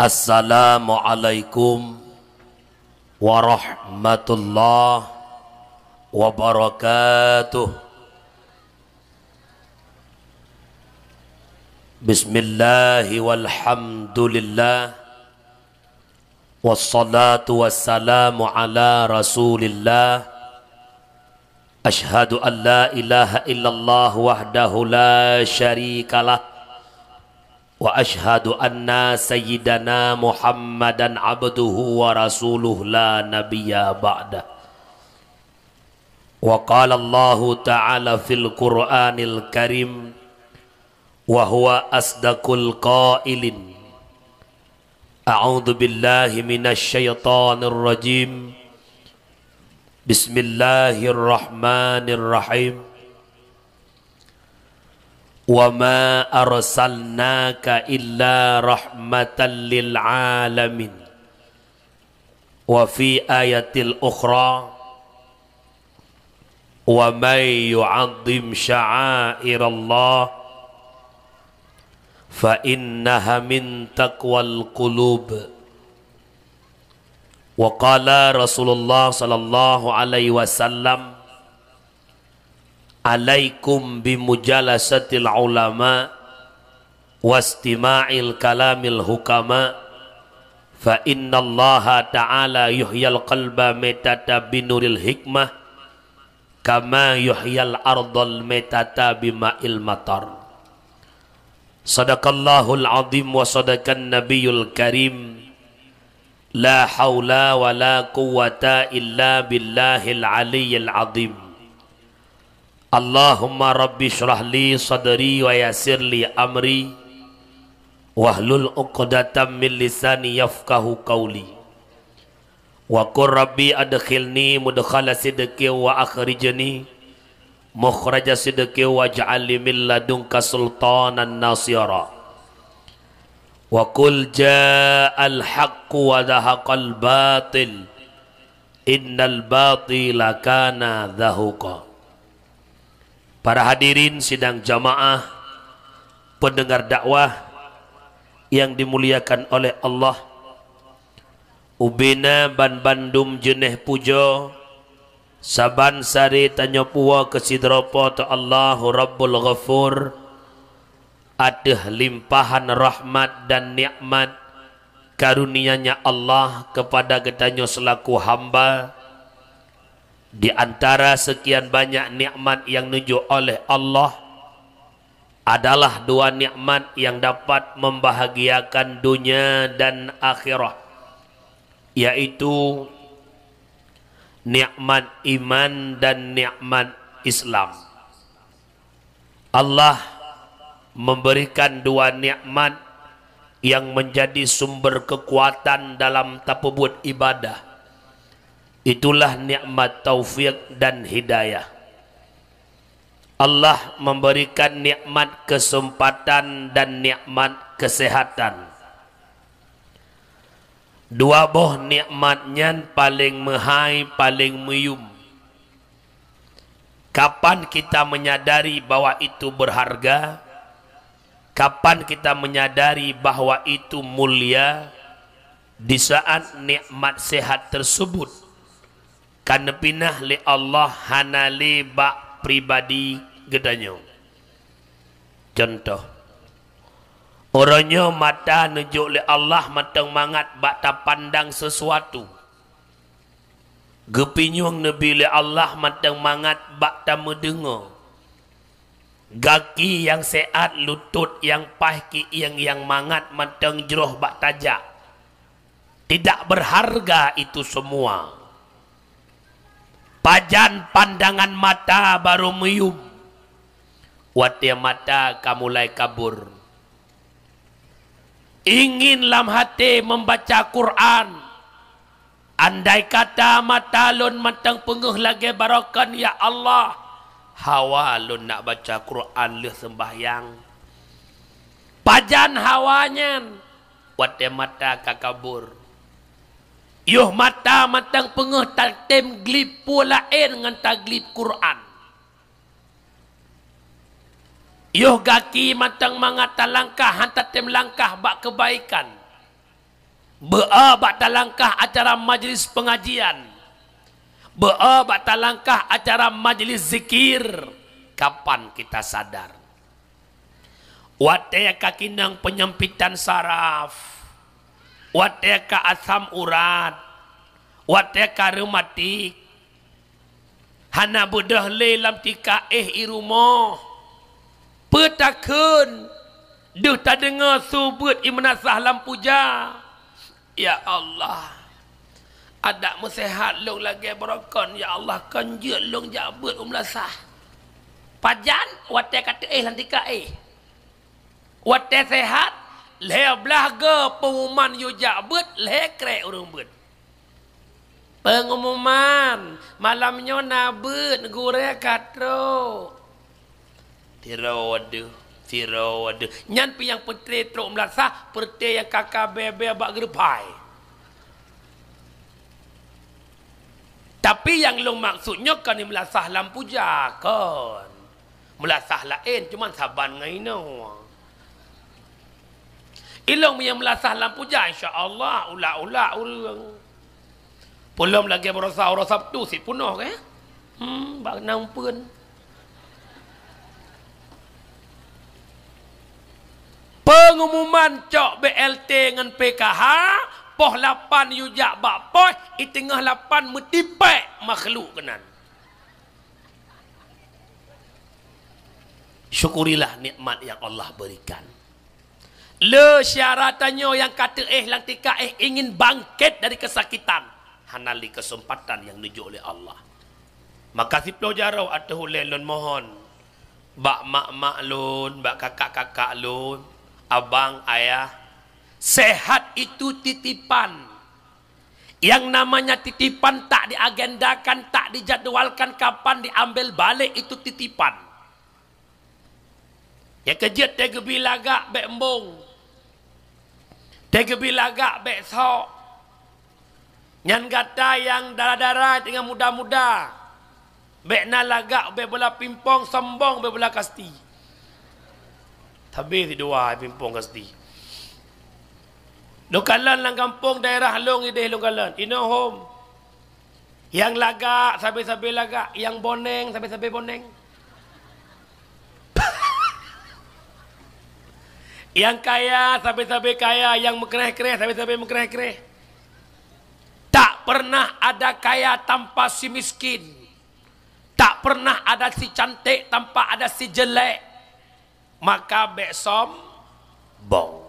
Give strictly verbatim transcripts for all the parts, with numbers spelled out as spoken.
Assalamualaikum warahmatullahi wabarakatuh. Bismillahi walhamdulillah. Wassalatu wassalamu ala Rasulillah. Asyhadu an la ilaha illallah wahdahu la syarikalah. Wa asyhadu anna sayyidana Muhammadan abduhu wa rasuluh la nabiyya ba'dah. Wa qala Allahu ta'ala fil Qur'anil Karim, wa huwa asdaqul qailin. A'udzu billahi minasy syaithanir rajim. Bismillahirrahmanirrahim. Wa ma arsalnaka illa rahmatan lil alamin. Wa fi ayatil ukhra, wa may yu'azzim sya'airallah fa innaha min taqwal qulub. Wa qala Rasulullah sallallahu alaihi wasallam, "Alaikum bimujalasatil ulama wastima'il kalamil hukama, fa innallaha ta'ala yuhyil qalba maitata binuril hikmah, kama yuhyil ardal maitata bima'il matar." Sadaqallahul azim wa sadaqan nabiyul karim. La haula wa la quwwata illa billahil aliyyil azim. Allahumma rabbi shrah li sadri wa yassir li amri, wahlul uqdatam min lisani yafqahu qauli. Wa qur rabbi adkhilni mudkhala sidqin wa akhrijni mukhraja sidqin waj'al li min ladunka sultanan nasira. Wa qul ja'al haqqu wa zahaqal batil, innal batila kana zahuqa. Para hadirin sidang jamaah, pendengar dakwah yang dimuliakan oleh Allah, ubena ban bandum jeuneh pujoe, saban sari tanyoe puwoe keu sidroe Po teu Allahu Rabbul Ghafur, ateueh limpahan rahmat dan nikmat karunia-Nya Allah kepada geutanyoe selaku hamba. Di antara sekian banyak nikmat yang neujok oleh Allah, adalah dua nikmat yang dapat membahagiakan dunia dan akhirat, yaitu nikmat iman dan nikmat Islam. Allah memberikan dua nikmat yang menjadi sumber kekuatan dalam tapeubuet ibadah. Itulah nikmat taufik dan hidayah. Allah memberikan nikmat kesempatan dan nikmat kesehatan. Dua boh nikmat nyan paleng meuhai, paleng meuyum. Kapan kita menyadari bahwa itu berharga? Kapan kita menyadari bahwa itu mulia? Di saat nikmat sehat tersebut ka neupinah lé Allah hana lé bak pribadi geutanyoe. Contoh, uroe nyoe mata neujok lé Allah mantong mangat bak tapandang sesuatu. Geupinyueng neubi lé Allah mantong mangat bak tameudeungoe. Gaki nyang seuhat, lutôt nyang paih, kieng nyang mangat mantong jroh bak tajak. Tidak berharga itu semua. Pajan pandangan mata barô meuyum, watée mata ka mulai kabur. Ingin lam hati membaca Quran. Andai kata mata lôn mantong peungeuh lagée barokon, ya Allah, hawa lôn nak baca Quran lheueh seumbahyang. Pajan hawa nyan? Watée mata ka kabur. Yoh mata mantong peungeuh tatem glib peue laén ngon taglib Quran. Yoh gaki mantong mangat talangkah han tatem langkah bak keubaikan. Beu-o bak talangkah acara majlis pengajian. Beu-o bak talangkah acara majlis zikir. Kapan kita sadar? Watée ka kinong penyempitan saraf, watée ka asam urat, watée ka reumatik, hana beudôh lé lam tika éh i rumoh. Peue takheun deuh tadeungoe su beuet i meunasah lam puja. Ya Allah, adak meuseuhat lôn lagée barokon, ya Allah, kon jeuet lôn jak beuet u meulasah. Pajan watée ka teuéh lam tika éh. Watée seuhat, lhée blaih goe peungumuman yue jak beuet, lhée krek ureuëng beuet. Peungumuman, malam nyoe na beuet, gurée ka trok. Sidroe deuh, sidroe deuh. Nyan pih nyang peureute trok meulasah, peureute nyang ka-ka bée-bée bak geurupai. Tapi nyang lôn maksud nyoe kon meulasah lam puja, kon. Meulasah laén, cuman saban ngon inoe. Ilôn meunyoe meulasah lam puja, insya Allah, ulak-ulak ureuëng. Peulom lagée baroesa uroe Sabtu sit peunoh, eh? Hmm, bak na umpeuen. Peungumuman cok B L T ngon P K H, poh lapan yue jak bak poh, i teungoh lapan meutipék makhluk keunan. Syukurilah nikmat yang Allah berikan. Le syedara tanyoe nyang ka teuéh lam tika éh ingin bangkit dari kesakitan, hana lé keuseumpatan nyang neujok lé Allah. Maka siploh jaroe ateueh ulée lôn mohon bak mak-mak lôn, bak kakak-kakak lôn, abang, ayah, sehat itu titipan. Yang namanya titipan tak diagendakan, tak dijadwalkan kapan diambil balik itu titipan. Nyang keujeuet teugeubri lagak bék embong, teugeubri lagak bék sok. Nyan gata nyang dara-dara teungoh muda-muda, bék na lagak bék bola pimpong, sombong bék bola kasti. Sabé sidua pimpong kasti. Lôn kalon lam gampông daerah lôn idéh lôn kalon. Inoe hom. Nyang lagak, sabé-sabé lagak. Nyang boneng, sabé-sabé boneng. Nyang kaya, sabé-sabé kaya. Nyang meukreh-kreh, sabé-sabé meukreh-kreh. Tak pernah ada kaya tanpa si miskin. Tak pernah ada si cantik tanpa ada si jelek. Maka bék sombong.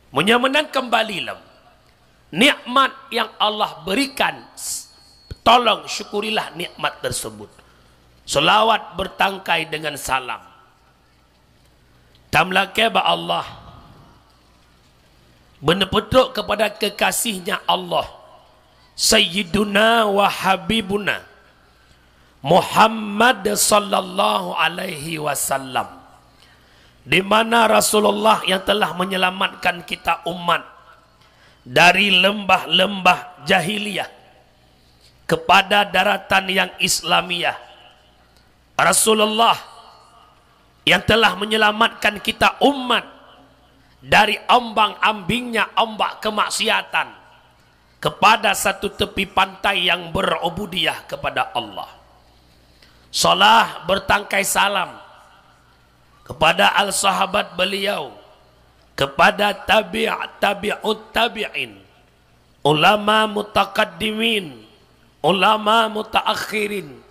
Meunyoe meunan kembali lom nikmat yang Allah berikan, s-, tolong syukurilah nikmat tersebut. Selawat bertangkai dengan salam. Tameulakée bak Allah. Beuneupeutôk kepada kekasihnya Allah, Sayyiduna wa Habibuna Muhammad sallallahu alaihi wasallam, di mana Rasulullah yang telah menyelamatkan kita umat dari lembah-lembah jahiliyah kepada daratan yang Islamiyah. Rasulullah yang telah menyelamatkan kita umat dari ombang-ambingnya ombak kemaksiatan kepada satu tepi pantai yang berubudiyah kepada Allah. Salah bertangkai salam kepada al-sahabat beliau, kepada tabi' tabi'ut tabi'in, ulama mutakaddimin, ulama mutaakhirin,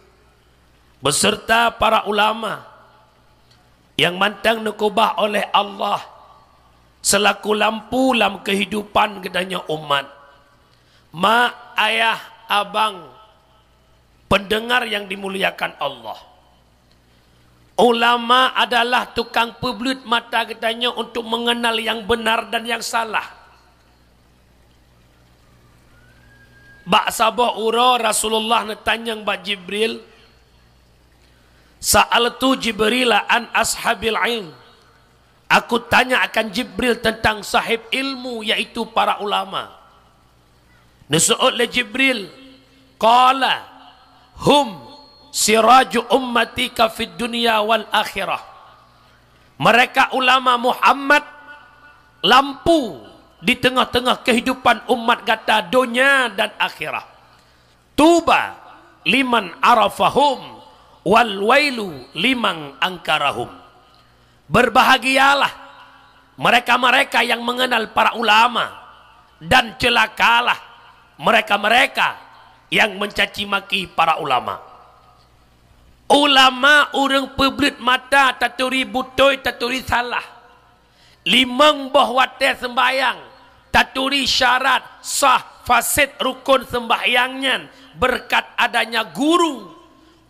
beserta para ulama yang mantong neukeubah oleh Allah selaku lampu lam kehidupan geutanyoe umat. Mak, ayah, abang, pendengar yang dimuliakan Allah. Ulama adalah tukang peubleut mata geutanyoe untuk mengenal yang benar dan yang salah. Bak saboh uroe Rasulullah neutanyong bak Jibril, "Sa'altu Jibrila an ashabil ilm." Aku tanya akan Jibril tentang sahib ilmu, yaitu para ulama. Neuseuôt lé Jibril, qala, "Hum siraju ummatika fid dunya wal akhirah." Mereka ulama Muhammad, lampu di teungoh-teungoh keuhidupan umat gata donya dan akhirah. Tuba liman arafahum, wal wailu liman angkarahum. Berbahagialah mereka-mereka yang mengenal para ulama, dan celakalah mereka-mereka yang mencaci maki para ulama. Ulama ureuëng peubleut mata taturi beutôi taturi salah. Limong boh watée seumbahyang taturi syarat sah fasid rukun seumbahyang nyan berkat adanya guru.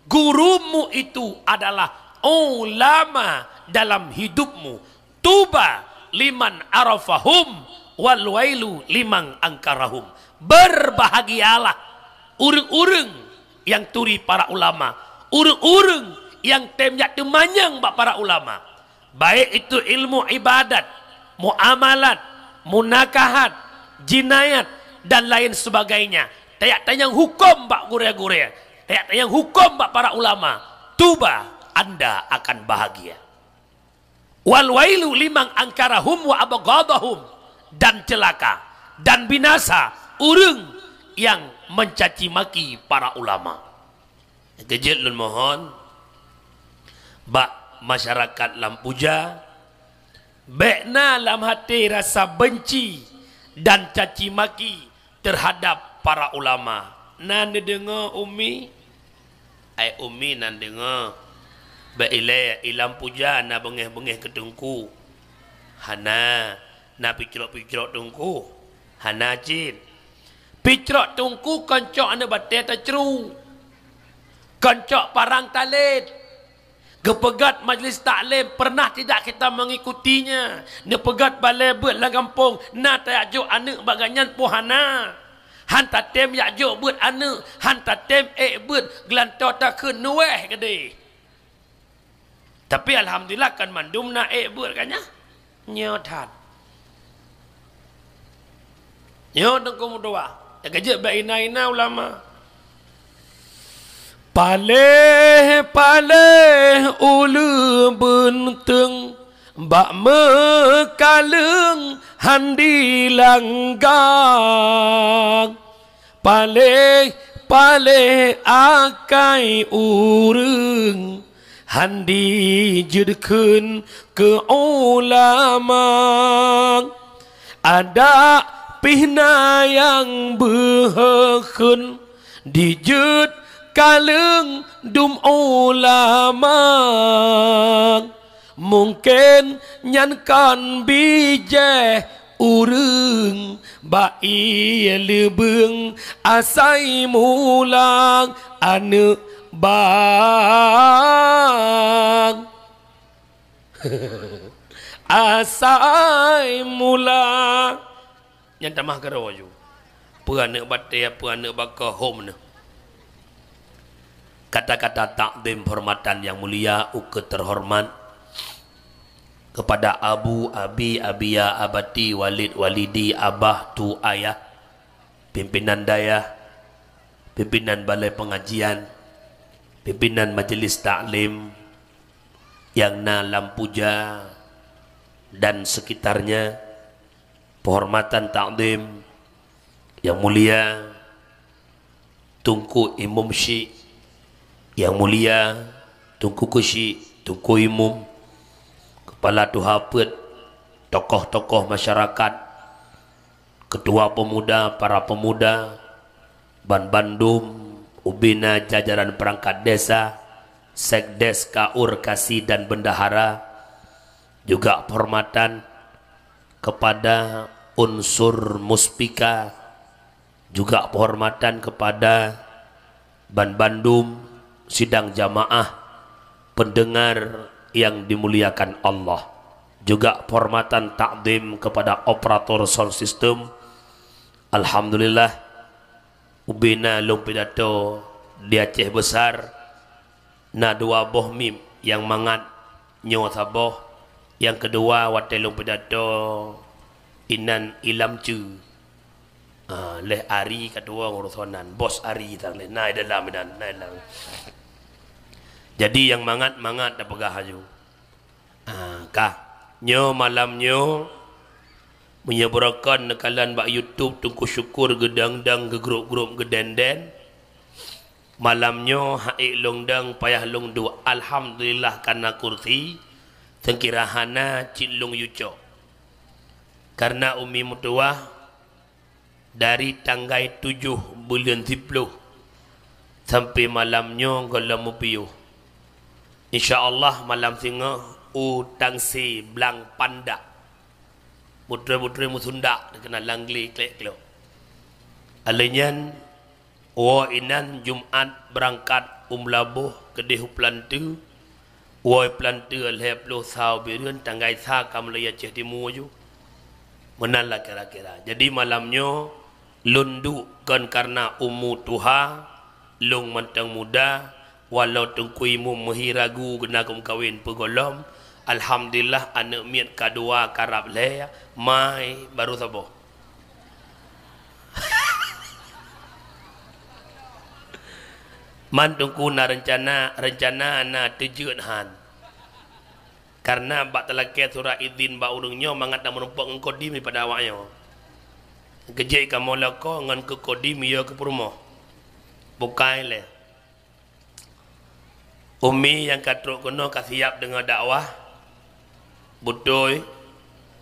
Gurumu itu adalah ulama dalam hidupmu. Tuba liman arafahum, wal wailu liman angkarahum. Berbahagialah ureuëng-ureuëng yang turi para ulama, ureuëng-ureuëng yang tem jak teumanyong bak para ulama, baik itu ilmu ibadat, muamalat, munakahat, jinayat, dan lain sebagainya. Tajak tanyong huköm bak gurée-gurée, tajak tanyong huköm bak para ulama. Tuba, anda akan bahagia. Wal wailu liman angkarahum wa abghadahum, dan celaka dan binasa ureuëng yang mencaci maki para ulama. Keujeuet lôn mohon bak masyarakat Lam Puja, bék na lam até rasa benci dan caci maki terhadap para ulama. Na neudeungoe Umi? Ai Umi na neudeungoe. Bék ilée, i Lam Puja na beungéh-beungéh keu teungku? Hana. Na picrok-picrok teungku? Hana cit. Picrok teungku kon cok aneuëk batée tacru, kon cok parang talét. Geupeugét majlis taklim, pernah tidak kita mengikutinya? Neupeugét balée beuet lam gampông, na tajak jok aneuëk bak gobnyan peue hana? Han tatem jak jok beuet aneuëk, han tatem ék beuet, geulantoe takheun neuweh keudeh. Tapi alhamdulillah kan mandum na ék beuet kan nyan. Nyoe that. Nyoe teungku meutuah. Nyang keujeuet bak ina-ina ulama. Paléh-paléh uleue beunteung bak meukaleueng handi langgang. Paléh-paléh akai ureuëng handi jeuet kheun keu ulama. Adak pih na nyang beuheuh kheun dijeuet kaleueng dum ulama. Mungken nyan kon bijéh ureuëng bak ié leubeueng asai mula aneuëk bang. Asai mula. Nyan tamah keudroe ju. Peue aneuëk batée, peue aneuëk baka hom neuh. Kata-kata takzim penghormatan yang mulia, ukeue terhormat kepada abu, abi, abiya, abati, walid, walidi, abah, tu, ayah, pimpinan dayah, pimpinan balai pengajian, pimpinan majelis taklim yang na lam puja dan sekitarnya, penghormatan takzim yang mulia Teungku Imum Syik, yang mulia Teungku Keuchik, Teungku Imum, kepala tuha peuet, tokoh-tokoh masyarakat, ketua pemuda, para pemuda, ban bandum, ubena jajaran perangkat desa, sekdes, kaur, kasi, dan bendahara, juga penghormatan kepada unsur muspika, juga penghormatan kepada ban bandum sidang jamaah pendengar yang dimuliakan Allah, juga penghormatan takzim kepada operator sound system. Alhamdulillah, ubena lôn pidato di Aceh Besar, na dua boh mim nyang mangat, nyoe saboh, nyang keudua watée lôn pidato inan ilam ceu. Ah, leh Ari keudua ngurus sonan, bos Ari tang leh, na dalam inan, na dalam. Jadi nyang mangat-mangat tapeugah laju. Ah, kah, nyoe malam nyoe Meunyoe beurokon neukalon bak YouTube Teungku Syukur geudong-dong, geugrôp-grôp, geudendeng, malam nyoe hana ék lôn dong, payah lôn duek. Alhamdulillah, kareuna kursi, seukira hana cit lôn yue cok. Kareuna Umi meutuwah, dari tanggai tujoh buleuen siploh sampoe malam nyoe gohlom meupiôh. Insya Allah malam singoh u Tangse Blang Pandak. Butrui-butrui meusundak, dikeue na langgle klek-klok. Alheuh nyan, woe inan Jumat beurangkat u Meulaboh keudeh u Peulanteu, woe Peulanteu lhèe ploh sa u Bireuen, tanggai sa ka meulèe Aceh Timu ju. Meunan lah kira-kira. Jadi malam nyoe lôn duek kon kareuna umu tuha, lôn mantong muda, walau Teungku Imum meuhi ragu geunakum kawen peugohlom, alhamdulillah aneuk miet ka dua karab lhèe, mai barô saboh. Man Teungku na reuncana, reuncana na teujeuet han. Kareuna bak talakèe surat idhin bak ureueng nyoe mangat na meurumpok ngon kodim daripada awak nyoe. Geujek kamoe lakoe ngon keu kodim yö keu peurumoh. Bukai lé. Umi nyang ka trok keunoe ka siap deungoe dakwah. Beutôi,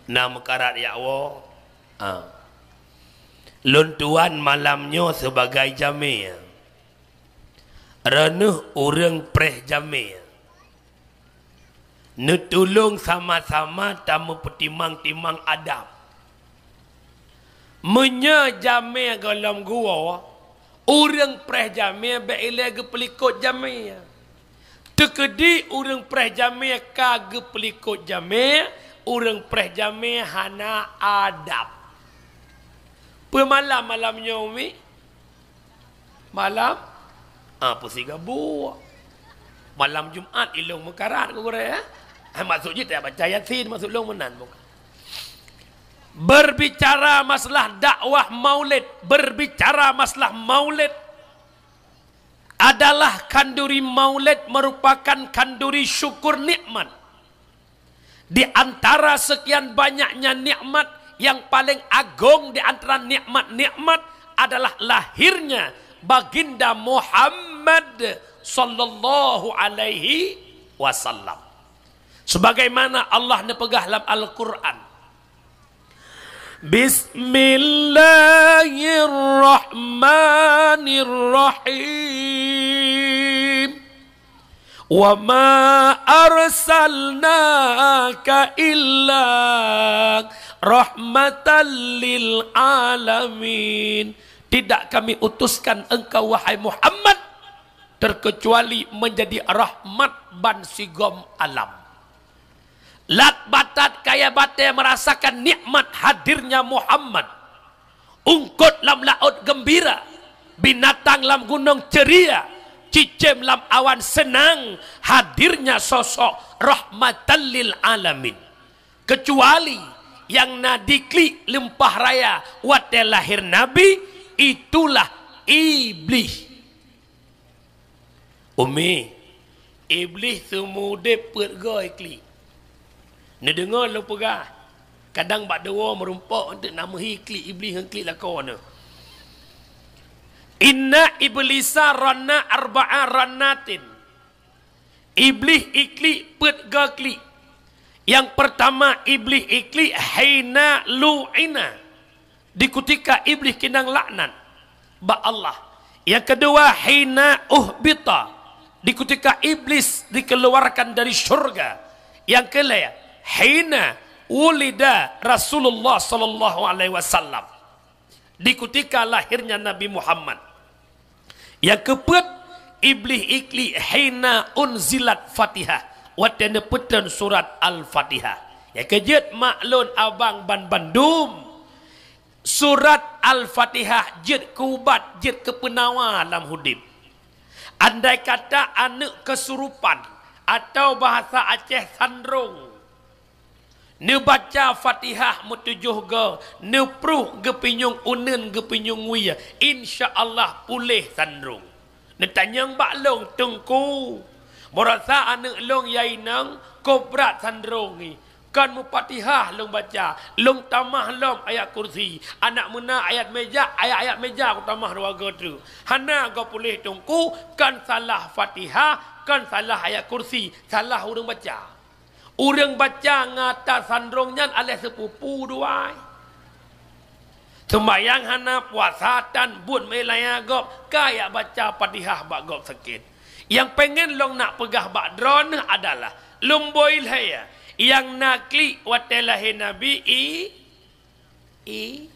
na meukarat jak woe. Ha. Lôn tuan malam nyoe sibagai jamé. Droeneuh ureueng preh jamé. Neutulông sama-sama tameupeutimang-timang adab. Meunyoe jamé gohlom geuwoe, ureueng preh jamé bèk ilèe geupeulikot jamé. Teukeudi ureueng preh jamé ka geupeulikot jamé, ureueng preh jamé hana adab. Peue malam, malam nyoe, Umi? Malam? Ah, peusiga buet. Malam Jumat ilông meukarat keu gurèe, eh? Ah, maksud jih tak baca Yasin, maksud lông meunan bukan. Berbicara masalah dakwah Maulid, berbicara masalah Maulid adalah khanduri Maulid merupakan khanduri syukur nikmat. Di antara sekian banyaknya nikmat, yang paling agong di antara nikmat-nikmat adalah lahirnya Baginda Muhammad sallallahu alaihi wasallam. Sebagaimana Allah neupeugah lam Al-Quran, Bismillahirrahmanirrahim. "Wa ma arsalnaka illa rahmatan lil alamin." Tidak Kami utuskan engkau, wahai Muhammad, terkecuali menjadi rahmat ban sigom alam. Lat batat kaya batèe merasakan nikmat hadirnya Muhammad. Ungkot lam laôt geumbira, binatang lam gunong ceuria, cicém lam awan seunang hadirnya sosok rahmatan lil alamin. Kecuali nyang na di klik leumpah raya watèe lahé Nabi, itulah Iblih. Umi, Iblih seumeu udép peuet goe klik. Neudeungoe lôn peugah, kadang bak deuh woe meurumpok eunteuk na meuhi klik Iblih ngon klik lakoe neuh. Inna iblisa ranna arba'a rannatin. Iblih iklik peuet goe klik. Nyang peurtama Iblih iklik hina lu'ina. Di kutika Iblih keunong laknat bak Allah. Nyang keudua, hina uhbita, di kutika Iblis dikeuluarkan dari syurga. Nyang keulhèe, hina wulida Rasulullah sallallahu alaihi wasallam, di kutika lahirnya Nabi Muhammad. Nyang keupeuet, Iblih iklik hina unzilat Fatihah, watèe neupeutrön surat Al-Fatihah. Nyang keujeuet, mak lôn abang ban bandum, surat Al-Fatihah jeuet keu ubat, jeuet keu peunawa lam udép. Andai kata aneuk keusurupan, atau bahasa Aceh sandrong, neubaca Fatihah meutujoh goe, neuprôh geupinyueng uneun, geupinyueng wie, insya Allah puléh sandrong. Neutanyong bak lôn, "Teungku, meurasa aneuk lôn nyang inong kok brat sandrong nyoe?" Kon Mufatihah lôn baca, lôn tamah lom ayat kursi. Aneuk meuna ayat meja, ayat-ayat meja kutamah dua goe treuk. Hana goe puléh teungku, kon salah Fatihah, kon salah ayat kursi, salah ureuëng baca. Ureuëng baca ngon tasandrong nyan aléh seupupu dua. Sumbayang hana, puasa tan, buet meulaya gob, ka jak baca Fatihah bak gob sakét. Nyang pengen lôn nak peugah bak droeneuh adalah, lôn boi lhée, nyang na klik watée lahé Nabi i, i,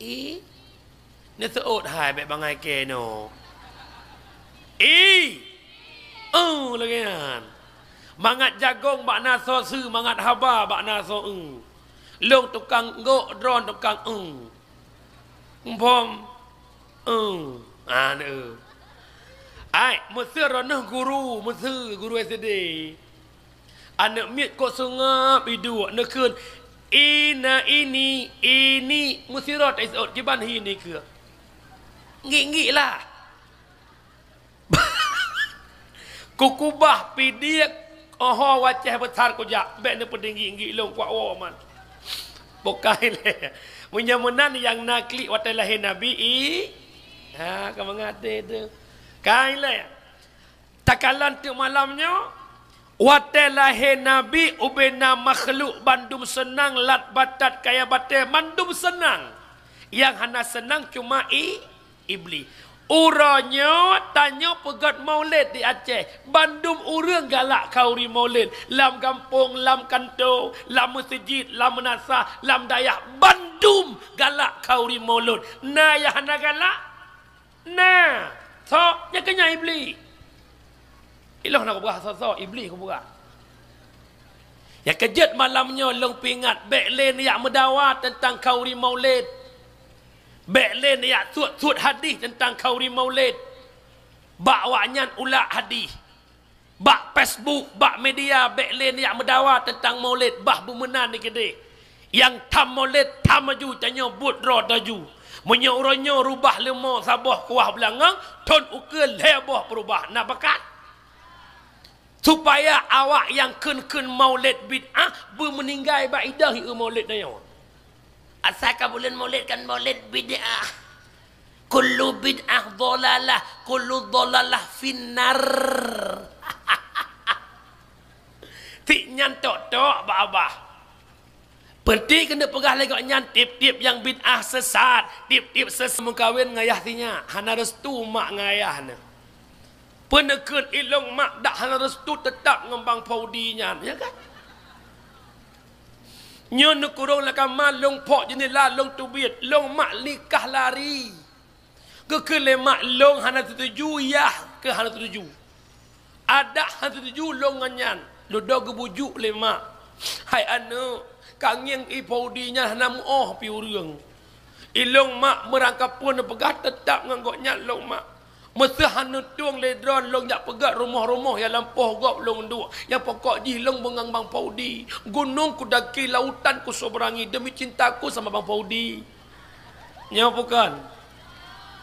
i, neuseuôt hai bék bangai kée nyoe. I, eu lagée nyan. Mangat jagong bak na soe seu, mangat haba bak na soe eu. Lôn tukang gok, droen tukang eu. Muphom? Eu. Ah, eu. Ai, meuseu droeneuh guru, meuseu guru S D. Aneuk miet kok seungab iduek neukheun, "Ina ini, ini," meusidroe teuiseuôt kiban hi ni keuh. Ngiek-ngiek lah. Kukubah pidiek, oho wacéh beutar kujak, bék neupeutinggi-tinggi lôn kuak woe man. Bukai lé. Meunyoe meunan nyang na klik watée lahé Nabi i, ha, ka mangat deh tu. Kai lé. Takalon teuk malam nyoe, watée lahé Nabi ubena makhluk bandum seunang, lat batat kaya batée mandum seunang. Nyang hana seunang cuma i, Iblih. Uroe nyoe tanyoe peugét maulid di Aceh. Bandum ureuëng galak khauri maulid. Lam gampông, lam kantô, lam meuseujid, lam meunasah, lam dayah. Bandum galak khauri maulid. Na nyang hana galak? Na. Sok, nyan keuh nyan Iblih. Ilôn hana kupeugah soe-soe, Iblih kupeugah. Nyang keujeuet malam nyoe lôn peuingat, bék lé neujak meudawa teuntang khauri maulid. Bék lé neujak suet-suet hadih teuntang khauri maulid. Bak awaknyan ulak hadih. Bak Facebook, bak media, bék lé neujak meudawa teuntang maulid, bah beumeunan di keudeh. Nyang tham maulid, tham aju, tanyoe buet droe taju. Meunyoe uroe nyoe rubah leumo saboh kuah beulangöng, thon ukeue lhée boh peurubah. Na bakat? Supaya awak nyang kheun-kheun maulid bid'ah beumeuninggai bak ideh i maulid nyoe. Asai ka buleuen maulid kan maulid bid'ah. Kullu bid'ah dhalalah, kullu dhalalah finnar. Tik nyan tok-tok bak abah. Peuti keuneuk peugah lé gobnyan tieb-tieb nyang bid'ah sesat, tieb-tieb sesat meukawen ngayah sinyak, hana restu mak ngayah nyan. Peuneukheun ilôn mak dak hana restu teutap ngon bang Paudi nyan, ya kan? Nyoe neukurong lam kama lôn phok jeundela lôn teubiet, lôn mak likah lari. Geukheun lé mak lôn hana seutuju, yah keuh hana seutuju. Adak hana seutuju lôn ngon nyan, lôn dong geubujuk lé mak. Hai aneuëk, ka ngieng i Paudi nyan hana meuoh pi ureuëng. Ilôn mak meurangkapeue neupeugah teutap ngon gobnyan lôn mak. Meuseuh hana tueng lé droen lôn jak peugét rumoh-rumoh nyang lampôh gob lôn duek, nyang pokok jih lôn beungang bang Paudi. Gunong kudaki, lautan kuseberangi demi cintaku sama bang Paudi. Nyoe bukon.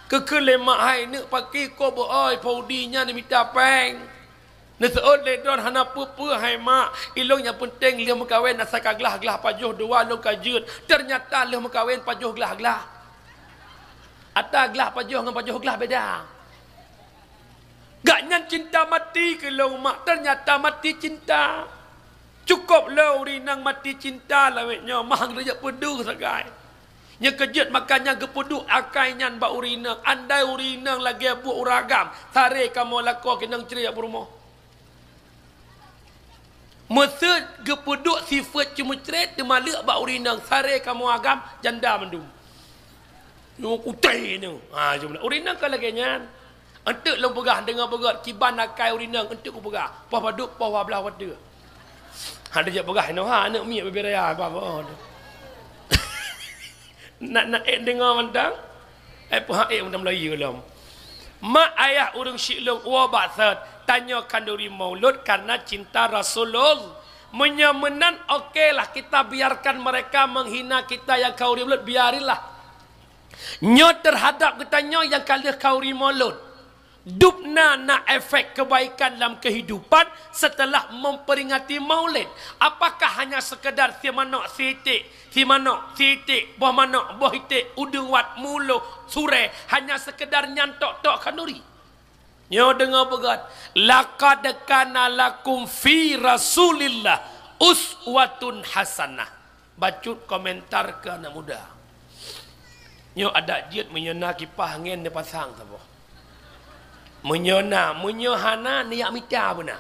Geukheun lé mak hai neuk paki ko beu oi Paudi nyan mita péng. Neuseuôt lé droen hana peue-peue hai mak, ilôn nyang peunteng lheueh meukawen asai ka glah-glah pajoh dua lôn ka jeuet. Teunyata lheueh meukawen pajoh glah-glah. Ata glah pajoh ngon pajoh glah beda. Gobnyan cinta mati keu lôn mak, teunyata mati cinta. Cukôp lôn ureuëng inong mati cinta lawét nyoe, mah han geujak peudeuh sagai. Nyang keujeuet makajih geupeuduek akai nyan bak ureuëng inong, andai ureuëng inong lagée buet ureuëng agam, saré kamoe lakoe keu inong cré peurumoh. Meuseuh geupeuduek sifeuet ceumeucrét teumaleuek bak ureuëng inong, saré kamoe agam janda mandum. Nyoe kutéh nyoe. Ha, cuma ureuëng inong ka lagée nyan. Eunteuk lôn peugah deungoe beugét kiban akai ureuëng inong eunteuk kupeugah. Poh padub poh dua blaih watée. Hana jak peugah inoe ha aneuëk miet bubé raya apa-apa. Nak, nak ék deungoe mantong. Eh, peuhah ék mantong Melayu lom. Mak ayah ureuëng syiek lôn uwoe bak sot, tanyoe khanduri maulud karena cinta Rasulullah. Meunyoe meunan, okelah, kita biarkan mereka menghina kita nyang khanduri maulud, biarinlah. Nyoe teuhadab geutanyoe nyang ka lheueh khanduri maulud. Dubna na efek kebaikan lam kehidupan setelah memperingati Maulid. Apakah hanya sekedar si manok si iték, si manok si iték, boh manok boh iték, udeueng wat mulo surée, hanya sekedar nyan tok-tok khanduri? Nyoe deungoe beugét, "Laqad kana lakum fi Rasulillah uswatun hasanah." Bacut komentar keu aneuk muda. Nyoe adat jeuet, meunyoe na kipah angén neupasang saboh. Meunyoe na, meunyoe hana, neujak mita beuna.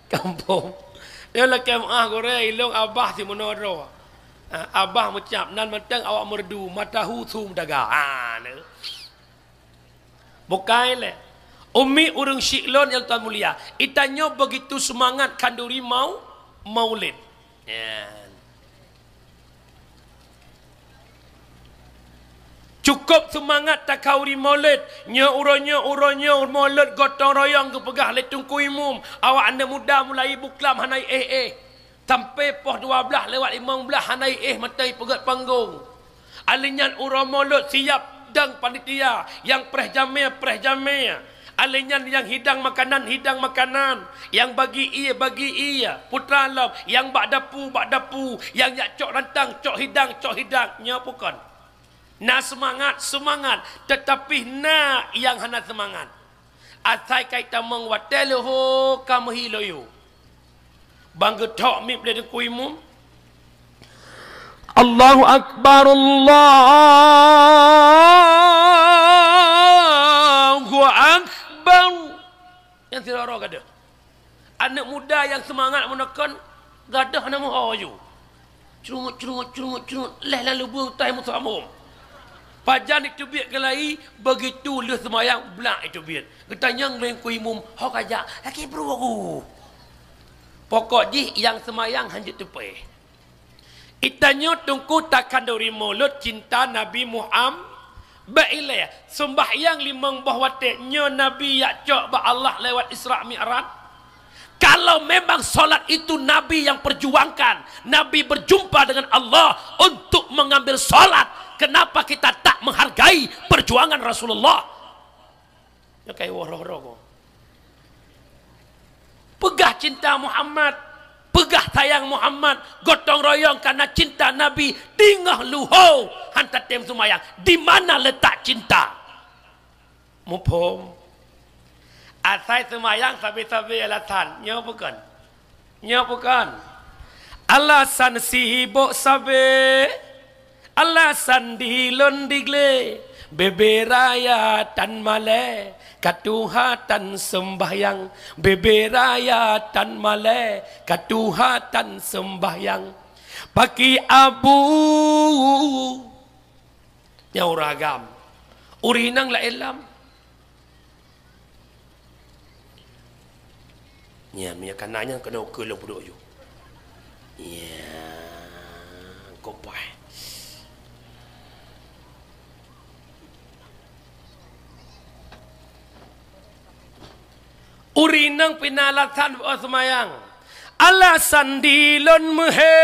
Kampung. Nyoe lakée meuáh gurée, ilong abah si meunoe droe. Ha, abah meucab, nan mantong awak meureudu, mata hu su meudaga. Ha, nyoe. Bukai lé. Umi ureuëng syiek lôn nyang tuan mulia, itanyoe begitu seumangat khanduri mau-, Maulid. Nyan. Cukôp seumangat takhanduri Maulid. Nyoe uroe nyoe, uroe nyoe Maulid gotong royong geupeugah lé Teungku Imum. Awak aneuk muda mulai buklam hana éh-éh. Sampai poh dua blaih lewat limong blaih hana éh mantong peugét panggong. Alèh nyan uroe Maulid siap dang panitia, nyang preh jamé, preh jamé. Alèh nyan nyang hidang makanan, hidang makanan, nyang bagi ie, bagi ie, putra lom, nyang bak dapu, bak dapu, nyang jak cok rantang, cok hidang, cok hidang. Nyoe bukon. Na seumangat, seumangat, teutapi na nyang hana seumangat. Asai kai tamong watée leuho ka meuhi loyo. Bang geuthok mieb lé Teungku Imum. Allahu Akbar, Allahu Akbar. Nyang sidroe-droe gadôh. Aneuk muda nyang seumangat meuneukon gadôh hana meuho aju. Crungut, crungut, crungut, crungut, leh lam lubeueng tai meusamom. Pajan jiteubiet keulayi, begitu lheueh seumayang, blak jiteubiet. Geutanyong lé Teungku Imum, "Ho ka jak?" "Lagi bru aku." Pokok jih nyang seumayang hanjeuet teupée. Itanyoe Teungku takhanduri Maulid cinta Nabi Muham-, bék ilée, seumbahyang limong boh watée nyoe Nabi jak cok bak Allah lewat Isra Mi'raj. Kalau memang salat itu Nabi yang perjuangkan, Nabi berjumpa dengan Allah untuk mengambil salat, kenapa kita tak menghargai perjuangan Rasulullah? Nyoe kai woe roh-roh ko. Peugah cinta Muhammad, peugah sayang Muhammad, gotong royong karena cinta Nabi, teungoh leuho han tatem seumayang. Di mana letak cinta? Muphom. Asai seumayang sabe-sabe alasan. Nyoe bukon. Nyoe bukon. Alasan sibok sabe. Alasan dilon digle. Bebe raya tan malée, ka tuha tan seumbahyang. Bebe raya tan malée, ka tuha tan seumbahyang. Paki abu. Nyang ureuëng agam. Ureuëng inong laén lam. Nya, minyak kana nyan keunoe keu lôn peuduek ju. Nya, kopai. Ureuëng inong pih na alasan bak seumayang. Alasan dilon meuhé.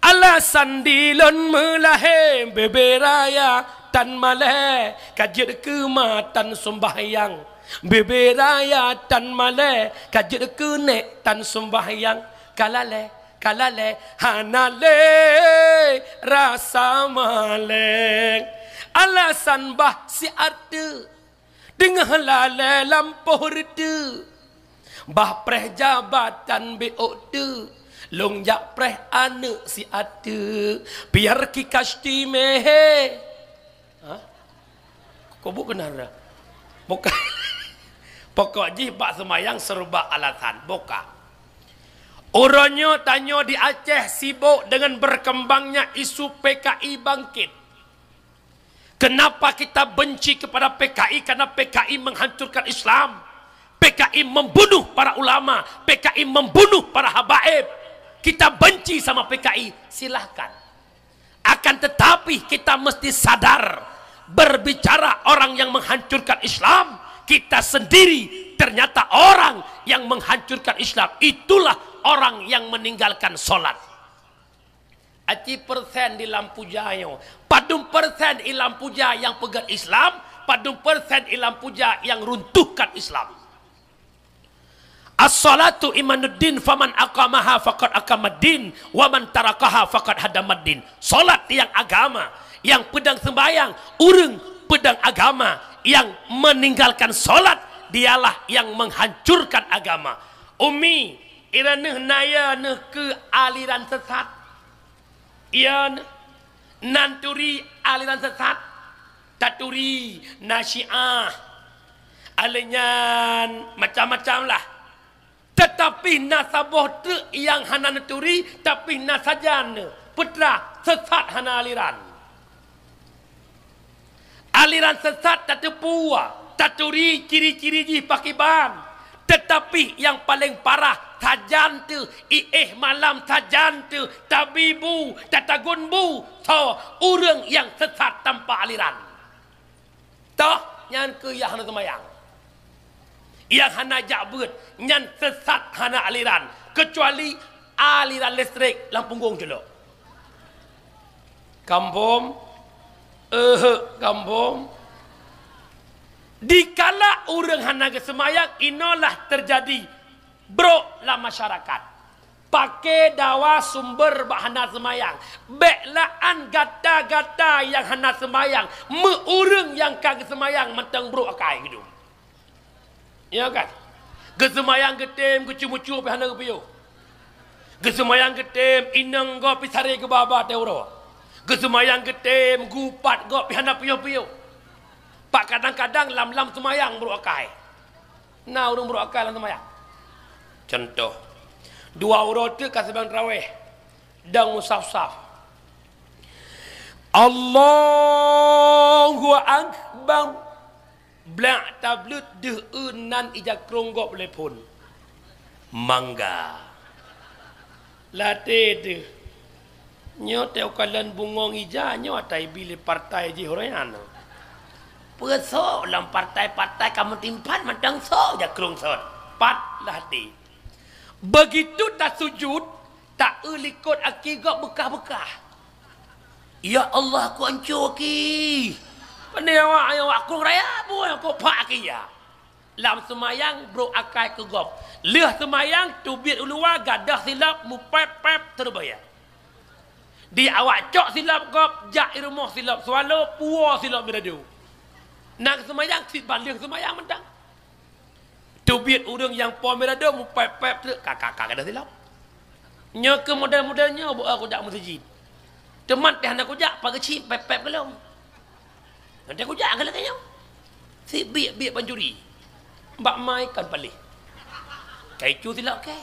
Alasan dilon meulahé, bebe raya tan malée, ka jeuet keu ma tan seumbahyang. Bebe raya tan malée, ka jeuet keu nék tan seumbahyang. Ka lalée, ka lalée, hana lé rasa malée. Alasan bah siat teuk. Teungoh lalée lampôh reuteuek, bah preh jabatan beu ôk teuk, lôn jak preh aneuëk siat teuk, biar ki kasti meuhé. Hah? Kok bu keunan dah? Boka. Pokok jih bak seumayang serba alasan. Boka. Uroe nyoe tanyoe di Aceh sibok dengan berkembangnya isu P K I bangkit. Kenapa kita benci kepada P K I? Karena P K I menghancurkan Islam. P K I membunuh para ulama. P K I membunuh para habaib. Kita benci sama P K I, silahkan. Akan tetapi kita mesti sadar, berbicara orang yang menghancurkan Islam, kita sendiri ternyata orang yang menghancurkan Islam. Itulah orang yang meninggalkan sholat. Aci persen di lam puja nyoe, Padum persen ilam puja nyang peugét Islam, padum persen ilam puja nyang runtuhkan Islam. As-salatu imaduddin, faman aqamaha faqad aqamaddin, wa man tarakaha faqad hadamaddin. Salat nyang agama, nyang peudong seumbahyang, ureuëng peudong agama, nyang meninggalkan salat, dialah nyang menghancurkan agama. Umi, iraneuh naya neuh keu aliran sesat. Iya, nan turi aliran sesat, taturi na Syiah, aleuh nyan macam-macam lah. Tetapi na saboh teuk nyang hana neuturi, tapi na sajan neuh, peutra sesat hana aliran. Aliran sesat tateupeue, taturi ciri-ciri jih pakiban. Tetapi nyang paleng parah, sajan teuh, iéh malam sajan teuh, tabi bu, tatagun bu, soe ureuëng nyang sesat tanpa aliran. Toh, nyan keuh nyang hana seumayang. Nyang hana jak beuet, nyan sesat hana aliran, keucuali aliran listrik lam punggong culok. Kampung, eh, kampung. Dikala ureuëng hana geuseumayang, inoe lah teujadi brok lam masyarakat. Paké dawa sumber bak hana seumayang. Bék laan gata-gata nyang hana seumayang, meu ureuëng nyang ka geuseumayang mantong brok akai geudum. Ya kan? Geuseumayang geutem geucue-mucue pih hana geupiôh. Geuseumayang geutem inong gob pih saré geuba-ba teuh uroe. Geuseumayang geutem geupat gob pih hana piôh-piôh. Pak kadang-kadang lam-lam seumayang brok akai. Na ureuëng brok akai lam seumayang. Contoh, dua uroe teuk ka seumayang tarawih, dang musaf-saf. Allahu Akbar. Blak tableut deuh eu nan ija krong gob lé phon. Mangga. Laté deuh. Nyoe teukalon bungong ija nyoe ata ibi lé partai jih uroe nyan. Peue sok lam partai-partai ka meutimpan mantong sok ija krong sot. Pat laté. Begitu tasujud, ta eu likot aki gob beukah-beukah. Ya Allah, ku anco aki. Pandai awak, awak krong raya buah, ku pak aki ya. Lam seumayang brok akai keu gob. Lheueh seumayang teubiet u luwa gadôh silop mupép-pép teureubeue. Di awak cok silop gob, jak i rumoh silop swallow, puwoe silop mirado. Nang seumayang sit ban lheueh seumayang mantong. Teubiet ureuëng nyang po mirado mupép-pép treuk ka-ka-ka gadôh silop. Nyoe keuh model-model nyoe beu kujak meuseujid. Teuma teuh hana kujak, pageucit pép-pép gohlom. Nanti kujak keu lagée nyoe. Si biek-biek pancuri. Bak mai kan paléh. Kai cu silop kée.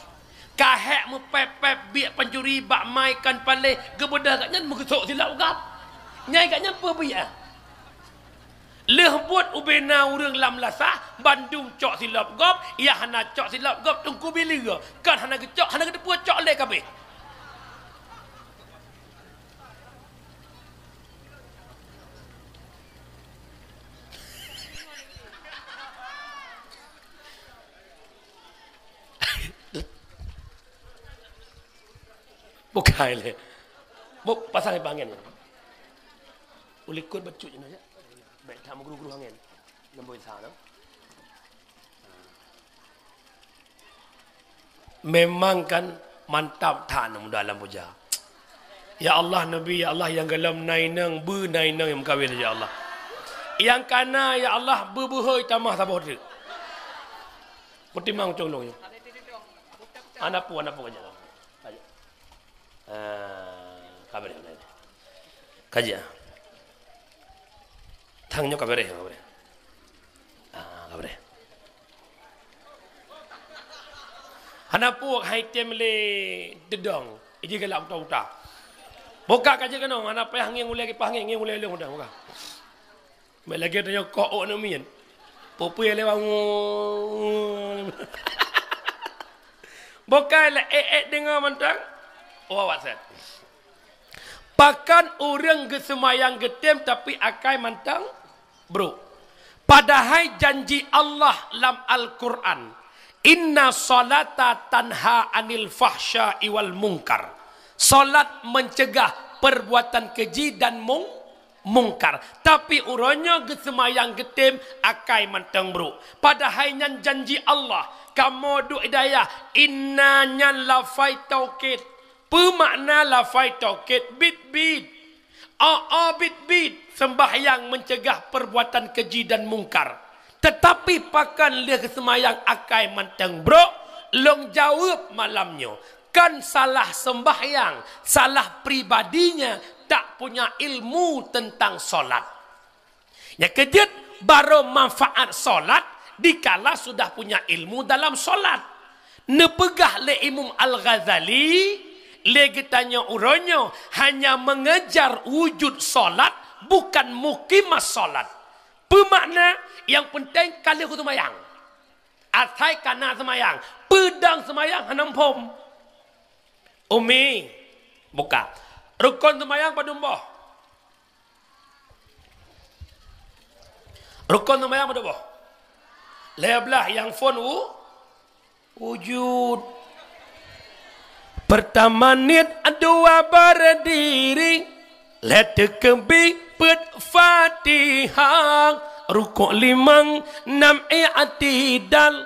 Ka hék meupép-pép biek pancuri bak mai kan paléh, geubeudôh gobnyan meugeusok silop gob. Nyai gobnyan peue biek ah? Lheueh buet ubena ureuëng lam lasah, bandum cok silop gob, nyang hana cok silop gob teungku bileue. Kan hana geucok, hana geuteupeue cok lé kabéh. Bukai lé. Bok pasang di pangen. Ulikot bacut je na, ya. Baik, tak mengguru-guru angin. Lembut sana. Memang kan mantap that muda lam puja. Ya Allah Nabi, ya Allah nyang golom na inong, beu na inong nyang meukawen ya Allah. Nyang kana ya Allah beu beuhôi tamah saboh teuk. Peutimang cong long nyoe. Ana pu, ana pu aja. Aja. Ah, ka beureh, ka beureh. Ka jeuet. Tang nyoe ka beureh, ka beureh. Ah, ka beureh. Hana puek hai tem lé deudong. Iji galak uta-uta. Buka ka jeuet keunoe, hana payah ngieng ulée kipah ngieng, ngieng ulée lôn udah buka. Meuet lagée tanyoe kok ôk aneuk miet. Pupui lewat. Bukai lé ék-ék deungoe mantong. Oh, awak set. Pakon ureuëng geuseumayang geutem tapi akai mantong brok. Padahai janji Allah lam Al-Quran, "Inna salata tanha anil fahsya'i wal munkar." Salat mencegah perbuatan keji dan mung-, mungkar. Tapi uroe nyoe geuseumayang geutem akai mantong brok. Padahai nyan janji Allah. Kamoe duek di dayah, inna nyan lafai taukid. Peue makna lafai taukid? Bit-bit. O-o bit-bit. Sembahyang mencegah perbuatan keji dan mungkar. Tetapi pakon lheueh geuseumayang akai mantong brok, lôn jaweueb malam nyoe. Kan salah sembahyang, salah pribadinya tak punya ilmu tentang solat. Nyang keujeuet, barô manfaat solat dikala sudah punya ilmu dalam solat. Neupeugah lé Imam Al-Ghazali, lé geutanyoe uroe nyoe hanya mengejar wujud solat, bukan mukimat solat. Peue makna? Nyang peunteng ka lheueh geuseumayang. Asai ka na seumayang, peudong seumayang hana muphom. Umi, buka. Rukon seumayang padum boh? Rukon seumayang padum boh? Lhèe blaih nyang phôn u-, wujud. Pertama niet, dua berdiri, lhèe teukeubie peuet Fatihah, rukuk limong, nam i'tidal,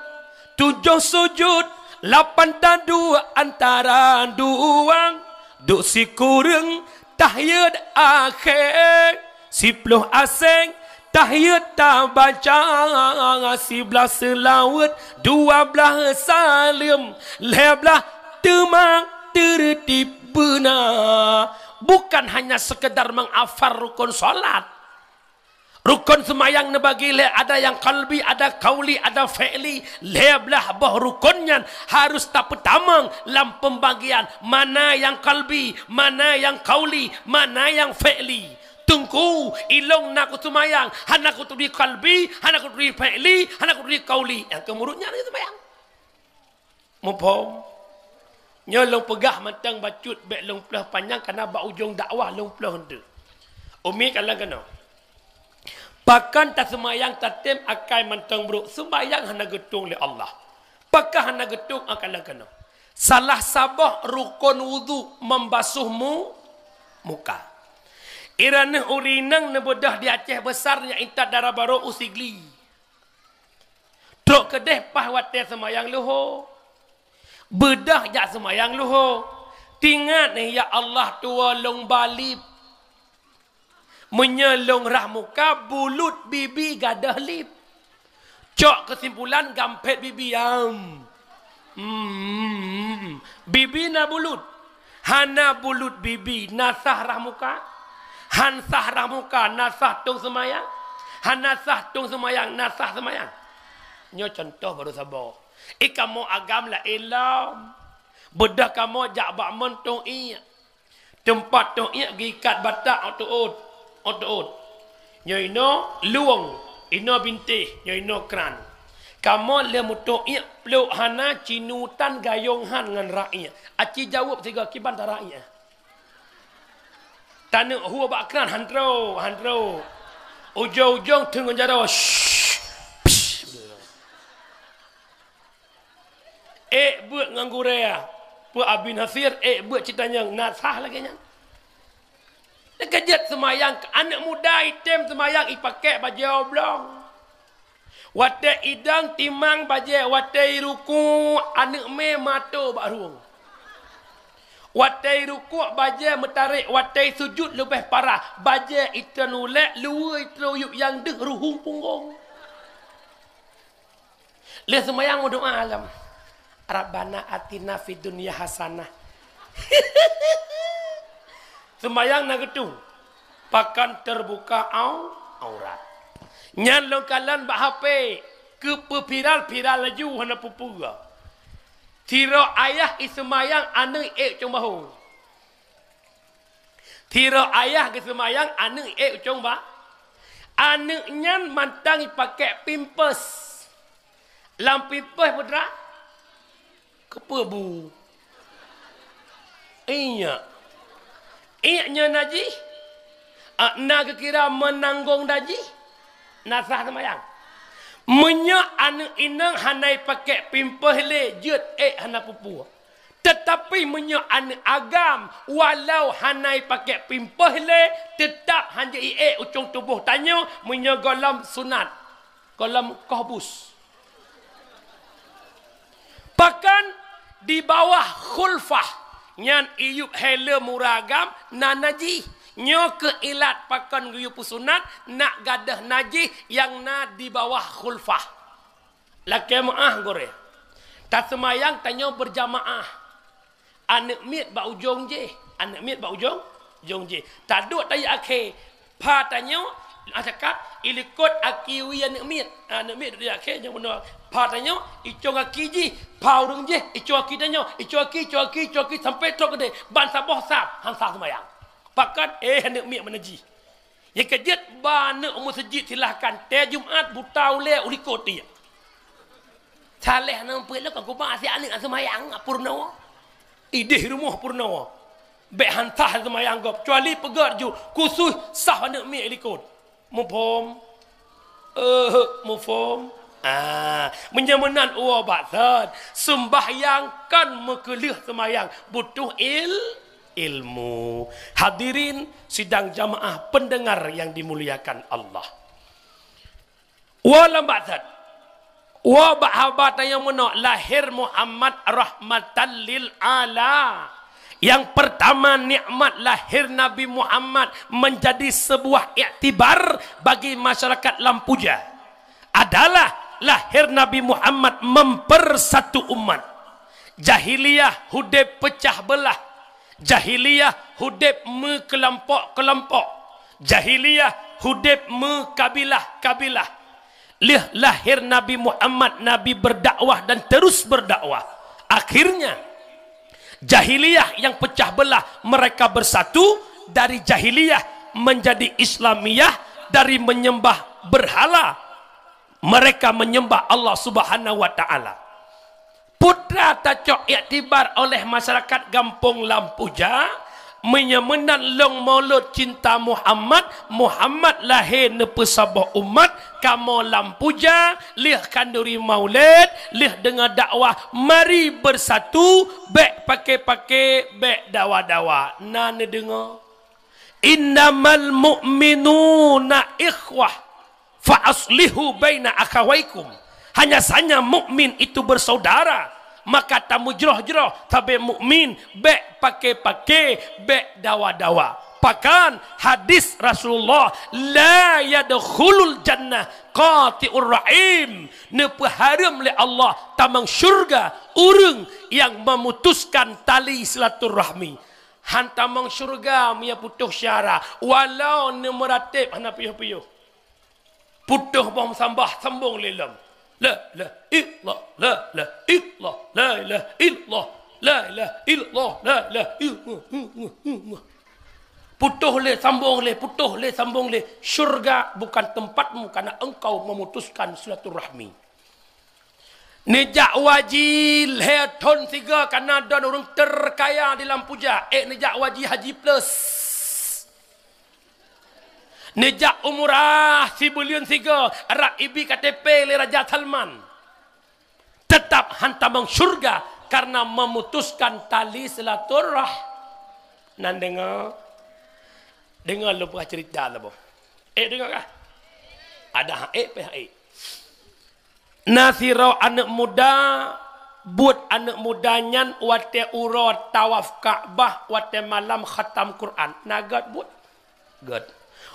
tujoh sujud, lapan taduek antara dua, duek sikureueng tahiyat akhé, siploh asèng tahiyat tabaca, siblaih seulaweuet, dua blaih saleuem, lhèe blaih teuma teureutib beuna. Bukan hanya sekedar menghafal rukun salat. Rukun seumayang neubagi lé, ada nyang qalbi, ada qauli, ada fi'li. Lhèe blaih boh rukun nyan harus tapeutamong lam pembagian mana nyang qalbi, mana nyang qauli, mana nyang fi'li. Teungku, ilôn na kuseumayang, hana kuturi qalbi, hana kuturi fi'li, hana kuturi qauli. Nyang keu murit nyan seumayang. Muphom? Nyoe lôn peugah mantong bacut, bèk lôn plôh panyang, karena bak ujong dakwah lôn plôh eunteuk. Umi kalon keunoe. Pakon taseumayang tatem akai mantong brôk, seumayang hana geutueng lé Allah. Pakon hana geutueng, ah, kalon keunoe. Salah saboh rukon wudu membasuh mu-, muka. Iraneuh ureueng inong neubeudôh di Aceh Besar nyang intat dara barô u Sigli. Trok keudeh paih watèe seumayang luho. Beudôh jak seumayang luho. Tingat, "Ya Allah, tuwo lôn ba lip." Meunyoe lôn rhah muka, bulut bibi gadôh lip. Cok keusimpulan, gamphet bibi, am. Hmm. Bibi na bulut. Hana bulut bibi, na sah rhah muka? Han sah rhah muka, na sah tueng seumayang? Hana sah tueng seumayang, na sah seumayang? Nyoe cuntoh barô saboh. Eh, kamoe agam laén lom. Beudôh kamoe jak bak mon tueng iék. Teumpat tueng iék geuikat batak ôt teuôt, ôt teuôt. Nyoe inoe lueng, inoe bintéh, nyoe inoe kran. Kamoe lheueh meutueng iék plôk hana, cinutan gayong han ngon rak iék. Aci jaweueb sigoe kiban ta rak iék. Taneuk hue bak kran han trôk, han trôk. Ujong-ujong teungon jaroe. Shh, psh. Ék beuet ngon gurèe, peue Abi Nasir, ék beuet cit tanyong, na sah lagèe nyan. Teukeujot seumayang, aneuk muda item seumayang ipakèk bajèe oblong. Watèe idong timang bajèe, watèe iruku aneuk mè mato bak rueng. Watèe iruku bajèe meutarek, watèe isujut leubeh parah, bajèe itreun ulèk, luweue itreun yup nyang deuh ruhueng punggong. Lheueh seumayang meudoa lom, "Rabbana atina fid dunya hasanah." Seumayang na geutueng, pakon teubuka au-, aurat. Nyan lôn kalon bak H P, keupeuviral-viral laju hana peue-peue. Sidroe ayah iseumayang aneuk ék cong bahô. Sidroe ayah geuseumayang aneuk ék cong ba-, aneuk nyan mantong ipakèk pampers. Lam pampers peue tra? Keupeue bu? Iék. Iék nyoe najih? Ah, na geukira meunanggong najih? Na sah seumayang? Meunyoe aneuk inong hana ipakèk pampers lé, jeuet ék hana peue-peue. Teutapi meunyoe aneuk agam, walau hana ipakék pimpôh lé, teutap hanjeuet iék ucông tuboh tanyoe meunyoe gohlom sunat, gohlom kohbus. Pakon di bawah khulfah nyan iyup heleu muragam na najih. Nyoe keuh ilat pakon geuyue peusunat nak gadôh najih nyang na di bawah khulfah. Lakée meuáh gurée. Taseumayang tanyoe beujamaah. Aneuk miet bak ujong jih, aneuk miet bak ujong, ujong jih. Taduek tayue akhé. Pha tanyoe, ah, cakap, ilikot aki wie aneuk miet. Aneuk miet duek di akhé nyang bunoe. Pha tanyoe, icong aki jih, pha ureuëng jih, icong aki tanyoe, icong aki, icong aki, icong aki sampai trok keudeh. Ban saboh sab, han sah seumayang. Pakon, eh, aneuk miet meunan jih. Nyang keujeuet ba aneuk u meuseujid silahkan, tée Jumat buta ulée u likot dia. Saléh nang peuet lé kon kuba asyik aneuk seumayang purnoe. Ideh rumoh purnoe. Bék han sah seumayang gob, kecuali peugét ju khusus sah aneuk miet likot. Muphom? Eh, muphom? Ah, meunyoe meunan uwa bak thon, seumbahyang kon meukeuleuh seumayang, butuh il-, ilmu. Hadirin sidang jamaah pendengar yang dimuliakan Allah. Wa lam ba'tsat. Wa bak haba tanyong meunoe, lahir Muhammad rahmatan lil ala. Yang pertama, nikmat lahir Nabi Muhammad menjadi sebuah iktibar bagi masyarakat Lampuja adalah lahir Nabi Muhammad mempersatu umat. Jahiliyah hudeb pecah belah. Jahiliyah hudeb meukelompok-kelompok. Jahiliyah hudeb meukabilah-kabilah. Lheueh lahir Nabi Muhammad, Nabi berdakwah dan terus berdakwah. Akhirnya, jahiliyah yang pecah belah, mereka bersatu dari jahiliyah menjadi Islamiyah, dari menyembah berhala, mereka menyembah Allah Subhanahu wa Ta'ala. Peue teuma tacok iktibar oleh masyarakat gampông Lampuja, meunyoe meunan lôn Maulud Cinta Muhammad, Muhammad lahé neupeusaboh umat, kamoe Lampuja, lheueh khanduri Maulid, lheueh deungoe dakwah, mari bersatu, bék paké-paké, bék dawa-dawa. Na neudeungoe? Innamal mu'minuna ikhwah. Fa aslihu baina akhawaikum. Hanya saja mukmin itu bersaudara, maka tamujroh-jroh sabe mukmin, bék paké-paké, bék dawa-dawa. Pakon hadis Rasulullah, "La yadkhulul jannah qati'ur rahim." Neupeuhareuem lé Allah tamong syurga ureuëng nyang memutuskan tali silaturahmi. Han tamong syurga meunyoe putôh syara, walau neumeuratéb hana piôh-piôh. Putôh boh meusambah, sambong lé lom. La ilaha illallah, la ilaha illallah, la ilaha illallah, la ilaha illallah, la ilaha illallah. Putôh lé, sambong lé, putôh lé, sambong lé. Syurga bukan tempatmu karena engkau memutuskan silaturahmi. Neujak u haji lhée thon sigoe kana don ureuëng terkaya di Lampuja, ék neujak u haji, haji plus. Neujak umrah sibuleuen sigoe, rab ibi K T P lé Raja Salman. Tetap han tamong syurga karena memutuskan tali silaturah-, nan deungoe, deungoe lôn peugah cerita saboh. Ék deungoe kah? Ada hak ék, pih hak ék. Na sidroe aneuëk muda, buet aneuëk muda nyan watée uroe tawaf Ka'bah, watée malam khatam Quran. Na gét buet? Gét.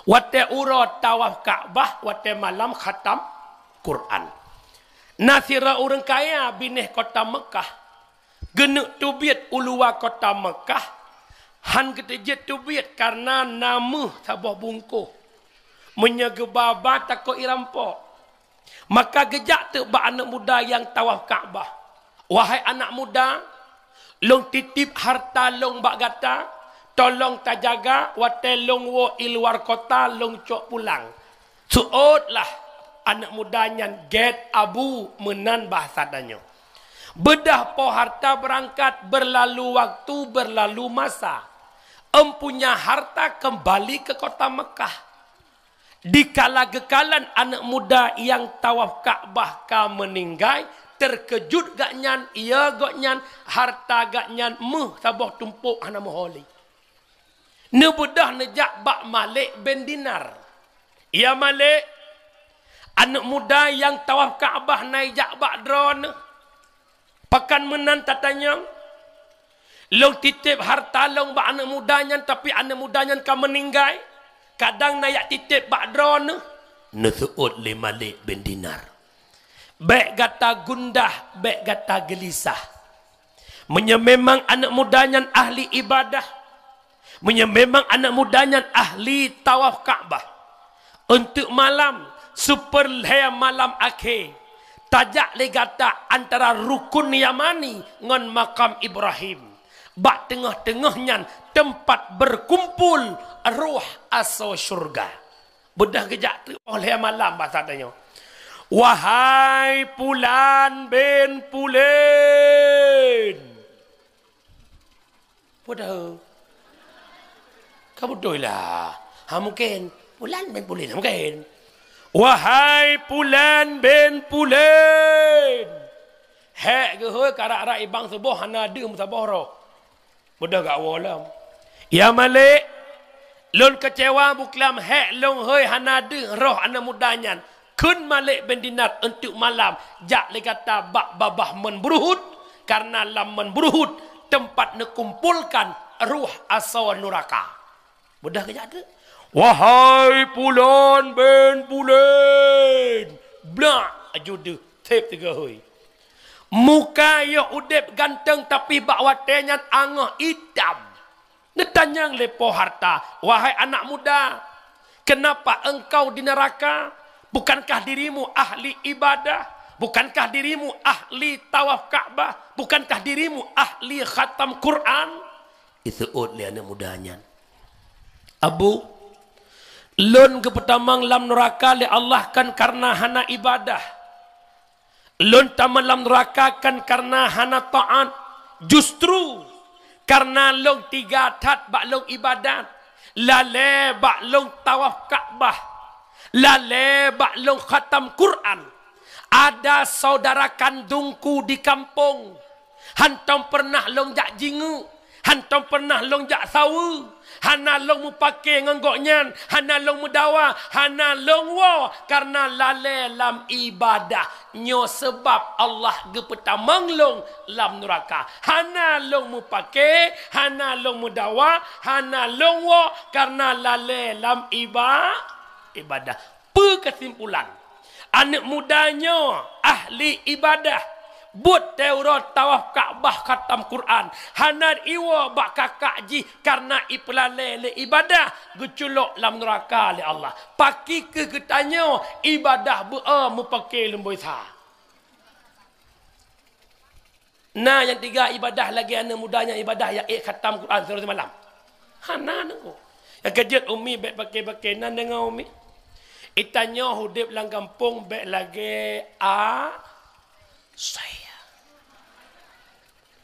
Watée uroe tawaf Ka'bah, watée malam khatam Quran. Na sidroe ureuëng kaya binéh kota Meukah. Geuneuk teubiet u luwa kota Meukah, han geuteujeuet teubiet kareuna na méuh saboh bungkôh. Meunyoe geuba-ba takot irampok. Maka geujak teuk bak aneuëk muda nyang tawaf Ka'bah, "Wahai aneuëk muda, lôn titip hareuta lôn bak gata, tolong tajaga, watée lôn woe i luwa kota lôn cok pulang." Seuôt lah aneuëk muda nyan gét abu meunan bahasa tanyoe. Beudôh po hareuta beurangkat, beurlalu waktu, beurlalu masa. Empunya harta keumbali keu kota Meukah. Dikala geukalon aneuëk muda nyang tawaf Ka'bah ka meuninggai, Teukeujot gobnyan, iya gobnyan, harta gobnyan méuh saboh tumpôk hana meuho lé. Neubeudôh neujak bak Malik bin Dinar. "Ya Malik, aneuk muda nyang tawaf Ka'bah na ijak bak droeneuh. Pakon meunan tatanyong? Lôn titép harta lôn bak aneuk muda nyan, tapi aneuk muda nyan ka meuninggai. Kadang na ijak titép bak droeneuh." Neuseuôt lé Malik bin Dinar, "Bék gata gundah, bék gata geulisah. Meunyoe memang aneuk muda nyan ahli ibadah, meunyoe memang aneuk muda nyan ahli tawaf Ka'bah, eunteuk malam, seupeulhèe malam akhé, tajak lé gata antara Rukun Yamani ngon Makam Ibrahim. Bak teungoh-teungoh nyan teumpat beukumpul roh asoe syeuruga." Beudôh geujak teuk óh lhèe malam basa tanyoe, "Wahai Pulan bin Pulen." Peue dah? Ka beutôi lah. Ha, mungken. Pulan bin Pulen, mungken. "Wahai Pulan bin Pulen." Hék geuhôi, karak-rak ibang suboh hana deuh meusaboh roh. Beudôh gak woe lom. "Ya Malik, lôn keucewa buklam hék lôn hôi hana deuh roh aneuk muda nyan. Kheun Malik bin Dinar eunteuk malam jak lé gata bak babah Mon Buruhut, kareuna lam Mon Buruhut teumpat neukumpolkan roh asoe nuraka." Beudôh geujak teuk. "Wahai Pulan bin Pulen." Blak aju deuh, sép tiga hôi. Muka yoh udép ganteng, tapi bak watèe nyan angoh itam. Neutanyong lé po harta, "Wahai anak muda, kenapa engkau di neraka? Bukankah dirimu ahli ibadah? Bukankah dirimu ahli tawaf Ka'bah? Bukankah dirimu ahli khatam Quran?" Iseuôt lé aneuk muda nyan, "Abu, lôn geupeutamong lam nuraka lé Allah kon kareuna hana ibadah. Lôn tamong lam nuraka kon kareuna hana taát. Justru kareuna lôn tiga that bak lôn ibadat, lalée bak lôn tawaf Ka'bah, lalée bak lôn khatam Quran. Ada saudara kandungku di kampung, hántom peureunah lôn jak jingeuk, hántom peureunah lôn jak saweue, hana lôn meupaké ngon gobnyan, hana lôn meudawa, hana lôn woe, kareuna lalée lam ibadah. Nyoe sabab Allah geupeutamong lôn lam nuraka. Hana lôn meupaké, hana lôn meudawa, hana lôn woe, kareuna lalée lam iba-, ibadah." Peue keusimpulan? Aneuk muda nyoe ahli ibadah, buet Taurat, tawaf Ka'bah, khatam Quran, hana iwoe bak kakak jih kareuna ipeulalée lé ibadah, geuculok lam nuraka lé Allah. Pakri kheueh geutanyoe ibadah beu-o meupaké lumboi sa. Na nyang tiga ibadah lagée aneuk muda nyang ibadah jak ék khatam Quran siuroe simalam? Hana, Teungku. Nyang keujeuet umi bék paké-paké nan deungoe umi. Geutanyoe udeb lam gampông bék lagée asée.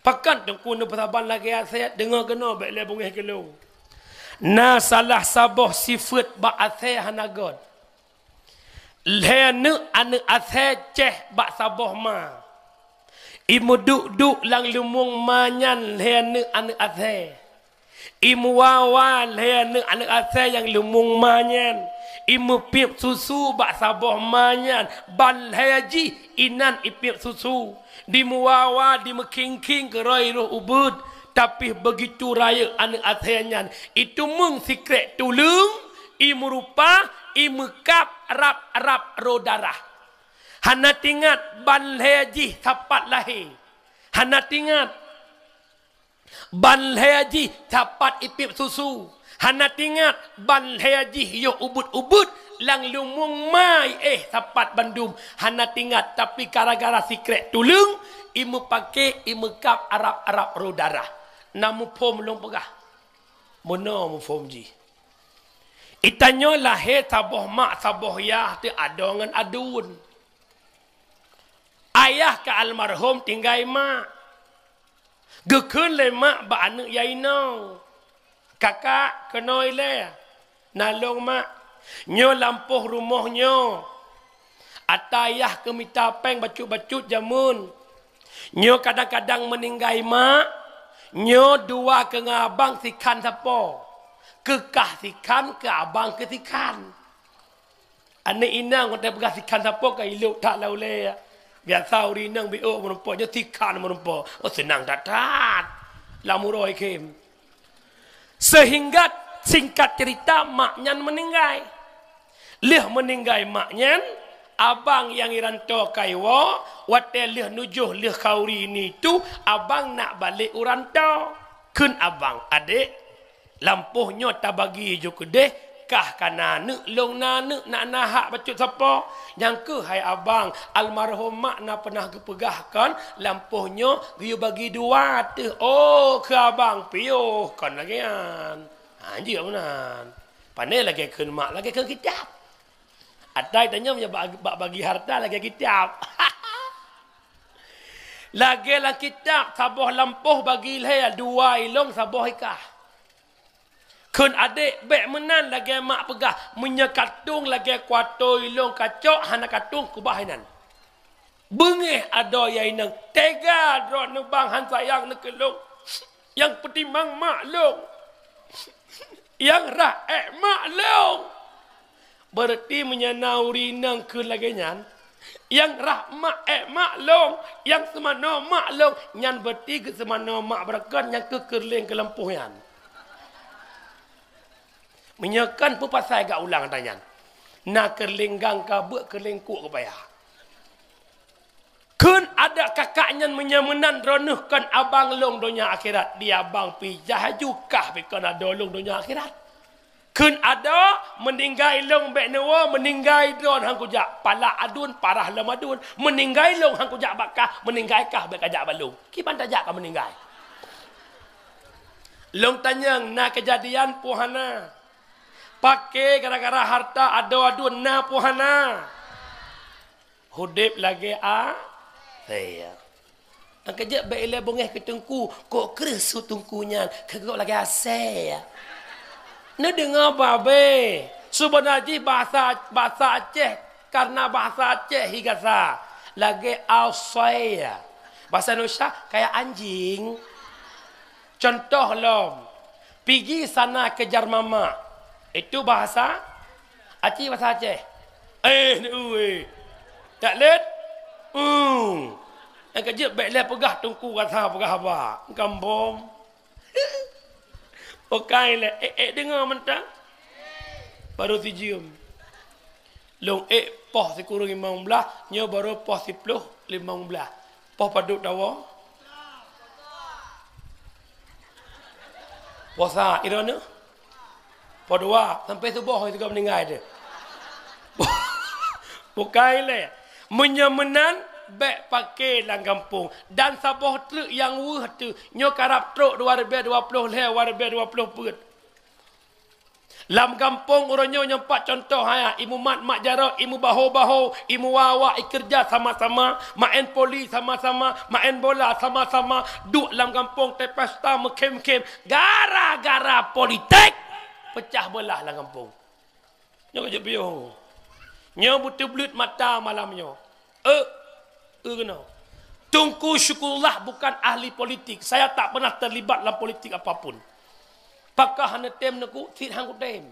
Pakon Teungku neupeusaban lagée asée, deungoe keunoe bék lé beungéh keu lôn. Na salah saboh sifeuet bak asée hana göt. Lhée neuk aneuk asée céh bak saboh ma. Imeuduek-duek lam lumueng ma nyan lhée neuk aneuk asée. Imeuwa-wa lhée neuk aneuk asée nyang lumueng ma nyan. Imeupiep susu bak saboh ma nyan, ban lhée jih inan ipiep susu. Dimeuwa-wa, dimeukhing-khing keu roh iroh ubeuet, tapi beugitu rayeuk aneuk asée nyan, iteumeung sikrék tuleueng, imeurupa, imeukab rab-rab roh darah. Hana tingat ban lhée jih sapat lahé. Hana tingat ban lhée jih sapat ipiep susu. Hana tingat ban lhée jih yoh ubeuet-ubeuet lam lumueng ma éh sapat bandum. Hana tingat, tapi gara-gara sikrék tuleueng, imeupaké, imeukab rab-rab roh darah. Na muphom lôn peugah? Meunoe muphom jih. Geutanyoe lahé saboh mak saboh yah teuh adoe ngon aduen. Ayah ka almarhom tinggai mak. Geukheun lé mak bak aneuk nyang inoe, "Kakak, keunoe ilée." "Na lôn, Mak." "Nyoe lampôh rumoh nyoe. Ata yah keu mita péng bacut-bacut jameun. Nyoe kadang-kadang meuninggai mak, nyoe dua keu ngon abang sikhan sapo. Keu kah sikhan, keu abang keu sikhan. Aneuk inong watée peugah sikhan sapo ka ilok that lam ulée. Biasa ureueng inong biôh meurumpok, nyoe sikhan meurumpok. Oh, seunang that-that. Lam uroe khém. Sehingga singkat cerita, mak nyan meuninggai. Lheueh meuninggai mak nyan, abang nyang i ranto ka iwoe, watée lheueh nujoh lheueh khauri nitu, abang nak balek u ranto. Kheun abang, "Adek, lampôh nyoe tabagi ju keudeh, kah ka na aneuk, lôn na aneuk, nak na hak bacut sapo." "Nyang keuh hai abang, almarhum mak na peunah geupeugah kon, lampôh nyoe geuyue bagi dua teuh." "Oh, keu abang piôh kon lagée nyan." Ha, jeuet meunan. Pane lagée kheun mak, lagée kheun kitab. Atai tanyoe meunyoe bak, bak bagi harta lagée kitab. Lagée lam kitab, saboh lampôh bagi lhée, dua ilong, saboh ikah. Kheun adek, bék meunan lagée mak peugah, meunyoe katong lagée kuato ilong kacok, hana katong kubah inan. Beungéh adoe ya inong, tega droeneuh bang han sayang neuh keu lôn. Nyang peutimang mak lôn. Nyang rhah ék mak lôn. Berarti meunyoe na ureueng inong kheun lagée nyan, nyang rhah mak ék mak lôn, nyang seumanoe mak lôn, nyan berarti geuseumanoe mak beureukat nyang keu keureuléng keu lampôh nyan. Meunyoe kan peue pasai gak ulang ata nyan? Na keureuléng gang ka beuet, keureuléng kuk geupaya. Kheun adak kakak nyan, "Meunyoe meunan droeneuh kon abang lôn donya akhirat, di abang pih jah aju kah pih kon adoe lôn donya akhirat." Kheun adoe, "Meuninggai lôn bék neuwoe, meuninggai droeneuh han kujak, palak aduen parah lom aduen. Meuninggai lôn han kujak bak kah, meuninggai kah bék kajak bak lôn. Kiban tajak ka meuninggai?" Lôn tanyong, na keujadian peue hana? Paké gara-gara harta adoe aduen na peue hana? Udeb lagée a-, asée. Nyang keujeuet bék ilée beungéh keu teungku, kok kreueh su teungku nyan, keu gob lagée asée. Neudeungoe babé, seubeuna jih bahasa, bahasa Aceh, karena bahasa Aceh hi gasa, lagée asée. Bahasa Indonesia, kayak anjing. Contoh lom, pigi sana kejar mama. Itu bahasa Aceh, bahasa Aceh. Eh, ni ue. Tak let? Hmm. Nyang keujeuet bék lé peugah teungku kata peugah haba. Gampông. Okai lé, eh, eh, deungoe mantong. Baru sijeuem. Lôn ék poh sikureueng limong blaih, nyoe baru poh siploh limong blaih. Poh padub tawoe? Poh sa, droeneuh? Poh dua, sampai suboh sigoe meuninggai teuh. Bukai lé. Meunyoe meunan, bék paké lam gampông. Dan saboh treuk nyang weueh teuh, nyoe karab trok dua ribèe dua ploh lhèe, dua ribèe dua ploh peuet. Lam gampông uroe nyoe nyang pat contoh haya, imumat mak jaroe, imuwa-wa, ikeureuja sama-sama, maén poli sama-sama, maén bola sama-sama, duek lam gampông tepesta meukhém-khém, gara-gara politik peucah beulah lam gampông. Nyoe ka jeuet piôh. Nyoe beuteubleuet mata malam nyoe. Eh, eh, keunoe. Teungku Syukurullah bukan ahli politik. Saya tak pernah terlibat dalam politik apapun. Pakon hana tem neuku, cit han kutem.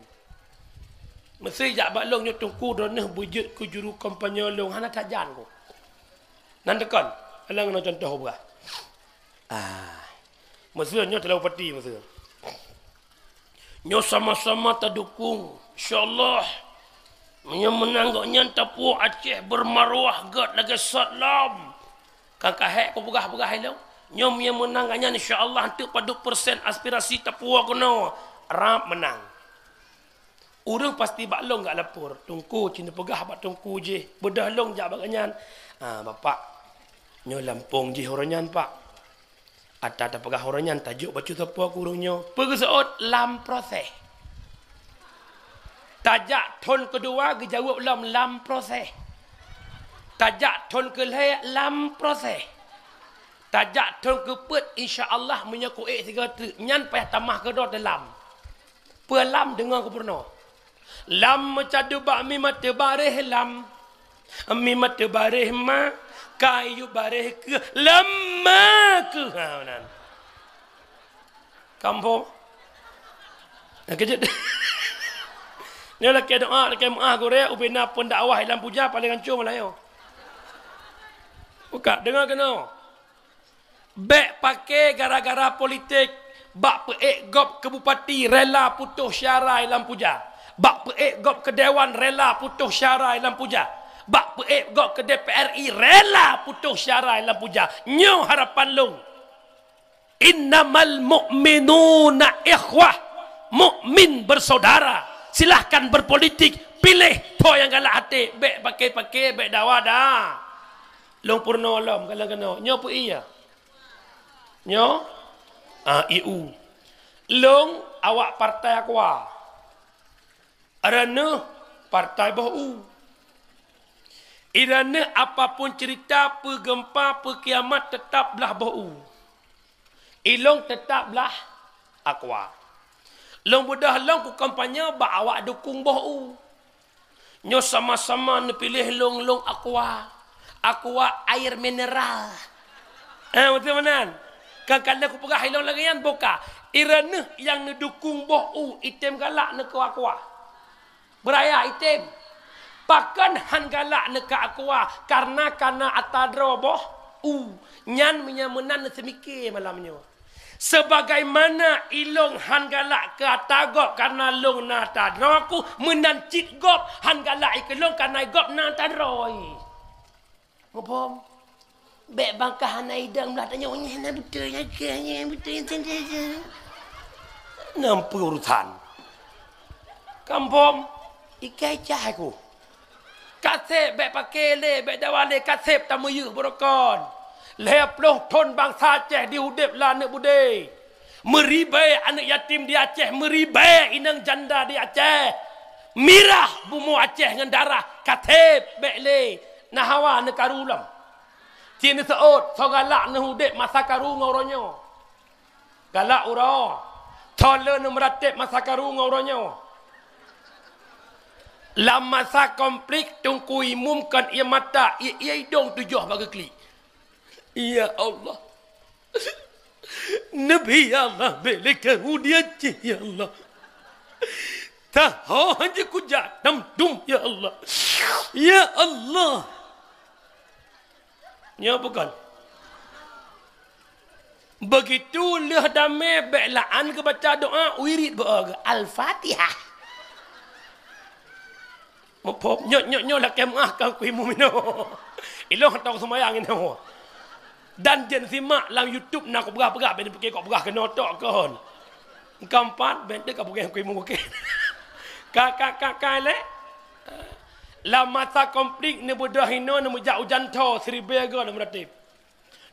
Meusé jak bak lôn nyoe teungku, droeneuh beujeuet keu juru kampanye lôn, hana tajan ku. Nan teukon, alang keunoe contoh peugah. Ah. Meusé nyoe talalu pati meusé. Nyoe sama-sama tadukong, insya Allah. Meunyoe meunan gobnyan tapuwoe Aceh beumarwah gét lagée Saddam. Kan ka hék kupeugah-peugah ilong. Nyoe meunyoe meunan gobnyan, insya Allah, enteuk padub persen aspirasi tapuwoe keunoe, rab meunan. Ureuëng pasti bak lôn gak lapor, teungku, ci neupeugah bak teungku jih, beudôh lôn jak bak gobnyan. Ah, Bapak, nyoe lampông jih uroe nyan, Pak. Ata tapeugah uroe nyan tajok bacut sapo keu ureuëng nyoe. Peue geuseuôt? Lam proses. Tajak thon keudua geujaweueb lom lam proses. Tajak thon keulhèe lam proses. Tajak thon keupeuet, insya Allah, meunyoe kuék sigoe treuk nyan payah tamah keudroe teuh lam. Peue lam deungoe keu peurunoe. Lam meucadu bak mi meuteubah réh lam. Mi mata bareh ma, kayu bareh keuh, lama keuh ha nan. Kampung. Nah, kejut. Nyoe lakée doa, lakée meu'ah gurée, ubena pendakwah ilam puja paling hancô Meulayu. Buka, deungoe keunoe. Bék paké gara-gara politik, bak peuék gob keu bupati rela putôh syara ilam puja, bak peuék gob keu dewan rela putôh syara ilam puja, bak peuék gob keu D P R I rela putôh syara ilam puja. Nyoe harapan lôn. Innamal mu'minuna ikhwah, mukmin bersaudara. Silahkan berpolitik, pilih toh nyang galak até, bék paké-paké, bék dawa dah. Lôn peurunoe lom, galak keunoe. Nyoe peue iya? Nyoe? Ah, I U. Lôn awak partai Aqua. Droeneuh partai boh u. Droeneuh apapun cerita, peu gempa, peu kiamat, tetap blah boh u. Ilôn tetap blah Aqua. Lôn beudôh lôn kukampanye bak awak dukung boh u. Nyoe sama-sama neupiléh lôn, lôn Aqua. Aqua air mineral. Eh, beutôi meunan. Kan ka lheueh kupeugah ilôn lagée nyan, boh ka. Droeneuh nyang neudukung boh u, item galak neukeu Aqua. Beuraya item. Pakon han galak neukeu Aqua? Karena ka na ata droe boh u. Nyan meunyoe meunan neuseumike malam nyoe. Sebagaimana ilôn han galak keu ata gob karena lôn na ata droe ku, meunan cit gob han galak ikeulôn karena gob na ata droe. Muphom? Bék bangkah hana idong blah tanyoe nyan, na beutôi nyan keuh, nyan beutôi nyan saja. Nampu urusan. Kampung, ikai cah aku. Kaseb bék paké lé, bék dawa lé, kaseb tameuyeuh beurokon. Lhée ploh thon bansa Aceh di udeb lam aneuk budé. Meuribée aneuk yatim di Aceh, meuribée inong janda di Aceh. Mirah bumoe Aceh ngon darah, kaseb bék lé, na hawa neukaru lom. Cit neuseuôt, soe galak neuudeb masa karu ngon uroe nyoe. Galak uroe, soe le neumeuratéb masa karu ngon uroe nyoe. Lam masa konflik Teungku Imum kon ié mata, ié, ié idong tujoh bak geuklik. Ya Allah. Nabi ya Allah, bék lé karu di Aceh, ya Allah. Taho hana kujak nam dum, ya Allah. Ya Allah. Nyoe bukan. Begitu lheueh damé bék la'an geubaca doa, wirid beu Al-Fatihah. Muphom, nyoe, nyoe, nyoe lakée meu'ah keu kui muminoe. Ilôn hana seumayang inoe. Dan jeuet simak lam YouTube na kupeugah-peugah, ben pike kok peugah keunoe tok kon. Keumpat, ben teuka peugah kui muminoe. Ka, ka, ka, ka lé. Lam masa konflik neubeudôh inoe, neumeujak ujan tho, siribée goe neumeuratéb.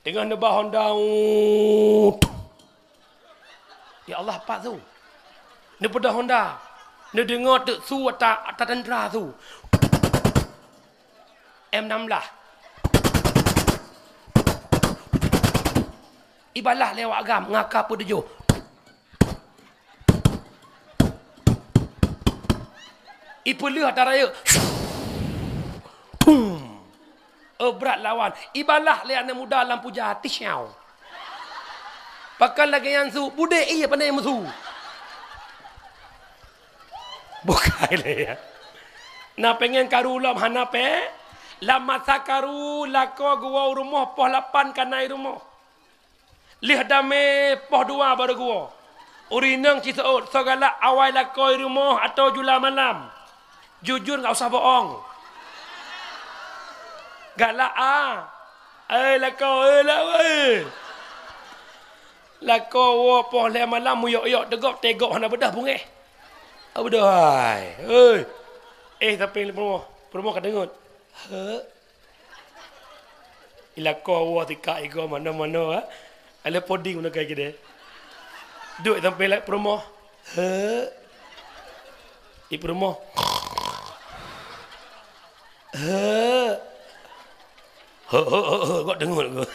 Teungoh neuba honda, uut. Ya Allah, pat su. Neubeudôh honda. Neudeungoe teuk su ata, ata tentera su. M enam belas. Ibalah lewat agam ngaka peutujoh. Ipeuleueh ata rayeuk. Pum. Oh, brat lawan. Ibalah lé aneuk muda lam puja, tisiau. Pakon lagée nyan su, budek ié pandai meusu. Bukai lé ya. Na pengen karu lom hana pe. Lam masa karu lakoe geuwoe u rumoh poh lapan ka na i rumoh. Lheueh damé poh dua barô geuwoe. Ureueng inong ci seuôt, soe galak awai lakoe i rumoh atau jula malam. Jujur, nggak usah bohong. Galak a. Eh, lakoe, eh, lakoe. Lakoe woe poh lhée malam meuyok-yok teugok, teugok hana beudôh beungéh. Hana beudôh hai. Hei. Eh, tapi peurumoh, peurumoh ka deungon. He. Ilakoe woe tika igoe manoe-manoe, ha? Alé poding meunoe kai keudeh. Duek sampai lam peurumoh. He. Di peurumoh. He. He, he, he, he, gok deungon.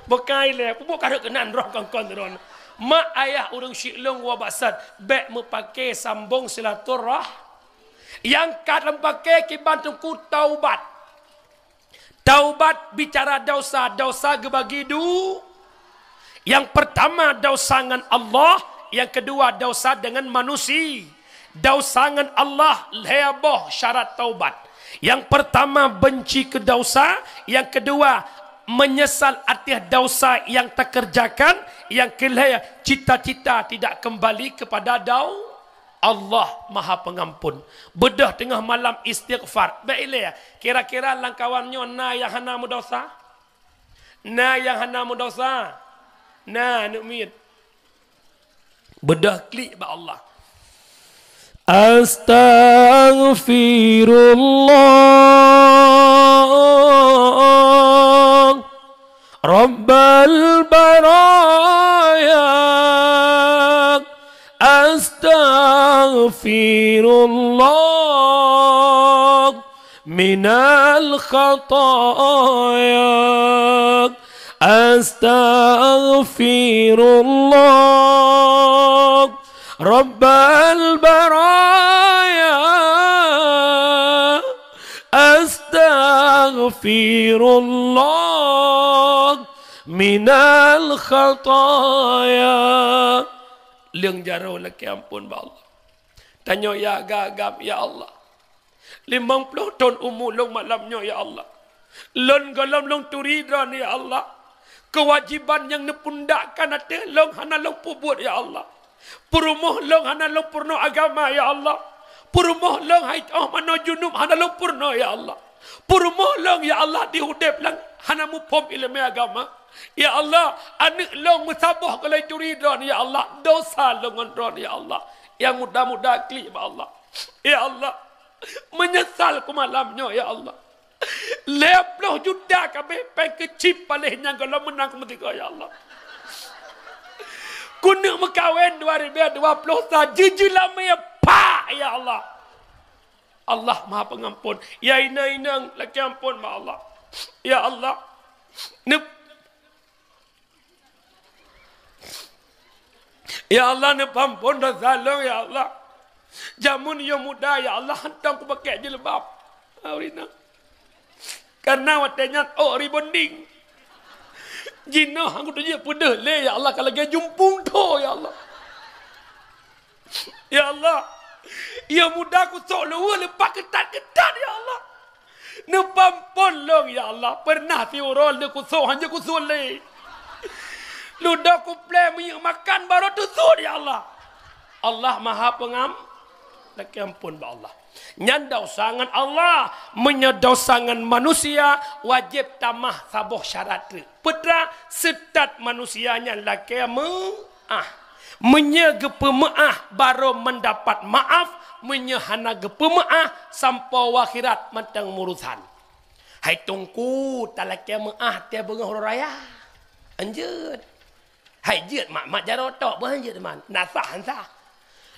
Bukai lé, peubuet kareuek keunan roh kon-kon droe. Mak ayah ureueng syiek lôn woe bak sat, bék meupaké sambong silaturah-, Nyang ka lôn paké kiban teungku taubat. Taubat bicara dosa, dosa geubagi du-, nyang pertama dosa ngon Allah, nyang kedua dosa dengan manusia. Dosa ngon Allah lhée boh syarat taubat. Nyang pertama benci keu dosa, nyang kedua menyesal atas dosa nyang takeurjakan, nyang keulhée cita-cita tidak kembali kepada dau-, Allah Maha Pengampun. Beudôh teungoh malam istighfar. Bék ilée, kira-kira lam kawan nyoe na nyang hana meudosa? Na nyang hana meudosa? Na, aneuk miet. Beudôh klik bak Allah. Astaghfirullah Rabbal baraya. Astaghfirullah minal khataya. Astaghfirullah Rabbal baraya. Astaghfirullah minal khataya. Leueng jaroe lakée amphon bak Allah. Tanyoe ya agam-agam, ya Allah. Limong ploh thon umu lôn malam nyoe, ya Allah. Lôn gohlom lôn turi Droeneuh, ya Allah. Keuwajéban nyang neupundakkan ateueh lôn hana lôn peubuet, ya Allah. Peurumoh lôn hana lôn peurunoe agama, ya Allah. Peurumoh lôn hai oh manoe junub hana lôn peurunoe, ya Allah. Peurumoh lôn, ya Allah, di udeb lôn hana muphom iéleumé agama. Ya Allah, aneuk lôn meusaboh gohlom turi Droeneuh, ya Allah. Dosa lôn ngon Droeneuh, ya Allah. Nyang muda-muda klik bak Allah. Ya Allah, meunyeusal ku malam nyoe, ya Allah. Lhée ploh juta kabeh péng keu chip paléh nyang gohlom meunang keu meusigoe, ya Allah. Keuneuk meukawen dua ribée dua ploh sa jeuet jeulamé pak, ya Allah. Allah Maha Pengampun. Ya inong-inong, lakée amphon bak Allah. Ya Allah. Nep- Ya Allah, neupeuamphon dosa lôn, ya Allah. Jameun yôh muda, ya Allah, hantom kupakék jilbab. Awri na. Karena watée nyan ôk rebonding. Jinoe han kuteujeuet peudeuh lé, ya Allah, ka lagée jumpung tho, ya Allah. Ya Allah, yôh muda kusok luweue leupah keutat-keutat, ya Allah. Neupeuamphon lôn, ya Allah. Peureunah siuroe lé kusok, han jeuet kusok lé. Ludoe kuplée minyeuk makan barô teusut, ya Allah. Allah Maha Pengam-, lakée amphon bak Allah. Nyan dosa ngon Allah. Meunyoe dosa ngon manusia, wajéb tamah saboh syarat treuk. Peue treuk? Seutat manusia nyan lakée meu- ah. Meunyoe geupeumeuáh, barô meudapat maáf, meunyoe hana geupeumeuáh, sampoe u akhirat mantong meurusan. Hai Teungku, talakée meuáh teuh beungoh uroe raya. Anjeut. Hai jeuet mat-mat jaroe tok, beuh anjeut man. Na sah, han sah.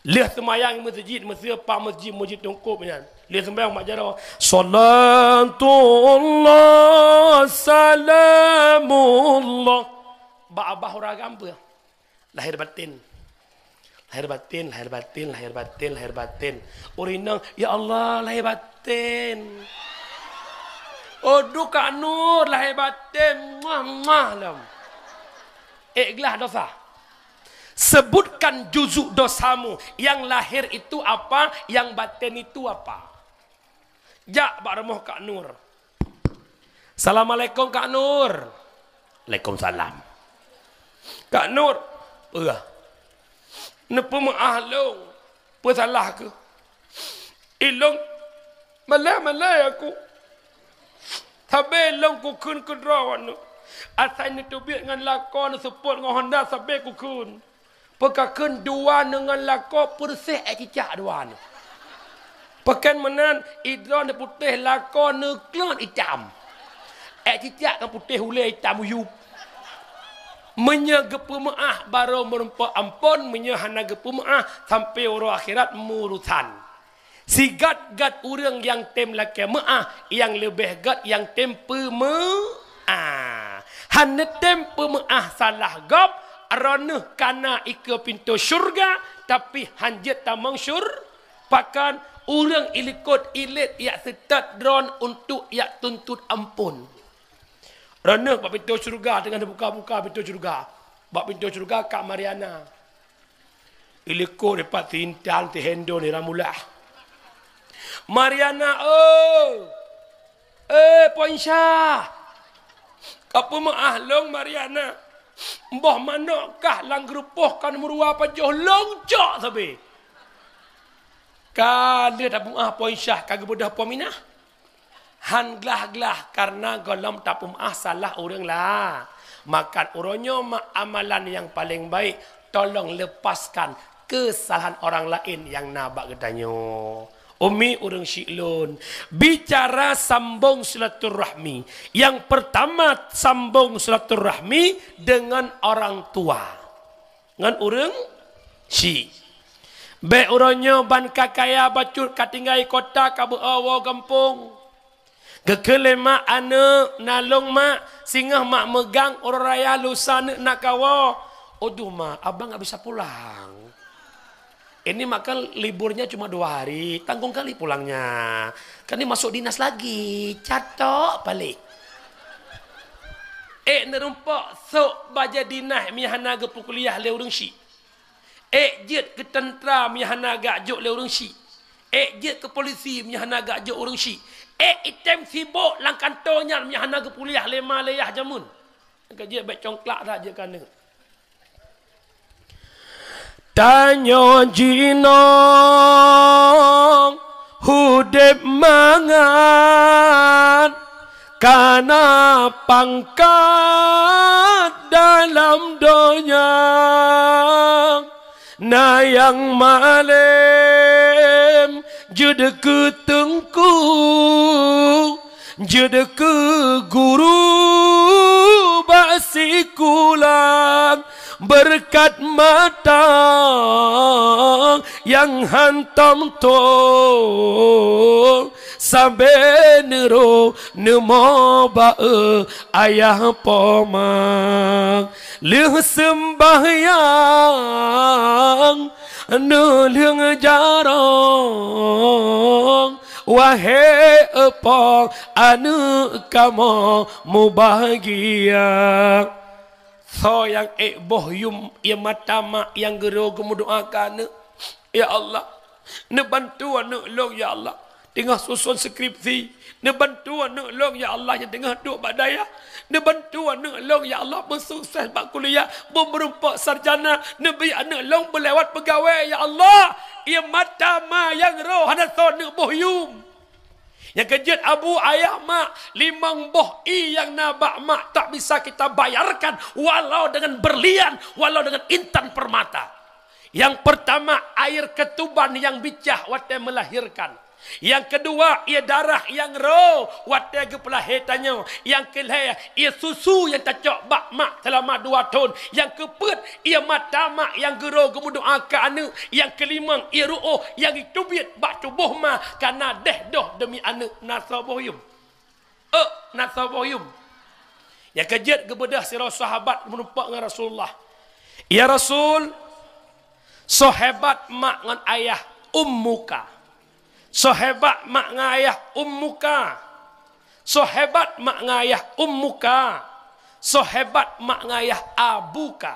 Lheueh seumayang meuseujid, meuseu pa meusjid, meusjid Teungku nyan. Lheueh seumayang mat jaroe. Salatullah, salamullah. Bak babah ureueng agam beuh. Lahir batin. Lahir batin, lahir batin, lahir batin, lahir batin. Ureueng inong, "Ya Allah, lahir batin." Oh, duka Nur, lahir batin. Muah, muah lom. Ék glah dosa. Sebutkan juzuk dosamu. Yang lahir itu apa? Yang batin itu apa? Jak bak rumoh Kak Nur. "Assalamualaikum, Kak Nur." "Waalaikumsalam." "Kak Nur, peue? Neupeumeuáh lôn, peue salah keuh? Ilôn malée-malée aku. Sabe lôn kukheun keu droeneuh. Asai neuteubiet ngon lakoe neuseupôt ngon honda sabe kukheun." Peukakheun dua ngon lakoe peureuseh ék cicak dua nyoe. Pakon meunan, idroe neuputéh lakoe neuklot itam. Ék cicak kan putéh ulée itam uyueb. Meunyoe geupeumeuáh barô meurumpok ampôn, meunyoe hana geupeumeuáh sampoe uroe akhirat meurusan. Sigat-gat ureuëng nyang tem lakée meuáh, nyang leubeh gat nyang tem peumeuáh. Hana tem peumeuáh salah gob, roh neuh kana ikeue pintoe syeuruga, tapi hanjeuet tamong syur-, pakon Ureuëng ilikot ilet yak seutôt droe untuk yak tuntot amphon. Droeneueh bak pintoe syeuruga teungoh neubuka-buka pintoe syeuruga. Bak pintoe syeuruga Kak Mariana. Ilikot dipat si Intan, si Hendo, ni Ramulah. "Mariana, oh! Eh, Puan Syah! Ka peumeu'ah lôn, Mariana. Boh manok kah lam geurupoh ka neumeuruwa pajoh lôn cok sabe." Ka lheueh tapeu'ah Puan Syah ka geubeudôh Puan Minah. Han glah-glah kareuna gohlom tapeu'ah salah ureuëng la. Maka uroe nyoe mak amalan nyang paleng baik, tolong lepaskan kesalahan orang lain nyang na bak geutanyoe. Umi ureuëng syik lôn, bicara sambong silaturahmi. Yang pertama, sambong silaturahmi dengan orang tua. Ngon ureuëng syik. Bék uroe nyoe ban ka kaya bacut ka tinggai kota ka beu-o woe gampông. Geukheun lé mak, "Aneuëk, na lôn mak, singoh mak meugang uroe raya lusa neuk na kawoe." "Aduh mak, abang nggak bisa pulang. Ini mak kan liburnya cuma dua hari, tanggung kali pulangnya. Kan ini masuk dinas lagi, catok balik." Ék neurumpok sôk bajée dinas meuhana geupeukuliah lé ureuëng syik. Ék jeuet keu teuntra meuhana geujok lé ureuëng syik. Ék jeuet keu polisi meuhana geujok ureuëng syik. Ék item sibok lam kantô nyan meuhana geupuliah lé ma lé yah jameun. Ka jeuet bék congklak that jeuet keu aneuëk. Tanyoe jinoe udeb mangat kana pangkat dalam donya. Na nyang malém jeuet keu teungku, jeuet keu guru bak sikula, beureukat mata nyang hantom tho, sabe neuro neumo ba-e ayah poma. Lheueh seumbahyang neulheueng jaroe, wahé eupong aneuëk kamoe mubahgia. Soe nyang ék boh yum ie mata mak nyang geuro geumeudoá keu aneuëk? Ya Allah, neubantu aneuëk lôn, ya Allah, teungoh suson skripsi. Neubantu aneuëk lôn, ya Allah, nyang teungoh duek bak dayah. Neubantu aneuëk lôn, ya Allah, beusukses bak kuliah, beumeurumpok sarjana. Neubri aneuëk lôn beulewat peugawée, ya Allah. Ie mata ma nyang roh hana soe aneuëk boh yum. Nyang keujeuet abu ayah mak, limong boh ie nyang na bak mak tak bisa kita bayarkan walau dengan berlian, walau dengan intan permata. Yang pertama, air ketuban yang bicah watée melahirkan. Yang kedua, ie darah nyang roh watée geupeulahé tanyoe. Yang keulhée, ie susu nyang tacok bak mak selama dua thon. Yang keupeuet, ie mata mak nyang geuro geumeudoá keu aneuëk. Yang keulimong, ie ruoh nyang jiteubiet bak tuboh ma kana deh doh deumi aneuëk. Na soe boh yum? Euk, na soe boh yum? Nyang keujeuet geubeudôh sidroe sahabat meurumpok ngon Rasulullah. "Ya Rasul, soe hebat mak ngon ayah ummuka? Soe hebat mak ngon ayah ummuka? Soe hebat mak ngon ayah ummuka? Soe hebat mak ngon ayah abuka?"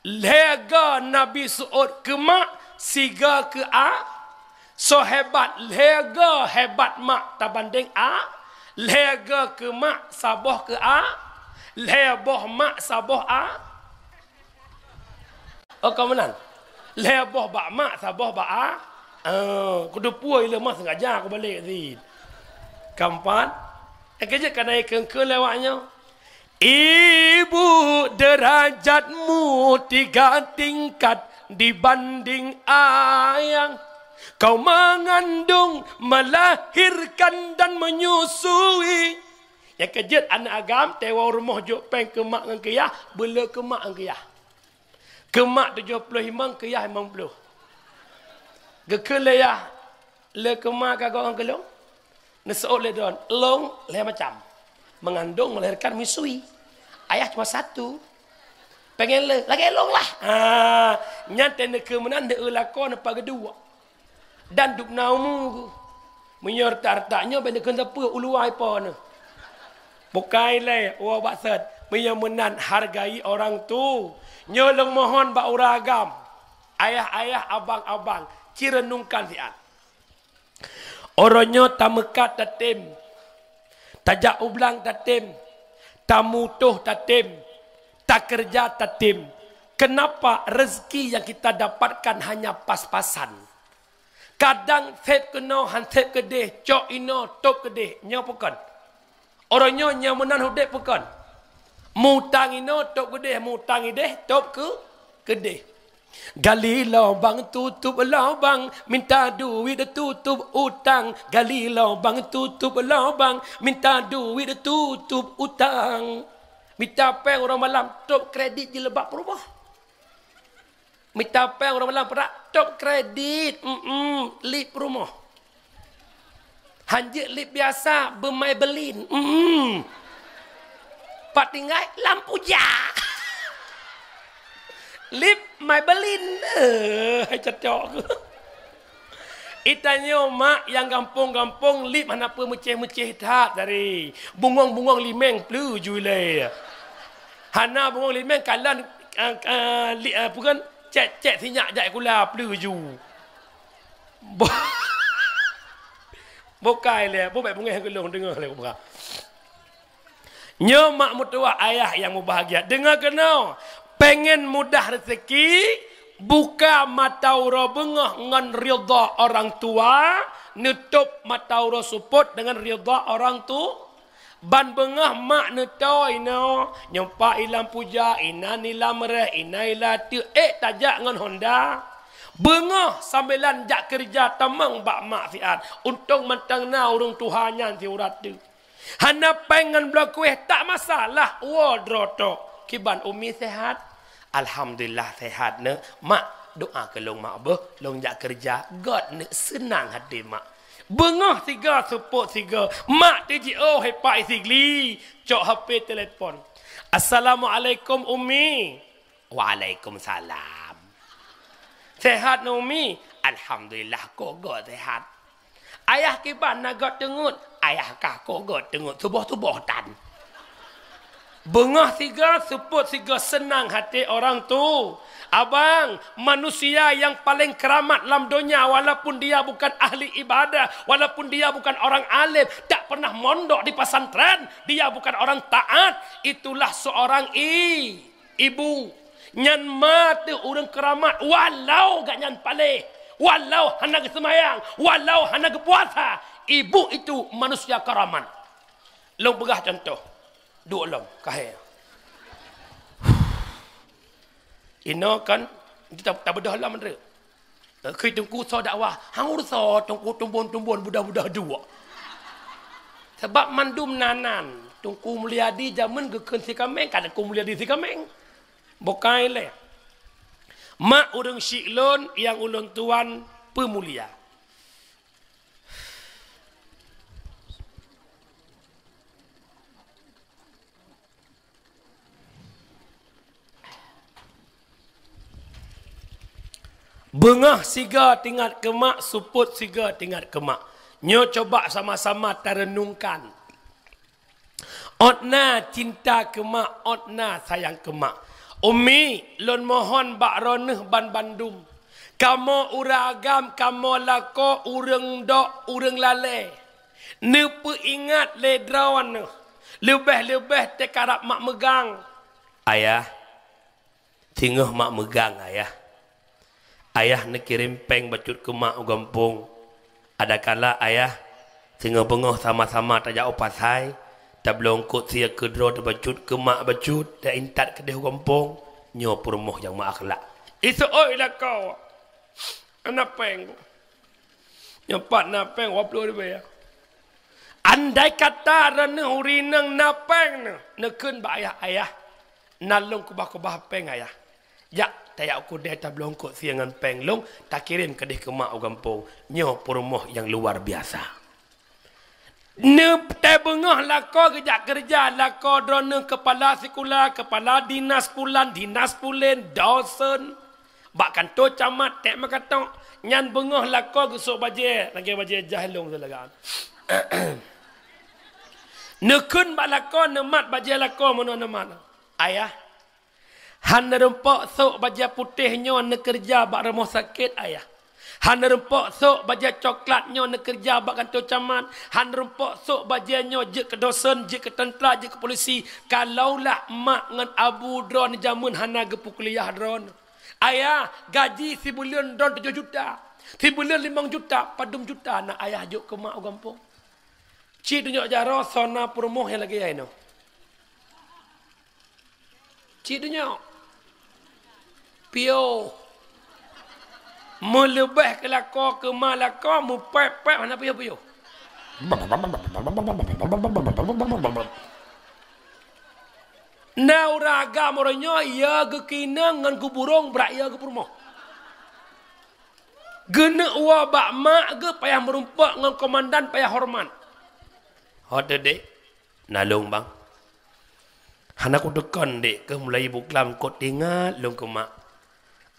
Lhée goe Nabi seuôt keu mak, sigoe keu a. Soe hebat, lhée goe hebat mak tabandeng a. Lhée goe keu mak saboh keu a. Lhée boh mak saboh a. Oh, ka meunan. Lhée boh bak mak saboh bak a. Oh, kuteupue ileuh mah sengaja kubalek cit. Keumpat, nyang keujeuet kana keu-keu lewat nyoe. Ibu derajatmu tiga tingkat dibanding ayah. Kau mengandung, melahirkan dan menyusui. Nyang keujeuet aneuëk agam, tewa rumoh jok péng keu mak ngon keu yah, beuleu keu mak ngon keu yah. Keu mak tujoh ploh limong, keu yah limong ploh. Geukheun lé yah, "Lé keu ma ka goe ngon keu lôn?" Neuseuôt lé droe, "Lôn lhée macam. Mengandung, melahirkan, menyusui. Ayah cuma satu. Pengen lé, lagée lôn lah." Ha, nyan teuh neukheun meunan, neueu lakoe neupageudua. Dan dubna umu geuh. Meunyoe retak-retak nyoe bèk neukheun sapeue, u luwa ipo neuh. Bukai lé, woe bak sot. Meunyoe meunan hargai orang tu. Nyoe lôn mohon bak ureueng agam. Ayah-ayah, abang-abang, ci renungkan siat. Uroe nyoe tameukat tatem. Tajak u blang tatem. Tamutoh tatem. Takeureuja tatem. Kenapa rezeki yang kita dapatkan hanya pas-pasan? Kadang sép keunoe han sép keudeh, cok inoe tôb keudeh, nyoe peue kon? Uroe nyoe nyang meunan udép peue kon? Mutang inoe tôb keudeh, mutang ideh tôb keu keudeh. Gali lubang tutup lubang, minta duit tutup utang. Gali lubang tutup lubang, minta duit tutup utang. Mita péng uroe malam, tôb kredit jilbab peurumoh. Mita péng uroe malam, perak tôb kredit, mm, lip rumoh. Hanjeuet lip biasa, beu Maybelline, mm. Pat tinggai lam puja. Lip Maybelline, eh, hai cocok. Itanyoe mak nyang gampông-gampông lip hana peue meucéh-meucéh that dari. Bungong-bungong limeng pleu ju ilèe. Hana bungong limeng kalon, eh, eh, li-, eh, peue kan, cét-cét sinyak jak sikula pleu ju. Bo-, bukai lé, bu bèk beungéh keu lôn deungö lé, buka. Nyoe mak meutuwah ayah nyang mubahgia. Deungö keunoe, pengen mudah rezeki, buka mata uroe beungoh ngon ridha orang tua, neutôb mata uroe seupôt deungon ridha orang tu-, Ban beungoh mak neutoe inoe, nyoe pat i lam puja, inan i lam reh, inan i lam ateueh, ék tajak ngon honda. Beungoh sambilan jak keureuja tamong bak mak siat, untông mantong na ureueng tuha nyan siurat teuk. Hana péng ngon bloe kueh, tak masalah, woe droe tok. Kiban Umi sehat? Alhamdulillah sehat neuh. Mak, doa keu lôn mak beuh, lôn jak keureuja, göt neuh seunang até mak. Beungoh sigoe seupôt sigoe, mak teujiôh ipak i Sigli, cok H P telepon. "Assalamualaikum, Umi." "Waalaikumsalam." "Sehat neuh, Umi?" "Alhamdulillah, kok göt sehat." "Ayah kiban na göt teungeut?" "Ayah kah kok göt teungeut, suboh-suboh tan." Beungoh sigoe, seupôt sigoe, seunang até orang tu. Abang, manusia yang paling keramat lam donya, walaupun dia bukan ahli ibadah, walaupun dia bukan orang alim, tak pernah mondok di pesantren, dia bukan orang taat, itulah seorang i-, ibu. Nyan ma teuh ureueng keramat, walau gobnyan paléh, walau hana geuseumayang, walau hana geupuasa, ibu itu manusia keramat. Lôn peugah contoh. Duek lom, kahé. Inoe kan, ta-, tabeudôh lom, Andrew. Kheun teungku soe dakwah, hang ureueng soe teungku tumbon-tumbon budah-budah duek. Sabab mandum na nan, Teungku Mulyadi jameun geukheun si kaméng, kan Teungku Mulyadi si kaméng. Bukai lé. Mak ureueng syik lôn nyang ulôn tuan peumulia. Beungoh sigoe teuingat keu mak, seupôt sigoe teuingat keu mak. Nyoe cuba sama-sama tarenungkan. Ôt na cinta keu mak, ôt na sayang keu mak. Umi, lôn mohon bak droeneuh banbandum. Kamoe ureueng agam, kamoe lakoe ureueng dok, ureueng lalée. Neupeuingat lé droeneuh, leubeh-leubeh teukarab mak meugang. Ayah, singoh mak meugang, Ayah. Ayah neukirém péng bacut keu mak u gampông. Adakala Ayah, singoh beungoh sama-sama tajak u pasai, tabloe eungkôt sie keu droe teubacut keu mak bacut, taintat keudeh u gampông. Nyoe peurumoh nyang meuakhlak. Iseuôt lakoe. Hana péng. Nyoe pat na péng dua ploh ribèe. Andai kata droeneuh ureueng inong na péng neuh, neukheun bak ayah, "Ayah, na lôn keubah-keubah péng, Ayah. Jak tajak u keudè tabloe eungkôt sie ngon péng lôn, takirém keudeh keu mak u gampông." Nyoe peurumoh nyang luar biasa. Neuteubeungoh lakoe geujak keureuja, lakoe droeneuh keupala sikula, keupala dinas pulan, dinas pulen, dosen, bak kantô camat, teuh meukatok, Nyan beungoh lakoe geusok bajée, lagée bajée jah lôn silakan. Neukheun bak lakoe, neumat bajée lakoe meunoe neumat. Ayah, hana rumpok sok bajée putéh nyoe neukeureuja bak rumoh sakét, ayah. Hana rumpok sok bajée coklat nyoe neukeureuja bak kantô camat. Hana rumpok sok bajée nyoe jeuet keu dosen, jeuet keu teuntara, jeuet keu polisi. Kalaulah mak ngon abu droeneuh jameun hana geupeukuliah droeneuh. Ayah, gaji sibuleuen droeneuh tujoh juta. Sibuleuen limong juta, padum juta na ayah jok keu mak u gampông. Cit tunyok jaroe sona peurumoh nyang lagée nyoe. Cit tunyok. Piôh. Meuleubeh keu lakoe keu ma lakoe, meupép-pép hana piôh-piôh. Na ureuëng agam uroe nyoe, ya geukinong ngon geuburong brat ya geupeurumoh. Geuneuk woe bak mak geuh payah meurumpok ngon komandan payah horeumat. Ho teuh, Dek, na lôn bang. Hana kuteukon, Dek, keuh mulai buklam kot ingat lôn keu mak.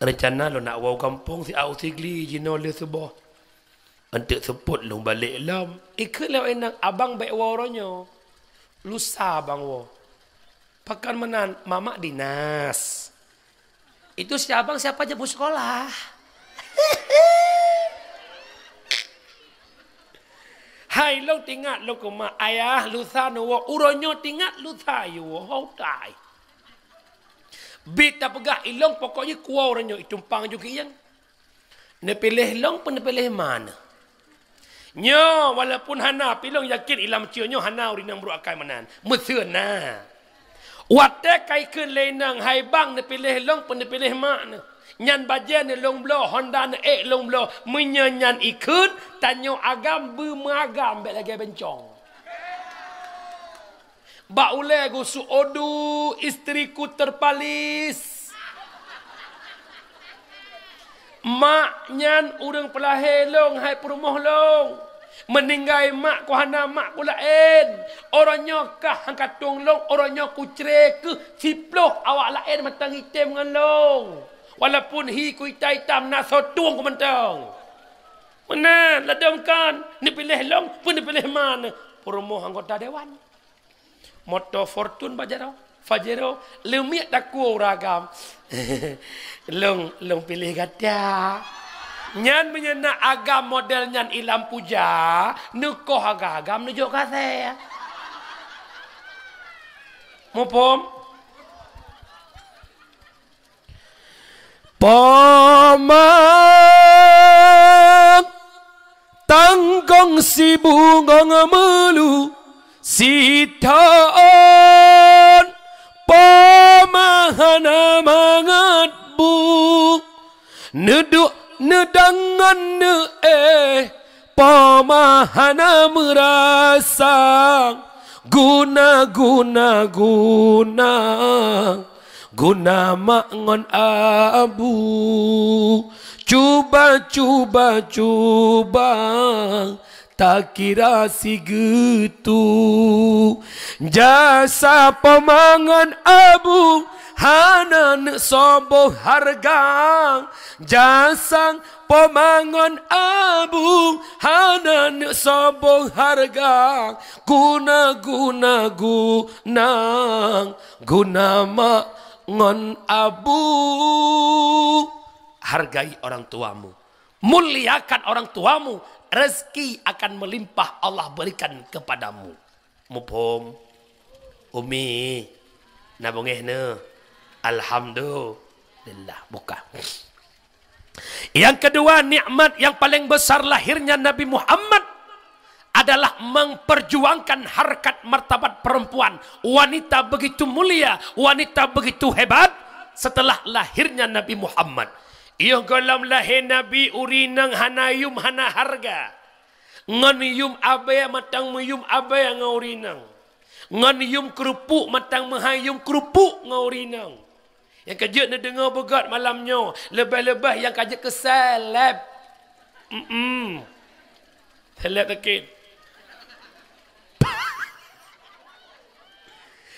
Reuncana lôn nak woe gampông si Au Sigli jinoe lheueh suboh. Eunteuk seupôt lôn balek lom. Ikheun lé inong, abang bék woe uroe nyoe. Lusa abang woe. Pakon meunan, mamak dinas. Itu si abang siapa aja mau sekolah. Hai lôn tingat lôn keu mak, ayah lusa neuwoe, uroe nyoe tingat lusa yue woe, ho tai. Bit tapeugah ilong pokok jih kuwoe uroe nyoe itumpang ju kiyeng. Neupiléh lôn pun neupiléh ma neuh. Nyoe walaupun hana, pi lôn yakin ilam cio nyoe hana ureuëng nyang brok akai meunan. Meuseue na. Watée kai kheun lé inong hai bang neupiléh lôn pun neupiléh ma neuh. Nyan bajée neuh lôn bloe, honda neuh ék lôn bloe. Meunyoe nyan ikheun, tanyoe agam beumeuagam bék lagée bencong. Bak ulée geusu odu istriku terpalis. Mak nyan ureuëng peulahé lôn hai peurumoh lôn. Meuninggai mak ku hana mak ku laén. Uroe nyoe kah han ka tueng lôn, uroe nyoe ku cre keuh siploh awak laén mantong item ngon lôn. Walaupun hi ku itam-itam na soe tueng ku mantong. Meunan ladom kan neupiléh lôn pun neupiléh ma neuh peurumoh anggota dewan. Moto Fortune bak jaroe, Pajero, leumiek takue ureuëng agam. Lôn, lôn piléh gata. Nyan meunyoe na agam model nyan ilam puja, neukoh agam-agam neujok kasée. Muphom? Poma tanggong sibungong meulu sithon, poma hana mangat bu, neuduek neudangan neuéh, poma hana meurasa guna, guna, guna. Guna mak ngon abu, cuba, cuba, cuba takira sigeutu. Jasa poma ngon abu hana neusoe boh hareuga. Jasa poma ngon abu hana neusoe boh hareuga. Guna, guna, guna, guna mak ngon abu. Hargai orang tuamu. Muliakan orang tuamu. Rezeki akan melimpah Allah berikan kepadamu. Muphom? Umi, na beungéh neuh? Alhamdulillah, buka. Yang kedua, nikmat yang paling besar lahirnya Nabi Muhammad adalah memperjuangkan harkat martabat perempuan. Wanita begitu mulia, wanita begitu hebat setelah lahirnya Nabi Muhammad. Yoh gohlom lahé Nabi, ureuëng inong hana yum, hana hareuga. Ngon yum abée mantong meuyum abée ngon ureuëng inong. Ngon yum keureupuk mantong meuhai yum keureupuk ngon ureuëng inong. Nyang ka jeuet neudeungoe beugét malam nyoe, leubeh-leubeh nyang ka jeuet keu seleb. Mm-mm. Seleb sakét.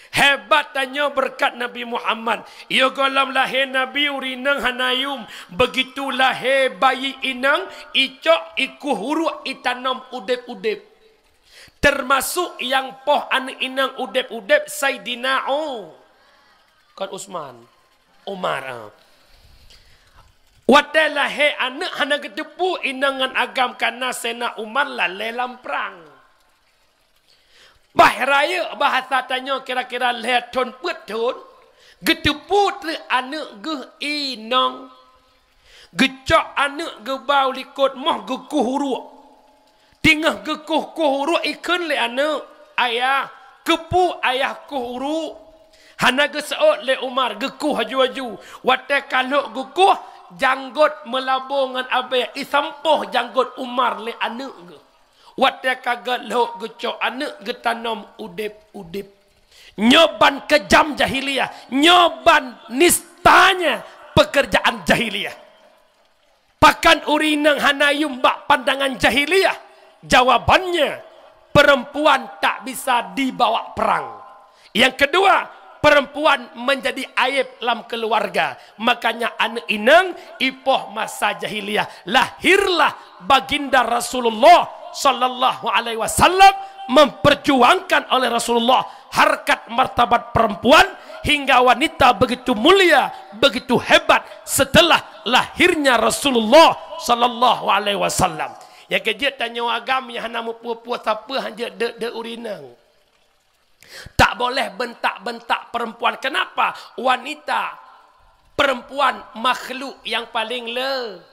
Hebat. Pat tanyoe beureukat Nabi Muhammad. Yoh gohlom lahé Nabi ureueng inong hana yum. Beugitu lahé bayi inong, icok, ikueh uruek, itanom udeb-udeb. Teumasok nyang poh aneuk inong udeb-udeb Saidina U-, kon Utsman, Umar, ah. Watée lahé aneuk hana geuteupeue inong ngon agam, kareuna Saidina Umar lalée lam prang. Bah rayeuk bahasa tanyoe kira-kira lhée thon peuet thon, geuteupeue treuk aneuk geuh inong. Geucok aneuk geuba u likot moh geukueh uruek. Teungoh geukueh-kueh uruek ikheun lé aneuk, "Ayah, keupeue ayah kueh uruek?" Hana geuseuôt lé Umar, geukueh aju-aju. Watée ka lhok geukueh, janggot meulabo ngon abée, isampôh janggot Umar lé aneuk geuh. Watée ka geulhok geucok aneuk geutanom udeb-udeb. Nyoe ban keujam jahiliyah, nyoe ban nistanya pekerjaan jahiliyah. Pakon ureueng inong hana yum bak pandangan jahiliyah? Jawabannya, perempuan tak bisa dibawa perang. Yang kedua, perempuan menjadi aib lam keluarga. Makanya aneuk inong ipoh masa jahiliyah. Lahirlah Baginda Rasulullah sallallahu alaihi wasallam, memperjuangkan oleh Rasulullah harkat martabat perempuan hingga wanita begitu mulia, begitu hebat setelah lahirnya Rasulullah sallallahu alaihi wasallam. Nyang keujeuet tanyoe agam nyang hana meupeue-peue sapeue hanjeuet deuek-deuek ureueng inong. Tak boleh bentak-bentak perempuan. Kenapa? Wanita, perempuan, makhluk yang paling le-,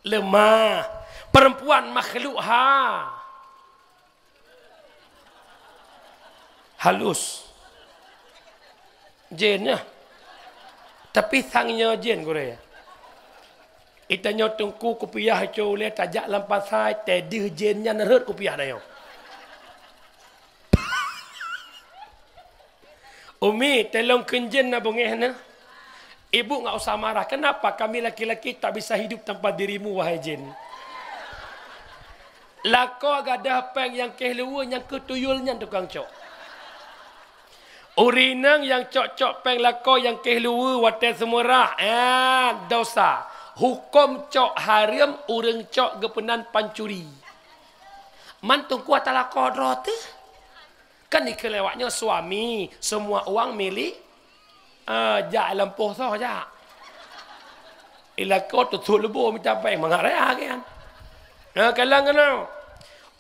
lemah. Perempuan makhluk ha-, halus. Jén nyan. Tapi sang nyoe jén gurée. Itanyoe teungku kupiah icok ulée tajak lam pasai, teuh deuh jén nyan rhot kupiah tanyoe. Umi, tolong kheun jén na beungéh na. Ibu nggak usah marah. Kenapa kami laki-laki tak bisa hidup tanpa dirimu, wahai jén? Lakoe gadôh péng nyang kéh luweue nyang keu tuyul nyan tukang cok. Ureueng inong nyang cok-cok péng lakoe nyang kéh luweue watée seumeurah, eh, dosa. Huköm cok hareuem, ureueng cok geupeunan pancuri. Man teungku ata lakoe droe teuh. Kan dikheun lé awak nyoe suami, semua uang milik, ah, jak lam poh soh jak. Ilakoe tutup leubo mita péng mangat raya kan. Nah, kalang keunoe.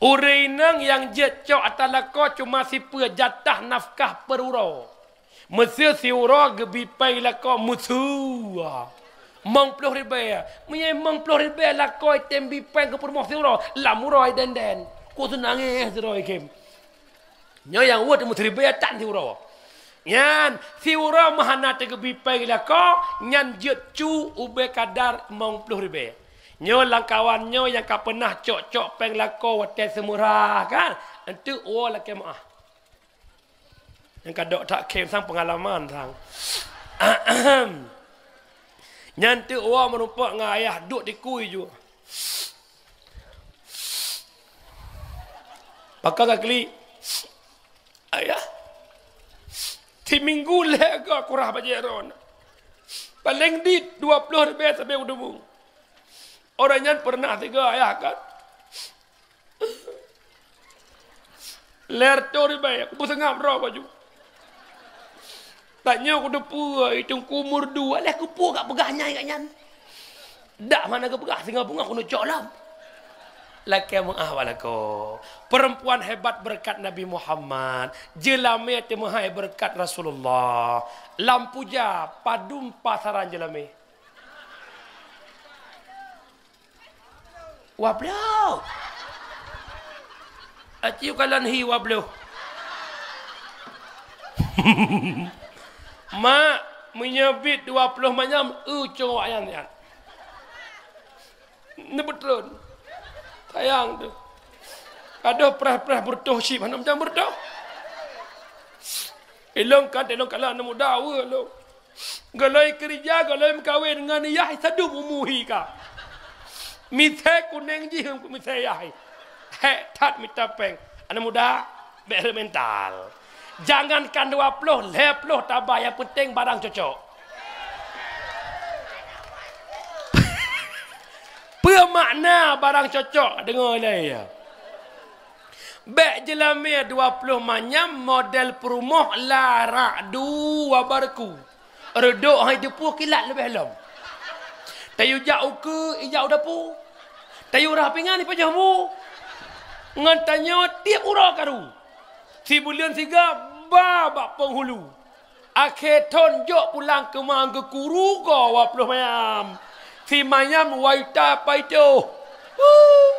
Ureueng inong nyang jeuet cok ata lakoe cuma sipeue jatah nafkah per uroe. Meuseu siuroe geubi péng lakoe meuseu. Mong ploh ribée. Meunyoe mong ploh ribée lakoe tem bi péng keu peurumoh siuroe, lam uroe den-den. Ku seunang éh siuroe khem. Nyoe nyang weueh teumeuteuribée tan siuroe. Nyan, siuroe meuhana teugeubi péng lakoe, nyan jeuet cu ubé kadar limong ploh ribée. Nyoe lam kawan nyoe nyang ka peunah cok-cok péng lakoe watée seumeurah kan? Enteuk woe lakée meuáh. Nyang ka dok that khem sang peungalaman sang. Nyan teuk woe meurumpok ngon ayah duek dikui ju. Pakon ka klik. Ayah. Siminggu lhée goe kurah bajée droe. Paleng dit dua ploh ribée sabe udeumu. Orang nyan pernah tiga ayah kan. Lhée reutôh ribée, kupeuseungab droe baju. Tanyoe kuteupeue, i teungku merdu, alah keupeue gak peugah nyan gak nyan. Dak mana geupeugah singoh beungoh keuneuk cok lom. Lakée meuáh bak lakoe. Perempuan hebat berkat Nabi Muhammad. Jeulamé teumeuhai berkat Rasulullah. Lam puja, padum pasaran jeulamé. Wabloh. Aci ukalan hi wabloh. Mak, meunyoe bit dua ploh manyam, eu cong awak nyan nyan. Neubeutron. Sayang tu. Adoh preh-preh beureutoh cit, hana macam beureutoh. Ilong kan, ilong kala aneuk muda, weu lôn. Goloi keurija, goloi meukawen ngon yah sadum umu hi ka. Misée kuneng jih misée yah. Hék that mita péng. Aneuk muda, bék rhot mental. Jangankan dua ploh, lhèe ploh taba, nyang peunteng barang cocok. Peue makna barang cocok? Deungoe lé, ya. Bèk jeulamé dua ploh manyam model peurumoh la ra'du wa barqu. Reudôk hai teupue kilat leubeh lom. Tayue jak ukeue, ijak u dapu. Tayue rhah pingan ipajoh bu. Ngon tanyoe tiep uroe karu. Sibuleuen siga ba bak peunghulu. Akhé thon jok pulang keumang geukuru goe dua ploh manyam. Si manyam waita paitoh. Huh.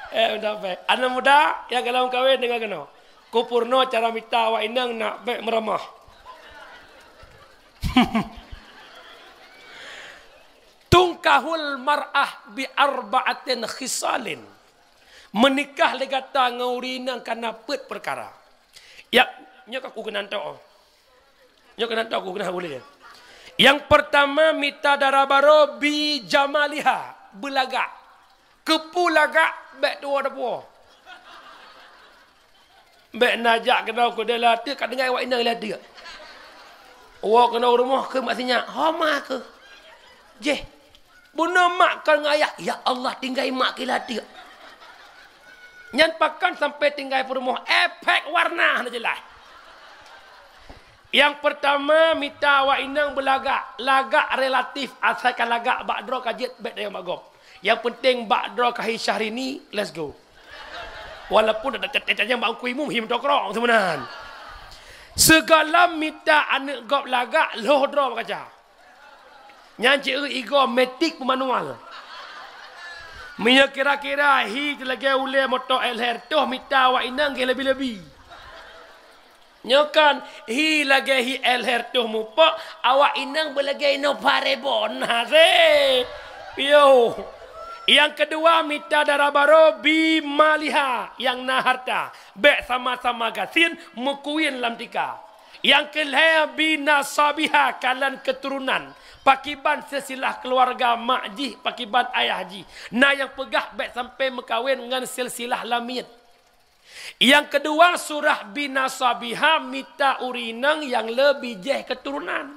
Eh, udah baik. Aneuk muda nyang ka lom kawen deungö keunoe. Kupeurunoe cara mita awak inong nak bèk meuramah. Tunkahul mar'ah bi arba'atin khisalin. Meunikah lé gata ngon ureueng inong kareuna peuet peukara. Ya, nyoe ka ku keunan tok. Nyoe keunan tok ku keunan ulèe. Nyang peurtama mita dara barô bi jamaliha, beulagak. Keupeue lagak bèk tuwoe dapu. Bèk na jak keunoe keudéh lagak teuk, ka tinggai awak inong lagak teuk. Woe keunoe u rumoh keu mak sinyak, "Ho ma keuh?" "Jéh, bunoe mak kon ngon ayah." "Ya Allah, tinggai mak keuh lagak teuk." Nyan pakon sampai tinggai peurumoh, efek warna hana jeulaih. Nyang peurtama mita awak inong beulagak, lagak relatif, asai ka lagak bak droe ka jeuet bèk tanyong bak gob. Nyang peunteng bak droe ka hi Syahrini, let's go. Walaupun ada tanyong bak Teungku Imum, hi meutokrong seumeunan. Sigohlom mita aneuk gob lagak, lhôh droe bak kaca. Nyan cit igoe matik peumanual. Meunyoe kira-kira hi lagèe ulèe moto L R toh mita awak inong gèh lebi-lebi. Nyoe kan hi lagèe hi L R toh mupok, awak inong beulagèe inoe parebon. Hasé. Yo. Nyang keudua mita dara barô bi maliha nyang na harta. Bèk sama-sama gasien meukuyen lam tika. Nyang keulhèe bi nasabiha kalon keuturonan. Pakiban silsilah keuluwarga mak jih, pakiban ayah jih. Na nyang peugah bèk sampai meukawen ngon silsilah lamiet. Nyang keudua surah bi nasabiha mita ureueng inong nyang le bijèh keuturonan.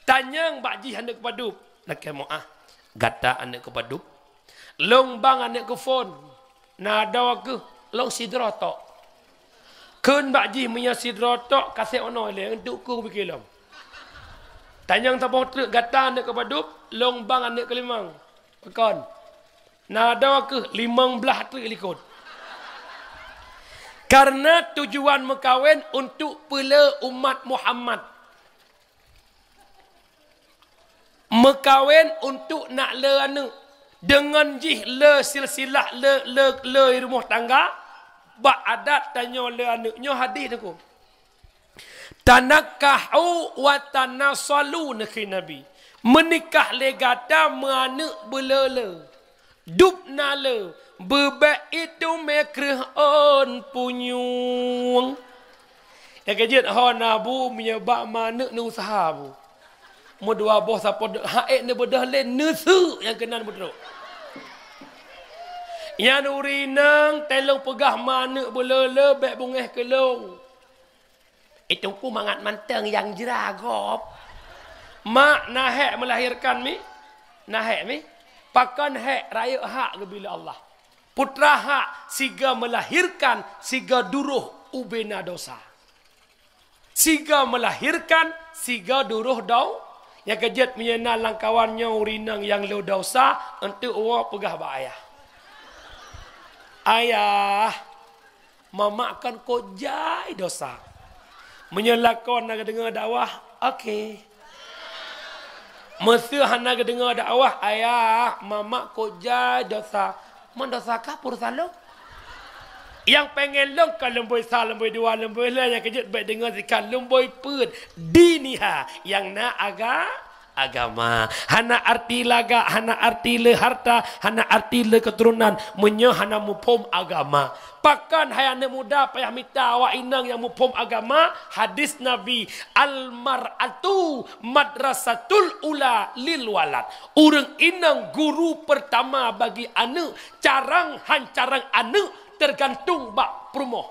Tanyong bak jih aneuk padub, "Lakèe meu'ah, gata aneuk keu padub?" "Lôn bang aneuk keu phôn." "Na adoe keuh?" "Lôn sidroe tok." Kheun bak jih, "Meunyoe sidroe tok, ka sép unoe lé, untuk keu pike lom." Tanyong saboh treuk, "Gata aneuk keu padub?" "Lôn bang aneuk keu limong." "Pakon?" "Na adoe keuh?" "Limong blaih treuk likot." Karena tujuan meukawen untuk peulé umat Muhammad. Meukawen untuk nak le aneuk. Deungon jih le silsilah le, le, le rumoh tangga, bak adat tanyoe le aneuk. Nyoe hadih Teungku. "Tanakahu wa tanasalu," neukheun Nabi. Meunikah lé gata meuaneuk beuleu-leu. Dub na le, beubek itu mé kreueh ôn punyueng. Nyang keujeuet ho na bu meunyoe bak ma aneuk neuusaha bu. Meudua boh sapo de-, ha ék neubeudôh lé neuseuk nyang keunan beutrok. Nyan ureueng inong teuh lôn peugah ma aneuk beuleu-leu bek beungéh keu lôn. Itu ku mangat mantong nyang jra gob. Mak na hék melahirkan mi? Na hék mi? Pakon hék rayeuk hak geubri lé Allah. Putra hak siga melahirkan siga duroh ubena dosa. Siga melahirkan siga duroh dau-, nyang keujeuet meunyoe na lam kawan nyoe ureueng inong nyang lo dosa, enteuk woe peugah bak ayah. Ayah, Mamak kan kok jai dosa. Meunyoe lakoe na geudeungoe dakwah, oke. Meuseu hana geudeungoe dakwah, ayah, mamak kok jai dosa. Mon dosa kah peue urusan lôn? Nyang pengen lôn ka lumboi sa, lumboi dua, lumboi lhèe, nyang keujeuet bèk deungoe sikat lumboi peuet. Diniha, nyang na aga-, agama. Hana arti lagak, hana arti le harta, hana arti le keuturonan, meunyoe hana muphom agama. Pakon hai aneuk muda payah mita awak inong nyang muphom agama? Hadis Nabi, "Al-mar'atu madrasatul ula lil walad." Ureueng inong guru pertama bagi aneuk, carang han carang aneuk teugantung bak peurumoh.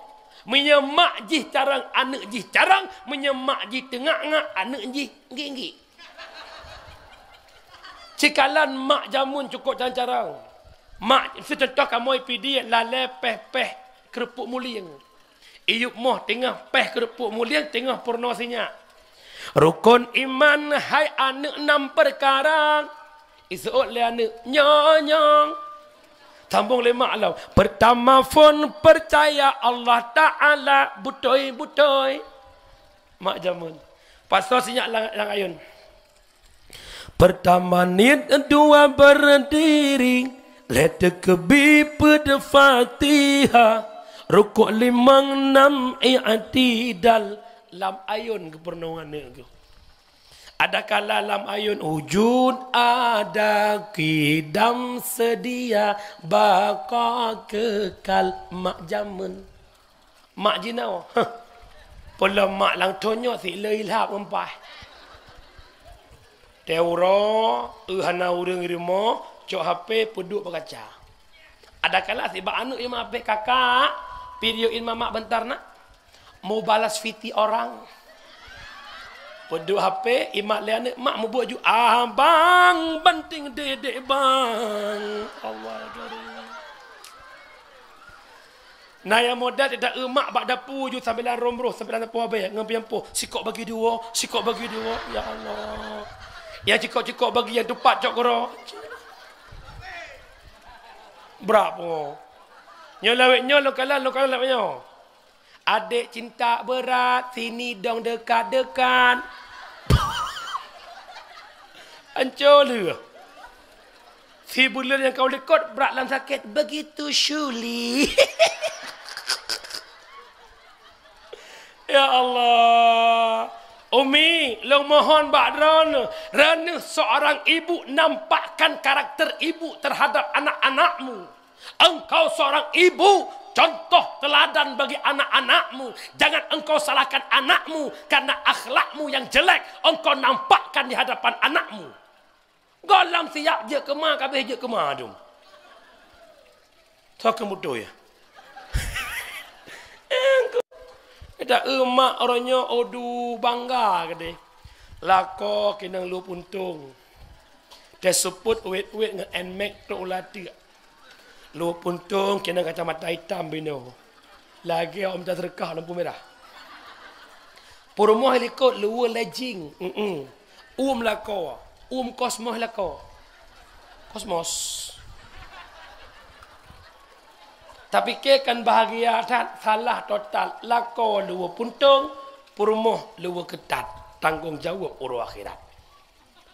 Meunyoe mak jih carang, aneuk jih carang. Meunyoe mak jih teungak-ngak, aneuk jih nggik-nggik. Cikalan mak jameun cukôp carang-carang. Mak, seucontoh kamoe Pidie lalée péh-péh keureupuk mulieng. Iyup moh teungoh péh keureupuk mulieng, teungoh peurunoe sinyak. Rukon iman hai aneuk nam peukara. Iseuôt lé aneuk, nyoe, nyoe. Sambông lé mak lom. Peurtama phon peucaya Allah Taala beutôi-beutôi. Mak jameun. Pasoe sinyak lam, lam ayôn. Peurtama niet, dua berdiri, lhée teukeubi peuet Fatihah, rukuk limong, nam i'tidal. Lam ayôn geupeurunoe aneuk geuh. Adakala lam ayôn wujud ada, qidam, seudia, baqa, keukal, mak jameun. Mak jinoe. Heh. Peulom mak lam thon nyoe si le ilhab ngon paih. Teuh uroe, eu hana ureuëng rumoh, cok H P peuduek bak kaca. Adakala sibak aneuk nyang H P, "Kakak, video in mamak bentar nak. Mau balas V T orang." Peuduek H P, imat lé aneuk, "Mak, mubuet ju." "Abang, banting dedek bang." Allah Akbar. Na nyang modal dak eu mak bak dapu ju sambilan rom roh, sambilan dapu abée ngon piampoh. Sikok bagi dua, sikok bagi dua. Ya Allah. Nyang cikok-cikok bagi nyang tupat cok keudroe. Brat pungo. Nyoe lawét nyoe, lôn kalon, lôn kalon lawét nyoe. Adek cinta berat, sini dong dekat-dekat. Ancô lheueh. Si buleuen nyang ka u likot brat lam sakét, begitu syuli. Ya Allah. Umi, lôn mohon bak droeneuh, droeneuh seorang ibu, nampakkan karakter ibu terhadap anak-anakmu. Engkau seorang ibu, contoh teladan bagi anak-anakmu. Jangan engkau salahkan anakmu karena akhlakmu yang jelek. Engkau nampakkan di hadapan anakmu. Goh lom siap jeuet keu ma, ka abéh jeuet keu ma dum. Soe keu mudo ya? Dak eu mak uroe nyoe, aduh, bangga keudeh. Lakoe keunong luwah puntông. Teuseupôt uwét-uwét ngon Nmax trok u lateuk. Luwah puntông keunong kacamata itam binoe. Lagée ôm taseureukah lampu merah. Peurumoh likot luwah lejing. Mm-mm. Uem lakoe, uem kosmos lakoe. Kosmos. Tapike kan bahagia that, salah total. Lakoe luwah puntông, peurumoh luwah keutat. Tanggong jaweueb uroe akhirat.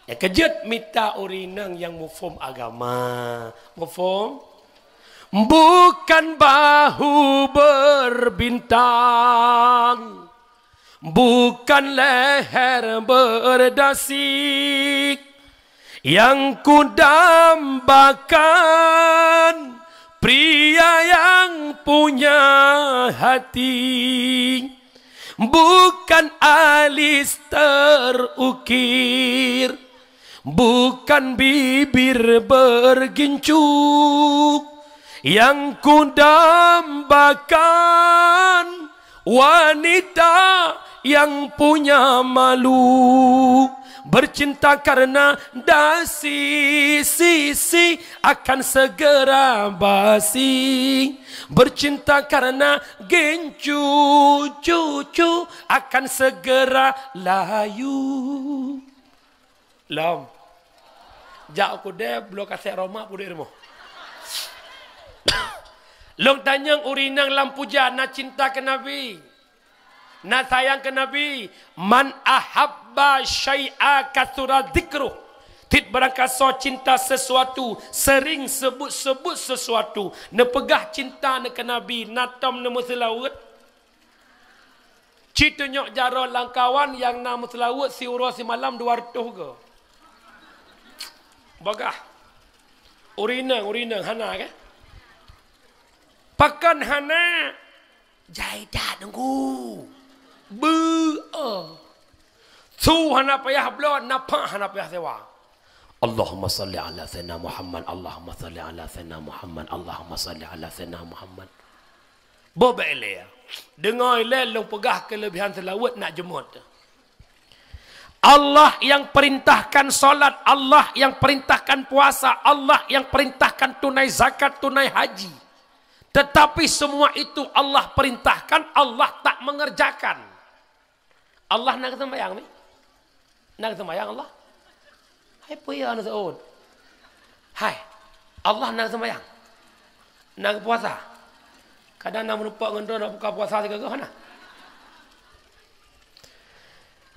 Nyang keujeuet mita ureuëng inong nyang muphom agama. Muphom? Bukan bahu berbintang, bukan leher berdasi, yang kudambakan pria yang punya hati. Bukan alis terukir, bukan bibir bergincu, yang kudambakan wanita yang punya malu. Bercinta karena dasi, sisi akan segera basi. Bercinta karena gincu, cucu akan segera layu. Lom. Jak u keudè bloe kasét Roma peuduek rumoh. Lôn tanyong ureuëng inong lam puja na cinta keu Nabi. Na sayang keu Nabi, "Man ahabba syai'a katsura dzikruh." Tiep barangkasoe cinta sesuatu, sering sebut-sebut sesuatu, neupeugah cinta neuh keu Nabi, na tom neumeuseulaweuet. Cit tunyok jaroe lam kawan nyang na meuseulaweuet siuroe simalam dua reutôh goe. Bagah. Ureuëng inong, ureuëng inong hana kah? Pakon hana? Jai that teungku. Beu, oh. Su hana payah bloe, nafah hana payah sewa. Allahumma salli ala sayyidina Muhammad, Allahumma salli ala sayyidina Muhammad, Allahumma salli ala sayyidina Muhammad. Boh bèk ilèe. Deungö ilèe lôn peugah keuleubihan seulaweuet nak jeumöt. Allah yang perintahkan salat, Allah yang perintahkan puasa, Allah yang perintahkan tunai zakat, tunai haji. Tetapi semua itu Allah perintahkan, Allah tak mengerjakan. Allah na geuseumayang ni? Na geuseumayang Allah? Hai, peue ya na seuôt? Hai, Allah na geuseumayang? Na geupuasa? Kadang na meurumpok ngon droe na buka puasa sigoe-goe hana.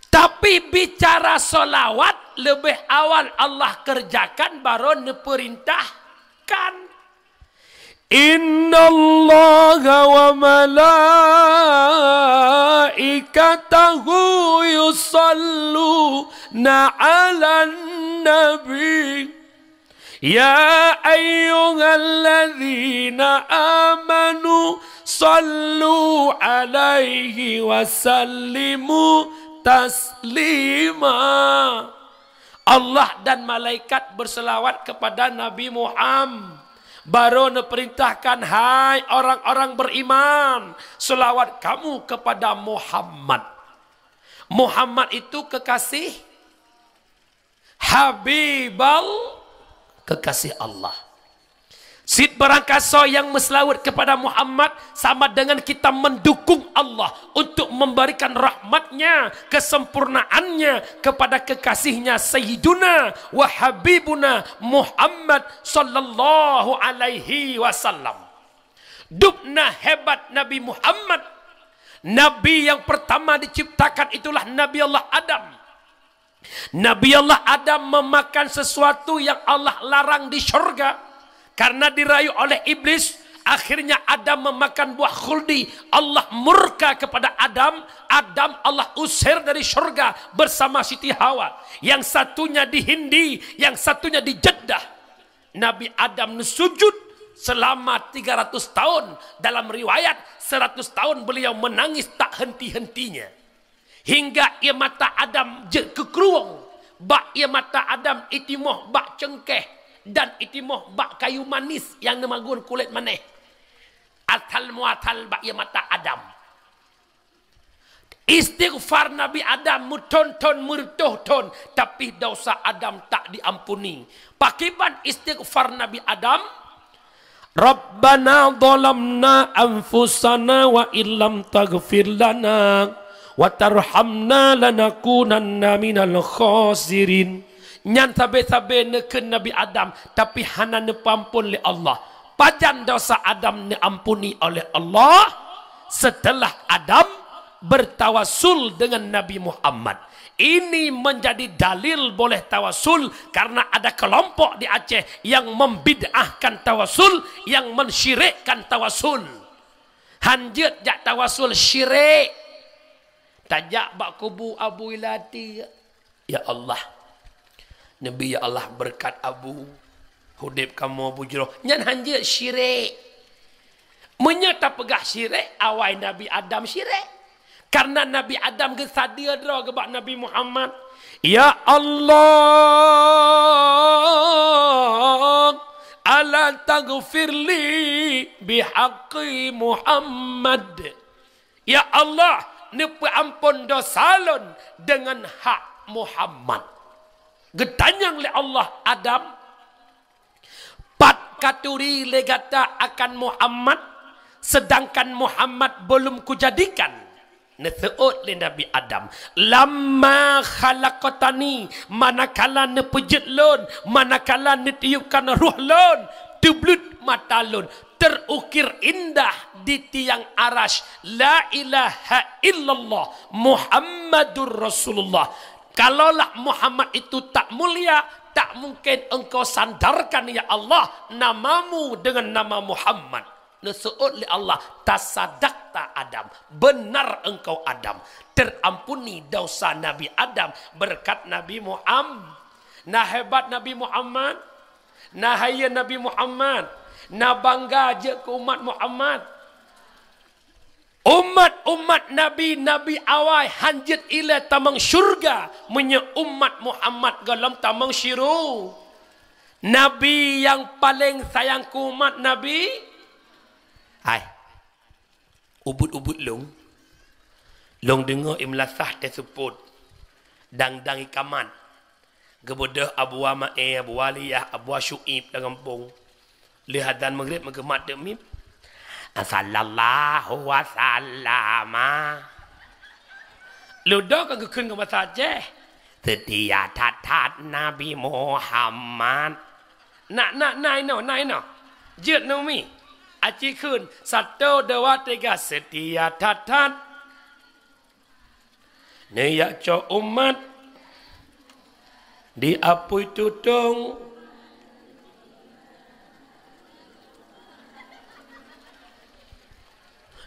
Tapi bicara solawat, lebih awal Allah kerjakan, baru neupeurintahkan. Innallaha wa malaikatahu yusalluna 'alan nabi. Ya ayyuhalladzina amanu sallu 'alaihi wa sallimu taslima. Allah dan malaikat berselawat kepada Nabi Muhammad. Baru neupeurintahkan, "Hai orang-orang beriman, selawat kamu kepada Muhammad." Muhammad itu kekasih Habibal, kekasih Allah. Cit barangkasoe nyang meuseulaweuet kepada Muhammad sama dengan kita mendukung Allah untuk memberikan rahmatnya, kesempurnaannya kepada kekasihnya Sayyiduna wa Habibuna Muhammad sallallahu alaihi wasallam. Dubna hebat Nabi Muhammad. Nabi yang pertama diciptakan itulah Nabi Allah Adam. Nabi Allah Adam memakan sesuatu yang Allah larang di syurga. Karena dirayu oleh iblis, akhirnya Adam memakan buah khuldi. Allah murka kepada Adam. Adam Allah usir dari syurga bersama Siti Hawa. Yang satunya di Hindi, yang satunya di Jeddah. Nabi Adam neusujud selama tiga ratus tahun. Dalam riwayat, seratus tahun beliau menangis tak henti-hentinya. Hingga ie mata Adam jeuet keu krueng, bak ie mata Adam itimoh bak cengkeh dan itimoh bak kayu manis nyang neumagun kulét maneh. Asal muasal bak ie mata Adam. Istighfar Nabi Adam meuthon-thon, meureutôh thon, tapi dosa Adam tak diampuni. Pakiban istighfar Nabi Adam? Rabbana zalamna anfusana wa illam taghfir lana wa tarhamna lanakunanna minal khasirin. Nyan sabe-sabe neukheun Nabi Adam, tapi hana neupeuampon lé Allah. Pajan dosa Adam neuampuni oleh Allah? Setelah Adam bertawasul dengan Nabi Muhammad. Ini menjadi dalil boleh tawasul karena ada kelompok di Aceh yang membid'ahkan tawasul, yang mensyirikkan tawasul. Hanjeuet jak tawasul syirik. Tajak bak kubu Abu Ilati. Ya Allah, neubi ya Allah beureukat Abu, udeb kamoe bujroh. Nyan hanjeuet syirik. Meunyoe tapeugah syirik, awai Nabi Adam syirik. Karena Nabi Adam geusadeue droe geuh bak Nabi Muhammad. Ya Allah, ala taghfirli bihaqqi Muhammad. Ya Allah, neupeuampon dosa lôn deungon hak Muhammad. Geutanyong lé Allah Adam, pat katuri lé gata akan Muhammad, sedangkan Muhammad belum kujadikan? Neuseuôt lé Nabi Adam, lamma khalaqtani, manakala neupeujeuet lôn, manakala neutiupkan roh lôn, teubleut mata lôn, terukir indah di tiang arasy, la ilaha illallah Muhammadur Rasulullah. Kalaulah Muhammad itu tak mulia, tak mungkin engkau sandarkan, ya Allah, namamu dengan nama Muhammad. Neuseuôt lé Allah, tasadakta Adam, benar engkau Adam, terampuni dosa Nabi Adam berkat Nabi Muhammad. Na hebat Nabi Muhammad, na hayeue Nabi Muhammad, na bangga jeuet keu umat Muhammad. Umat-umat Nabi, Nabi awai hanjeuet ilée tamong syeuruga meunyoe umat Muhammad gohlom tamong syeuruga. Nabi nyang paleng sayang keu umat Nabi, hai, Ubit-ubit lôn, lôn deungoe i meulasah teuseupôt, dang-dang i kamat. Geubeudôh Abu Amae, Abu Aliyah, Abu Syuib lam gampông. Lheueh azan Maghrib meugeumat teuk miet. Sallallahu wasallama. Ludoe ka geukheun keu basa Aceh. Seutia that-that Nabi Muhammad. Na, na, na inoe, na inoe. Jeuet neumi. Aci kheun, satu, dua, tiga, seutia that-that. Neujak cok umat di apui tutong.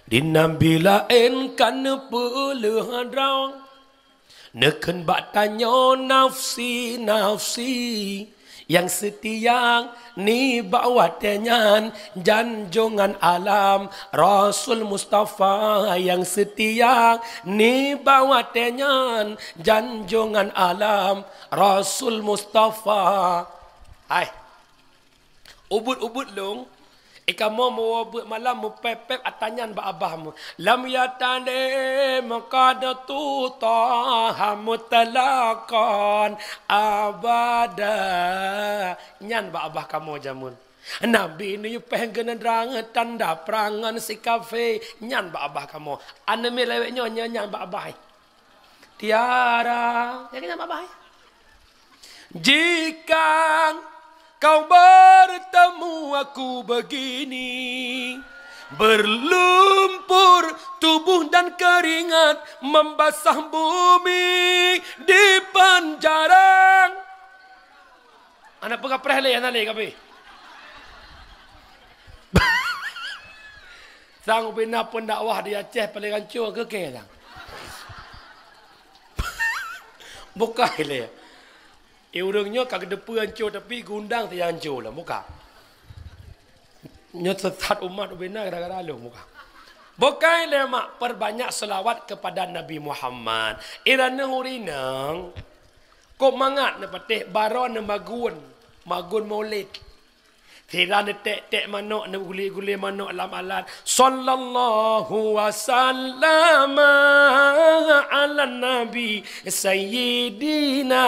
Di Nabi laén ka neupeuleueh droe. Neukheun bak tanyoe nafsi-nafsi, nyang seutia nibak watée nyan janjongan alam Rasul Mustafa, nyang seutia nibak watée nyan janjongan alam Rasul Mustafa. Hai. Ubit-ubit lôn, i kamoe meuwoe beuet malam meupép-pép ata nyan bak abah mu. Lam yatane maqadatu Taha mutlaqan abada. Nyan bak abah kamoe jameun. Nabi neuyue péng geuneurang tanda prang ngon si kafé. Nyan bak abah kamoe. Aneuk miet lawét nyoe, nyan, nyan bak abah. Tiara, ya kan, Abah? Jika kau bertemu aku begini, berlumpur tubuh dan keringat membasah bumi di penjara. Aneuk peugah preh lé, hana lé kabeh. Sang ubena pendakwah di Aceh paling ranco keu kée sang. Bukai lé. Eh, ureuëng nyoe ka geuteupeue ranco tapi geundang saja ranco lah muka. Nyoe sesat umat ubena gara-gara lôn muka. Bukai lé mak, perbanyak selawat kepada Nabi Muhammad. Irana urinang. Kok mangat neupatéh baroe neumagun, magun maulid. Sira neutek-tek manok, neuguli-guli manok lam alat. Sallallahu wasallama ala nabi sayyidina.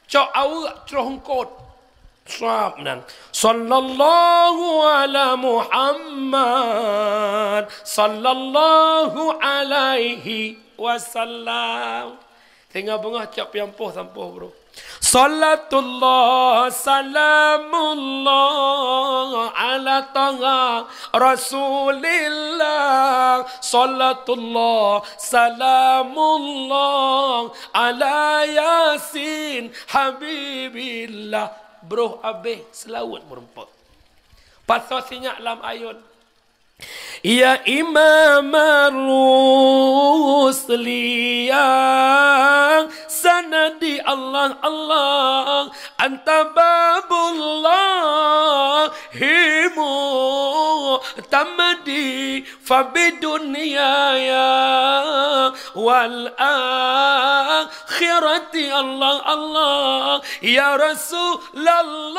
Cok aweuek troh eungkot. Sab nan. Sallallahu ala Muhammad. Sallallahu alaihi wasallam. Singoh beungoh cok pian poh sampoh, bro. Salatullah, salamullah, ala Taha Rasulillah. Salatullah, salamullah, ala Yasin Habibillah. Broh abéh seulaweuet meurumpok. Pasoe sinyak lam ayôn. Ya Imam Ar-Rusli, ya sanadi Allah, Allah, anta babullahi mu'tamadi, fa bidunyaya wal akhirati Allah, Allah, ya Rasulullah,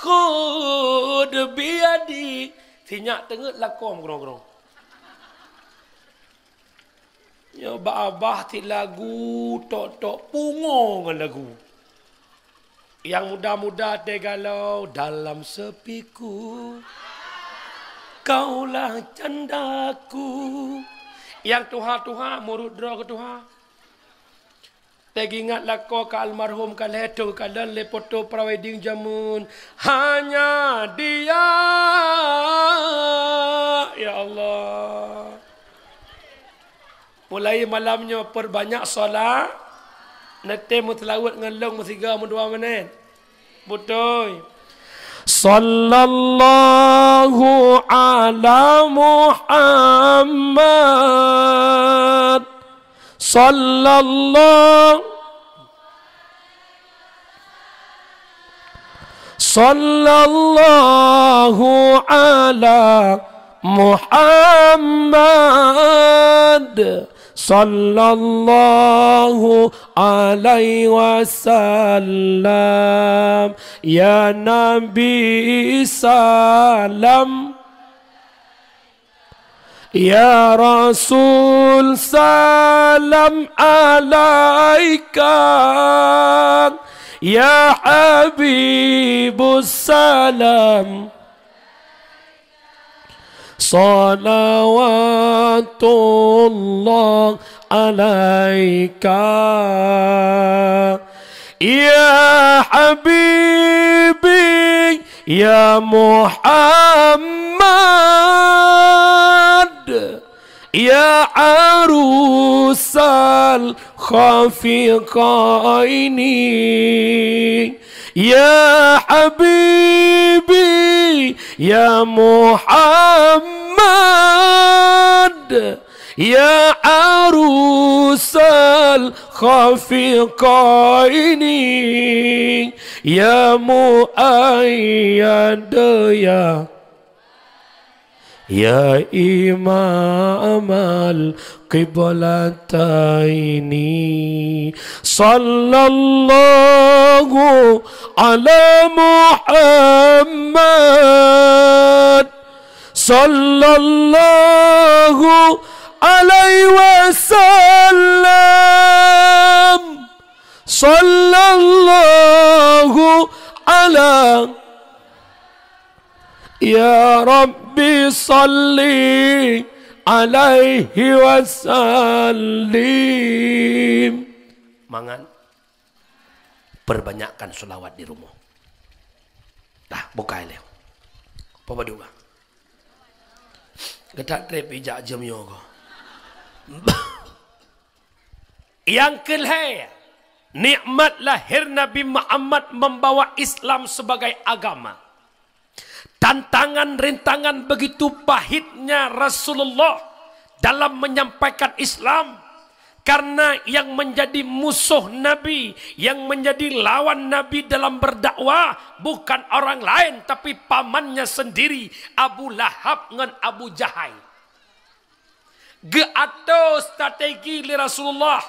khudh biyadi. Sinyak teungeut lakoe meugrong-grong. Nyoe bak abah cit lagu tok-tok pungo ngon lagu. Nyang muda-muda teugalong dalam sepiku, kaulah candaku. Nyang tuha-tuha murot droe keu tuha. Teuingat lakoe ka almarhum ka lheueh teuh kalon lé foto prewedding jameun. Hanya dia, ya Allah. Mulai malam nyoe perbanyak solat. Neutém meuseulaweuet ngon lôn meusigoe meudua minét. Beutôi. Sallallahu ala Muhammad. Sallallahu, sallallahu ala Muhammad. Sallallahu alaihi wasallam. Ya Nabi, salam. Ya Rasul, salam alaika. Ya Habibus, salam. Salawatullah alaika. Ya Habibi, ya Muhammad, ya arusal khafiqaini, ya Habibi, ya Muhammad, ya arusal khafiqaini, ya muayyad, ya, ya imamal qiblataini. Sallallahu ala Muhammad, sallallahu alaihi wasallam. Sallallahu ala, ya Rabbi, salli alaihi wasallim. Mangat perbanyakkan selawat di rumoh. Dah, bukai lé. Apa badu ka? Geutak trép ijak jam nyoe ko. Nyang keulhèe, nikmat lahir Nabi Muhammad membawa Islam sebagai agama. Tantangan, rintangan, begitu pahitnya Rasulullah dalam menyampaikan Islam. Karena yang menjadi musuh Nabi, yang menjadi lawan Nabi dalam berdakwah, bukan orang lain, tapi pamannya sendiri, Abu Lahab ngon Abu Jahai. Geuatoe strategi lé Rasulullah,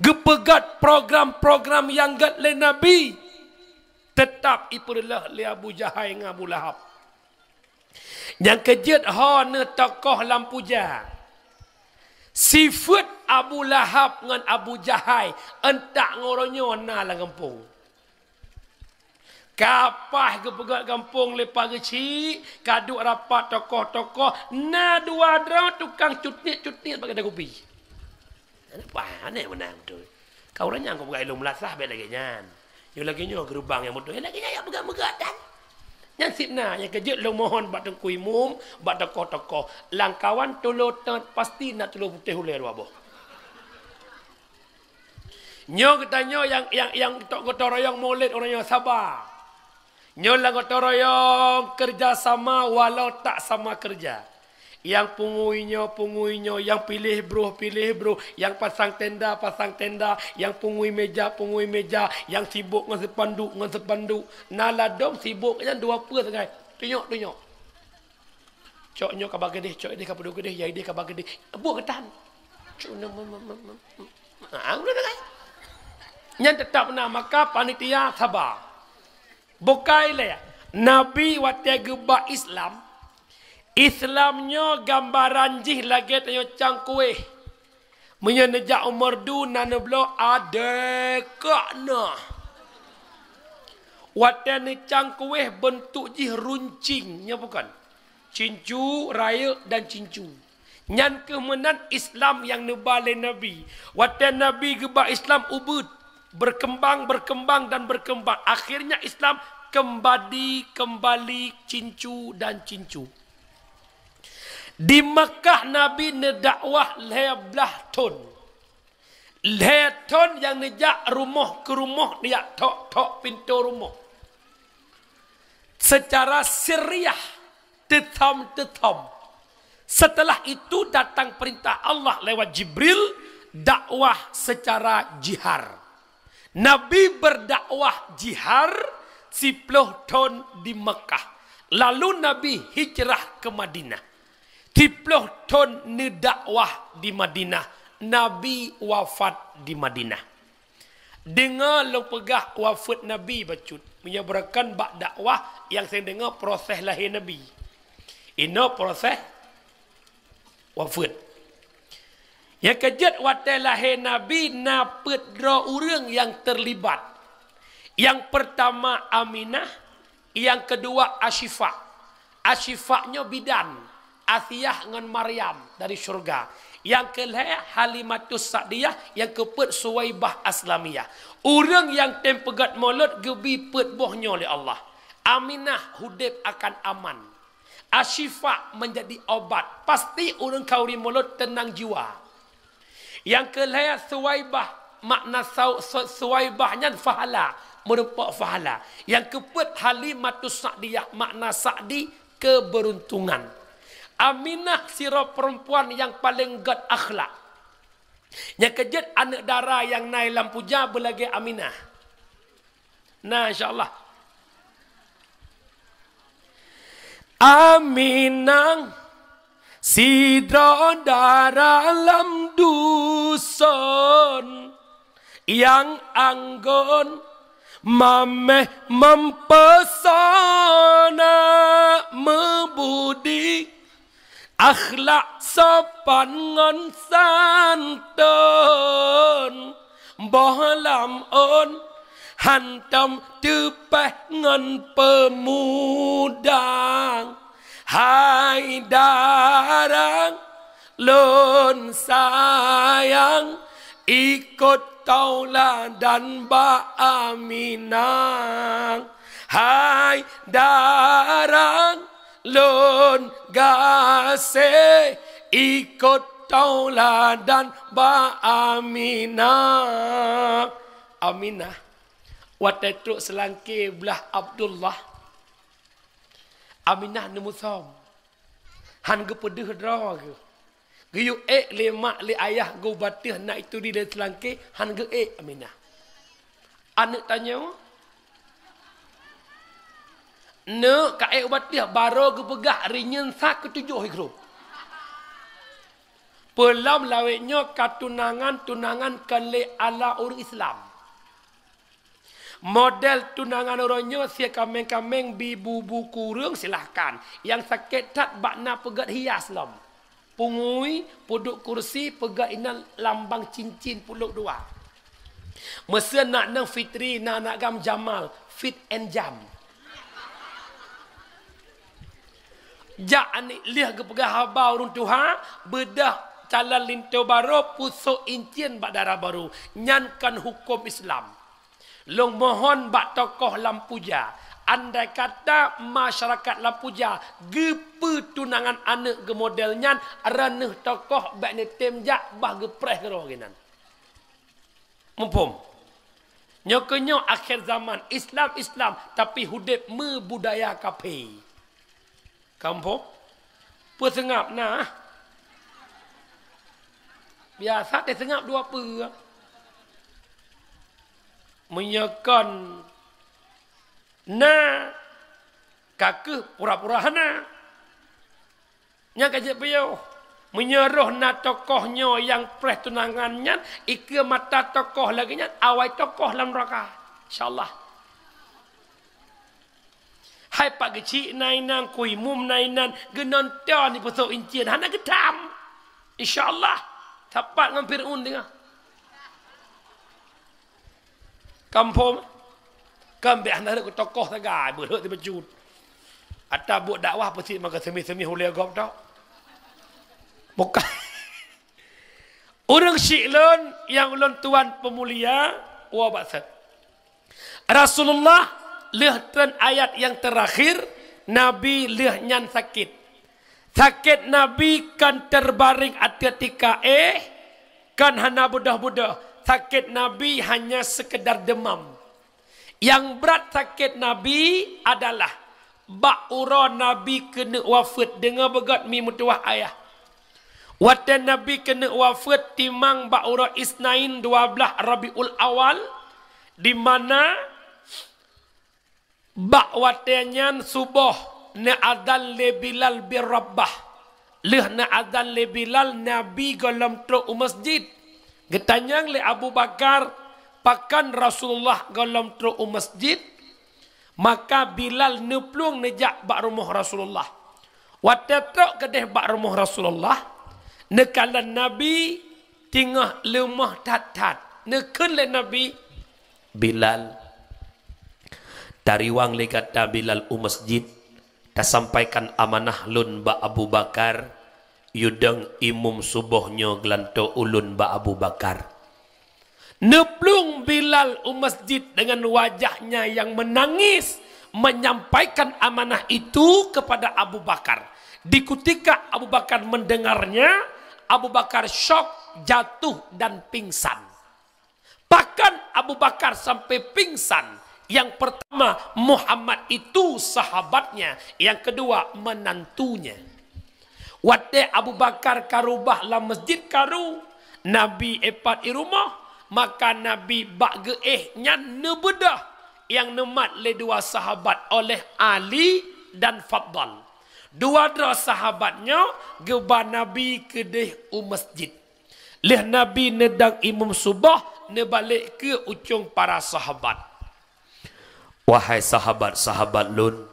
geupeugét program-program nyang gét lé Nabi, teutap ipeureuloh lé Abu Jahai ngon Abu Lahab. Nyang keujeuet ho neuh tokoh lam puja. Sifeuet Abu Lahab ngon Abu Jahai, euntak ngon uroe nyoe na lam gampông. Ka paih geupeugét gampông lé Pak Geuchik, ka duek rapat tokoh-tokoh, na dua droe tukang cutnit-cutnit bak gadang kupi. Apa aneh meunan beutôi. Ka ureueng nyan kupeugah ilôn meulasah bèk lagèe nyan. Nyoe lagèe nyoe geurubang nyang beutôi, lagèe nyan nyang peugah-peugah tan. Nyan sibna nyang keujeuet lôn mohon bak Teungku Imum, bak tokoh-tokoh, lam kawan tulo teut pasti na tulo putéh ulèe dua boh. Nyoe geutanyoe nyang, nyang, nyang tok gotong royong Maulid uroe nyoe saba. Nyoe lam gotong royong kerja sama walau tak sama kerja. Nyang pungui nyoe, pungui nyoe, nyang piléh broh, piléh broh, nyang pasang tenda, pasang tenda, nyang pungui meja, pungui meja, nyang sibok ngon seupanduk, ngon seupanduk. Na ladôm sibok nyan dua peue sagai. Tunyok, tunyok. Cok nyoe ka ba keudeh, cok ideh ka padum keudeh, ya ideh ka ba keudeh. Buet geutan. Cok nyoe, mem, mem, mem, mem. Ha, udah dah. Nyan teutap na, maka panitia saba. Bukai lé, Nabi watèe geuba Islam, Islam nyoe gambaran jih lagèe tanyoe cangkueh. Meunyoe neujak u Meureudu na neubloe adèe kak na. Watèe neucangkueh beuntuk jih runcing, nyoe bukon? Cincu, rayeuk dan cincu. Nyan keuh meunan Islam nyang neuba lé Nabi. Watèe Nabi geuba Islam ubeuet, berkembang, berkembang dan berkembang. Akhirnya Islam kembali, kembali cincu dan cincu. Di Makkah Nabi neudakwah lhèe blaih thon. Lhèe thon nyang neujak rumoh keu rumoh, neujak thok-thok pintoe rumoh. Secara sirriyah, teuthom-teuthom. Setelah itu datang perintah Allah lewat Jibril, dakwah secara jihar. Nabi berdakwah jihar siploh thon di Makkah. Lalu Nabi hijrah ke Madinah. Siploh thon neudakwah di Madinah. Nabi wafat di Madinah. Deungoe lôn peugah wafeuet Nabi bacut. Meunyoe beureukan bak dakwah nyang seudeungoe proses lahé Nabi. Inoe proses Wafeuet. Nyang keujeuet watée lahé Nabi na peuet droe ureuëng nyang teulibat. Nyang peurtama Aminah, nyang keudua Asyifa. Asyifa nyoe bidan, Asiah ngon Maryam dari syurga. Nyang keulhée Halimatus Sa'diyah, nyang keupeuet Suwaibah Aslamiyah. Ureuëng nyang tem peugét mulod geubi peuet boh nyoe lé Allah. Aminah udeb akan aman. Asyifa menjadi obat. Pasti ureuëng khauri mulod teunang jiwa. Nyang keulhée Suwaibah, makna sau-, su-, Suwaibah nyan fahala, meurumpok fahala. Nyang keupeuet Halimatus Sa'diyah, makna Sa'di, keberuntungan. Aminah sidroe perempuan nyang paleng gét akhlak. Nyang keujeuet aneuëk dara nyang na lam puja beulagée Aminah. Na, insya Allah. Aminah sidroe dara lam duson nyang anggon mameh meupeusona meubudi. Akhlak sopan ngon santun, boh lam ôn, hantom teupeh ngon peumudang. Hai dara lôn sayang, ikot tauladan bak Aminah. Hai dara lôn gaséh, ikot tauladan bak Aminah. Aminah, watée trok seulangké blah Abdullah, Aminah neumusom. Han geupeudeuh droe geuh. Geuyue ék lé mak lé ayah geuh bak teuh na ituri lé seulangké, han geuék Aminah. Aneuëk tanyoe, neuk ka ék ubat teuh, barô geupeugah rinyeun sa keutujoh ikru. Peulom lawét nyoe ka tunangan, tunangan kon lé ala ureuëng Islam. Model tunangan uroe nyoe sie kaméng-kaméng bi bu-bu kureueng, silahkan. Nyang sakét that bak na peugét hias lom. Pungui, peuduek kursi, peugét inan lambang cincin pulok dua. Meuseu nak nang Fitri, na anak gam Jamal, fit and jam. Jak aneuk lheueh geupeugah haba ureuëng tuha, beudôh calon linto barô, pusok incien bak dara barô. Nyan kon huköm Islam. Lôn mohon bak tokoh lam puja, andai kata masyarakat lam puja geupeutunangan aneuëk geumodel nyan, reuneuh tokoh bék neutem jak bah geupreh keudroe geunan. Muphom? Nyoe keuh nyoe akhé zaman, Islam, Islam, tapi udeb meubudaya kaphé. Ka muphom? Peuseungab na. Biasa teuseungab dua peue. Meunyoe kon na, ka keuh pura-pura hana. Nyang ka jeuet piôh, meunyoe roh na tokoh nyoe nyang preh tunangan nyan, ikeue mata tokoh lagée nyan, awai tokoh lam neuraka. Insya Allah. Hai Pak Geuchik na inan, Kuimum na inan, geunonton di pusok incien, hana geutam. Insya Allah, sapat ngon Fir'aun teungoh. Ka muphom? Kan bék hana rhot keu tokoh sagai, beuet rhot sibacut. Ata buet dakwah peusit maka seumi-seumi ulée gob tok. Bukan. Ureuëng syiek lôn nyang ulôn tuan peumulia, wa bak that. Rasulullah lheueh treun ayat nyang teurakhir, Nabi lheueh nyan sakét. Sakét Nabi kon teubaréng ateueh tika éh, kon hana beudôh-beudôh. Sakét Nabi hanya seukeudar deumam. Nyang brat sakét Nabi adalah bak uroe Nabi keuneuk wafeuet, deungoe beugét mi meutuwah ayah. Watée Nabi keuneuk wafeuet timang bak uroe Isnain dua blaih Rabiul Awal, di mana bak watée nyan suboh neuazan lé Bilal bin Rabah. Lheueh neuazan lé Bilal, Nabi gohlom trok u masjid. Geutanyong lé Abu Bakar, "Pakon Rasulullah gohlom trok u masjid?" Maka Bilal neuplueng neujak bak rumoh Rasulullah. Watée trok keudeh bak rumoh Rasulullah, Neukalon Nabi teungoh leumoh that-that. Neukheun lé Nabi, "Bilal, tariwang lé gata Bilal u masjid, tasampaikan amanah lôn bak Abu Bakar, yue dong imum suboh nyoe geulantoe ulôn bak Abu Bakar." Neuplueng Bilal u masjid dengan wajahnya yang menangis, menyampaikan amanah itu kepada Abu Bakar. Di kutika Abu Bakar mendengarnya, Abu Bakar syok, jatuh dan pingsan. Bahkan Abu Bakar sampai pingsan. Yang pertama, Muhammad itu sahabatnya. Yang kedua, menantunya. Watée Abu Bakar ka rubah lam masjid karu, Nabi ipat i rumoh, maka Nabi bak geuéh nyan neubeudoh nyang neumat lé dua sahabat oleh Ali dan Fadal. Dua droe sahabat nyoe geuba Nabi keudeh u masjid. Lheueh Nabi neudong imum suboh, neubalek keu ucong para sahabat. "Wahai sahabat-sahabat lôn,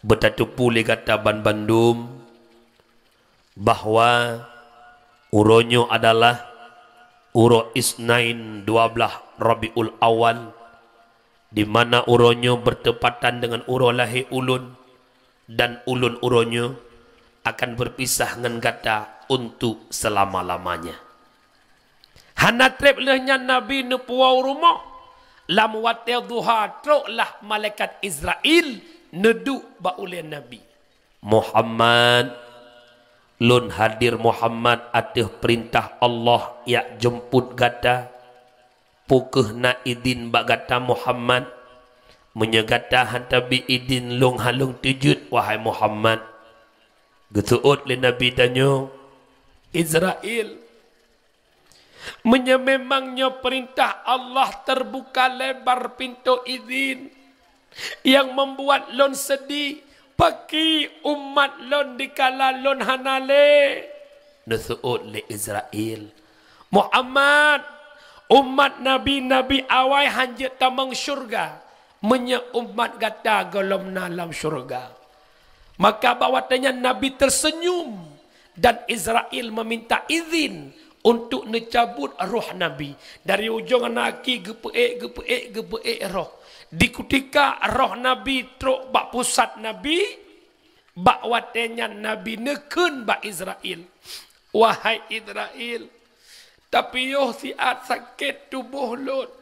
beutateupeue lé gata banmandum bahwa uroe nyoe adalah uroe Isnain dua blaih Rabiul Awal, di mana uroe nyoe bertepatan dengan uroe lahé ulôn, dan ulôn uroe nyoe akan berpisah ngon gata untuk selama-lamanya." Hana treb lheueh nyan Nabi neupuwoe u rumoh. Lam watée duha troklah malaikat Izrail neuduek bak ulée Nabi. "Muhammad, lôn hadir Muhammad ateueh peurintah Allah jak jeumput gata. Peu kheueh na idin bak gata Muhammad? Meunyoe gata hana bi idin, lôn hana lôn teujeuet, wahai Muhammad." Geuseuôt lé Nabi tanyoe, "Izrail, meunyoe memang nyoe peurintah Allah, teubuka lebar pintoe idin, nyang membuat lôn seudeh, pakri umat lôn dikala lôn hana lé?" Neuseuôt lé Izrail, "Muhammad, umat Nabi-nabi awai hanjeuet tamong syeuruga, meunyoe umat gata gohlom na lam syeuruga." Maka bak watée nyan Nabi teuseunyum dan Izrail meuminta idin untuk neucabut roh Nabi. Dari ujong aneuk aki geupeuék, geupeuék, geupeuék roh. Di kutika roh Nabi trok bak pusat Nabi, bak watée nyan Nabi neukheun bak Izrail, "Wahai Izrail, tapiôh siat sakét tuboh lôn.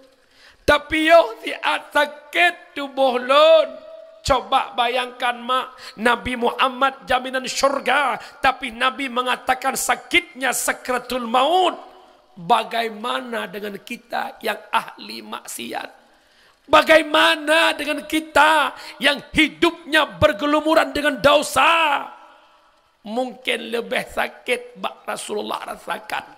Tapiôh siat sakét tuboh lôn." Coba bayangkan, mak, Nabi Muhammad jaminan syeuruga, tapi Nabi mengatakan sakitnya sakratul maut. Bagaimana dengan kita yang ahli maksiat? Bagaimana dengan kita yang hidupnya bergelumuran dengan dosa? Mungkin leubeh sakét bak Rasulullah rasakan.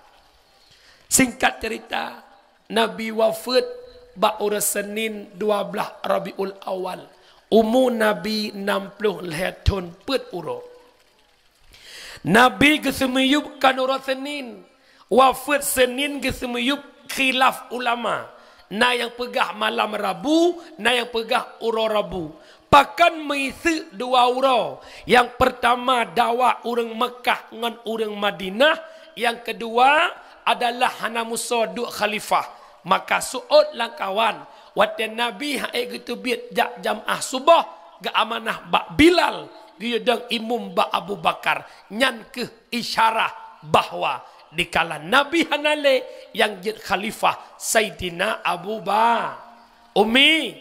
Singkat cerita, Nabi wafeuet bak uroe Senin dua blaih Rabiul Awal. Umu Nabi nam ploh lhée thon peuet uroe. Nabi geuseumiyueb ka uroe Senin, wafeuet Senin geuseumiyueb, khilaf ulama. Na nyang peugah malam Rabu, na nyang peugah uroe Rabu. Pakon meuiseuk dua uroe? Nyang peurtama dawa ureuëng Meukah ngon ureuëng Madinah, nyang keudua adalah hana musoh duek khalifah. Maka seuôt lam kawan, watée Nabi han ék geuteubiet jak jamaah suboh, geuamanah bak Bilal, geuyue dong imum bak Abu Bakar. Nyan kheueh isyarah bahwa dikala Nabi hana lé, nyang jeuet khalifah Saidina Abu Ba-, Umi,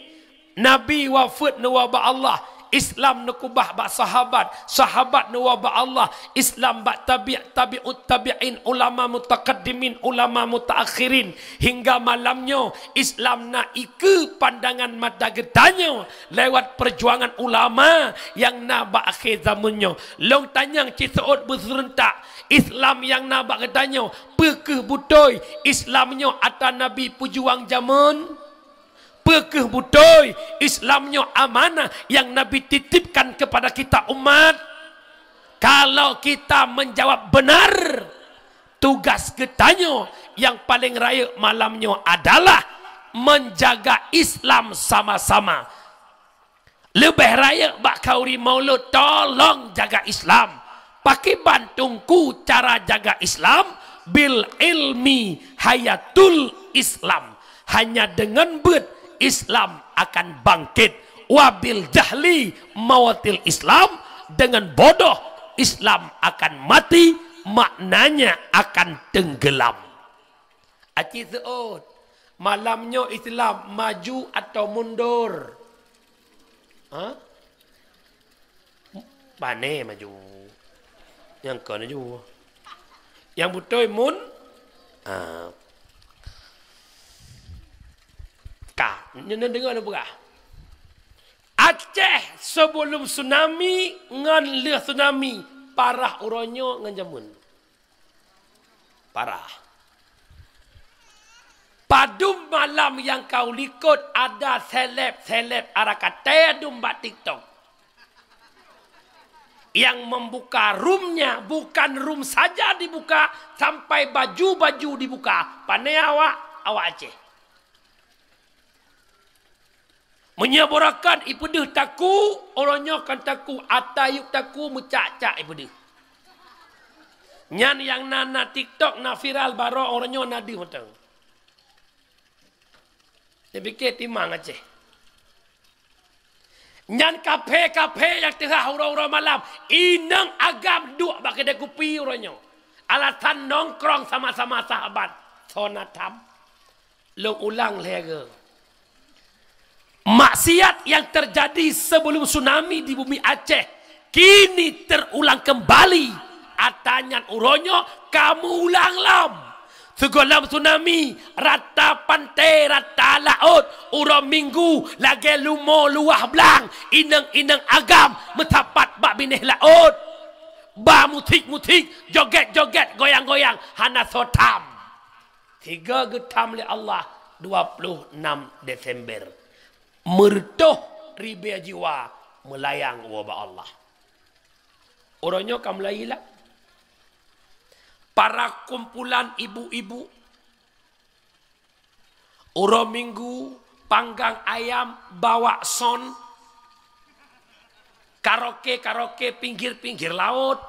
Nabi wafeuet neuwoe bak Allah, Islam neukeubah bak sahabat, sahabat neuwoe bak Allah, Islam bak tabi-, tabi'ut tabi'in, ulama mutaqaddimin, ulama mutaakhirin. Hingga malam nyoe, Islam na ikeue pandangan mata geutanyoe lewat peujuangan ulama nyang na bak akhé zameun nyoe. Lôn tanyong cit seuôt beuseureuntak, Islam nyang na bak geutanyoe, peu kheueh beutôi Islam nyoe atra Nabi peujuang jameun? Peu kheueh beutôi Islam nyoe amanah nyang Nabi titipkan kepada kita umat? Kalau kita menjawab benar, tugas geutanyoe nyang paleng rayeuk malam nyoe adalah menjaga Islam sama-sama. Leubeh rayeuk bak khanduri maulud, tolong jaga Islam. Pakiban Teungku cara jaga Islam, bil ilmi hayatul Islam. Hanya dengan beuet Islam akan bangkit. Wabil jahli mawatil Islam, dengan bodoh Islam akan mati, maknanya akan tenggelam. Aci seuôt, malam nyoe Islam maju atau mundur? Ha? Pane maju. Nyang kon laju. Nyang beutôi mun, ah, ka. Nyoe deungoe lôn peugah. Aceh sebelum tsunami ngon lheueh tsunami parah uroe nyoe ngon jameun. Parah. Padum malam nyang ka u likot ada seleb-seleb arakatée dum bak TikTok yang membuka room-nya, bukan room saja dibuka, sampai baju-baju dibuka. Pane awak, awak Aceh. Meunyoe beurakan ipeudeuh takue, uroe nyoe kan takue, ata yup takue meucak-cak ipeudeuh. Nyan nyang na, na TikTok, na viral baroe uroe nyoe na deuh mantong. Neupike timang Aceh. Nyan kaphé-kaphé nyang teuhah uroe-uroe malam, inong agam duek bak keudée kupi uroe nyoe. Alasan nongkrong sama-sama sahabat. Soe na tham? Lôn ulang lhée goe. Maksiat yang terjadi sebelum tsunami di bumi Aceh kini terulang kembali. Ata nyan uroe nyoe ka meuulang lom. Sigohlom tsunami, rata pantai, rata laôt, uroe Minggu lagée lumo luwah blang, inong-inong agam meusapat bak binéh laôt. Ba musik-musik, joget-joget, goyang-goyang, hana soe tham. Sigoe geutham lé Allah dua puluh enam Desember. Meureutôh ribée jiwa meulayang woe bak Allah. Uroe nyoe ka mulai hilang. Para kumpulan ibu-ibu, uroe Minggu panggang ayam, bawa son, karaoke-karaoke pinggir-pinggir laôt.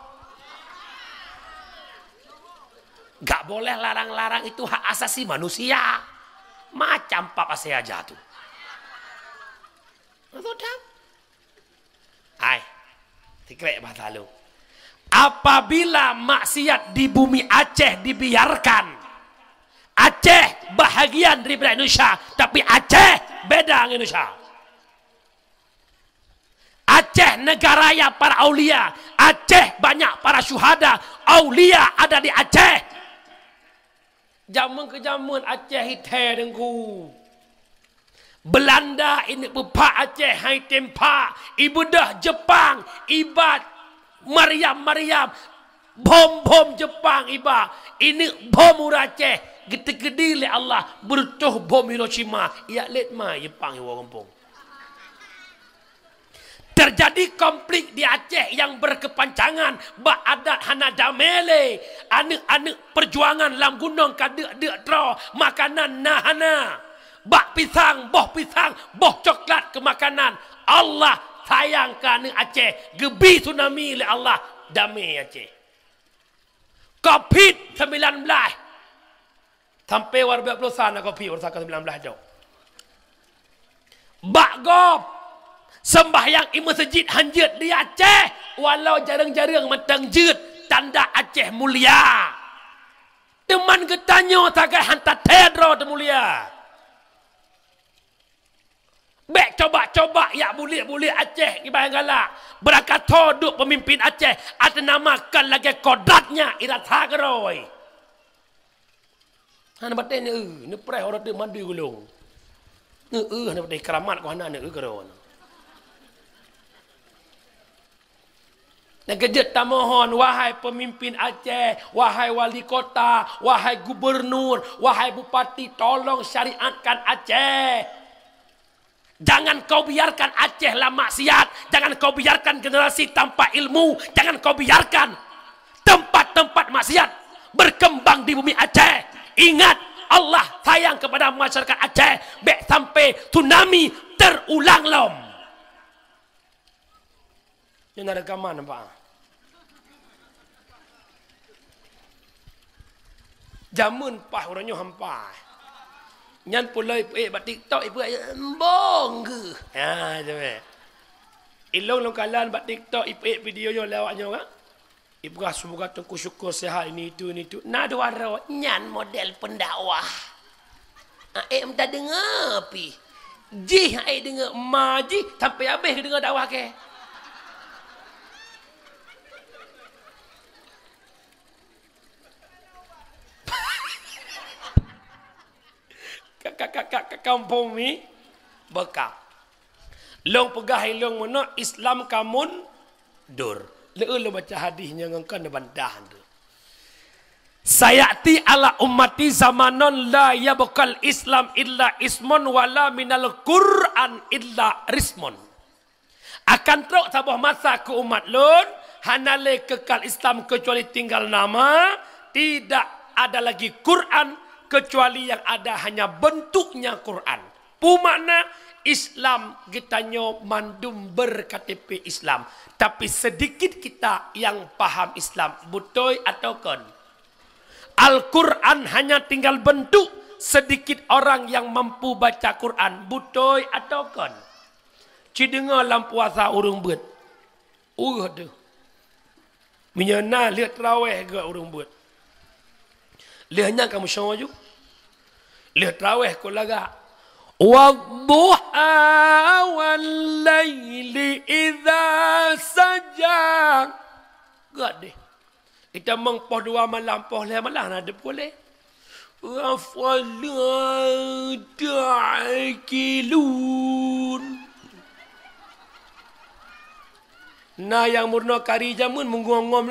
Gak boleh larang-larang, itu hak asasi manusia. Macam pap ase aja tu. Betul tak? Hai, sikrek bahasa lu. Apabila maksiat di bumi Aceh dibiarkan, Aceh bahagian daripada Indonesia, tapi Aceh beda dengan Indonesia. Aceh negara yang para aulia, Aceh banyak para syuhada, aulia ada di Aceh. Jameun keu jameun Aceh ithée deungku. Beulanda ineuk peupha Aceh hai tem pha, ibeudôh Jeupang, iba mariam-mariam, bom-bom Jeupang iba, ineuk bom ureuëng Aceh, geuteukeudi lé Allah beureutoh bom Hiroshima, yak let ma Jeupang iwoe gampông. Terjadi konflik di Aceh yang berkepanjangan, bak adat hana damé lé, aneuk-aneuk perjuangan lam gunong ka deuk-deuk droe, makanan na hana. Bak pisang, boh pisang, boh coklat keu makanan. Allah sayang keu aneuk Aceh, geubi tsunami lé Allah, damé Aceh. Covid sembilan belas. Sampai dua ribu dua puluh satu na Covid, urusan sembilan belas dok. Bak gob, sembahyang i meuseujid hanjeuet di Aceh, walau jareueng-jareueng mantong jeuet, tanda Aceh mulia. Teuma geutanyoe sagai han tathée droe teumulia. Bék coba-coba yak bulék-bulék Aceh iban galak. Beurangkat tho duek peumimpin Aceh, ateunama kon lagée kodratnya irasa keurôi. Hana patéh neu-eu, neupreh uroe teuk mandi gulong. Neu-eu hana patéh keramat ku hana neu-eu keudroe. Nyang keujeuet tamohon, wahai peumimpin Aceh, wahai wali kota, wahai gubernur, wahai bupati, tolong syariatkan Aceh. Jangan kau biarkan Aceh lam maksiat, jangan kau biarkan generasi tanpa ilmu, jangan kau biarkan tempat-tempat maksiat berkembang di bumi Aceh. Ingat, Allah sayang kepada masyarakat Aceh, bék sampai tsunami terulang lom. Nyoe na reukaman nampak? Jameun paih uroe nyoe hampa. Nyan pula ipeuék bak TikTok, ipeuék embong geuh. Ha, tu meh. Ilong lôn kalon bak TikTok ipeuék video nyoe lé awak nyoe, ha? Ipeugah, "Seumoga Teungku Syukur sehat, ini itu, ini itu." Na dua droe, nyan model pendakwah. Ah, ék meuta deungoe pih. Jih ék deungoe ma jih sampai habéh deungoe dakwah kèe. Ka, ka, ka, ka, ka kampung mi beuka. Lôn peugah ilong meunoe Islam ka mundur. Lé lôn baca hadis nyoe ngon kon bantah tu. "Sayati ala ummati zamanun la yabqal Islam illa ismun wala minal Qur'an illa rismun." Akan trok saboh masa keu umat lôn, hana lé keukal Islam keucuali tinggal nama, tidak ada lagi Quran keucuali yang ada hanya bentuknya Quran. Peue makna Islam geutanyoe mandum ber-K T P Islam, tapi sedikit kita yang paham Islam, beutôi atawa kon? Al-Quran hanya tinggal bentuk, sedikit orang yang mampu baca Quran, beutôi atawa kon? Ci deungoe lam puasa ureuëng beuet. Uh, deuh. Meunyoe na lheueh traweh geuh ureuëng beuet. Lheueh nyan kamoe soe ju. Lheueh traweh kon lagak. "Wadduha wal laili idza saja." Gadeh. Itamong poh dua malam, poh lhée malam na deuh puléh. Afala ta'qilun. Na nyang meurunoe kari jameun meungom-ngom.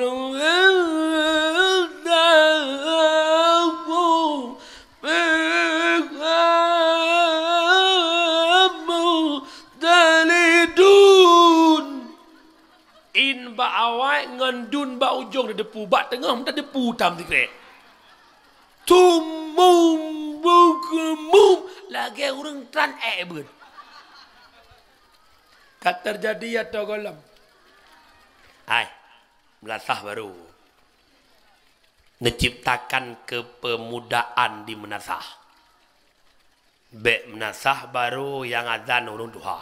In bak awai ngon dun bak ujong teudepu, bak teungoh meuta depu tam sikrek. Sumum bukmum lagée ureuëng tran ék beuet. Ka teujadi atau gohlom? Hai, meulasah baru. Neuciptakan kepemudahan di meunasah. Bék meunasah baru nyang azan ureuëng tuha.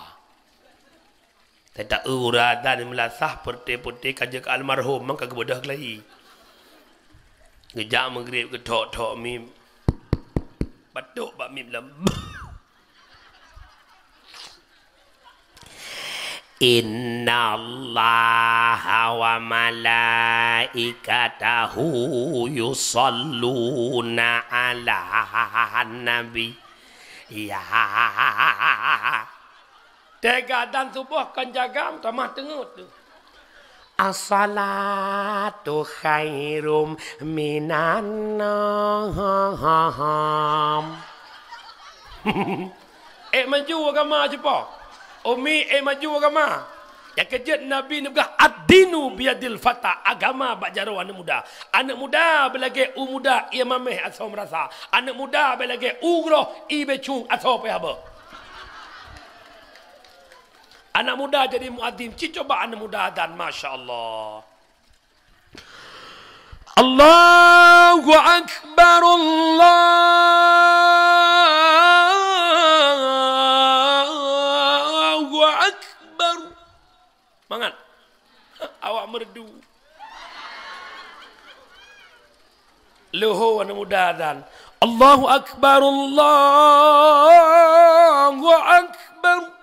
Teuta ureuëng azan meulasah peureute-peureute ka jeuet keu almarhum mang ka geubeudôh keulayi. Geujak meugrib geuthok-thok mim. Batuk bak mim lom. Innallaha wa malaikatahu yusalluna 'alan nabi. Ya. Teuga dan suboh kon jaga meutamah teungeut tu. As-salatu khairum minan naum. Ék maju agama cupo. Umi ék maju agama. Nyang keujeuet Nabi neupeugah, "Ad-dinu biyadil fata," agama bak jaroe aneuëk muda. Aneuëk muda beulagée u muda, ie mameh asoe meurasa. Aneuëk muda beulagée u groh, ie becung asoe payah beuh. Anak muda jadi muadzin, ci coba aneuëk muda azan, masya Allah. Allahu Akbar, Allahu Akbar. Mangat. Awak merdu. Leuho aneuëk muda azan. Allahu Akbar, Allahu Akbar.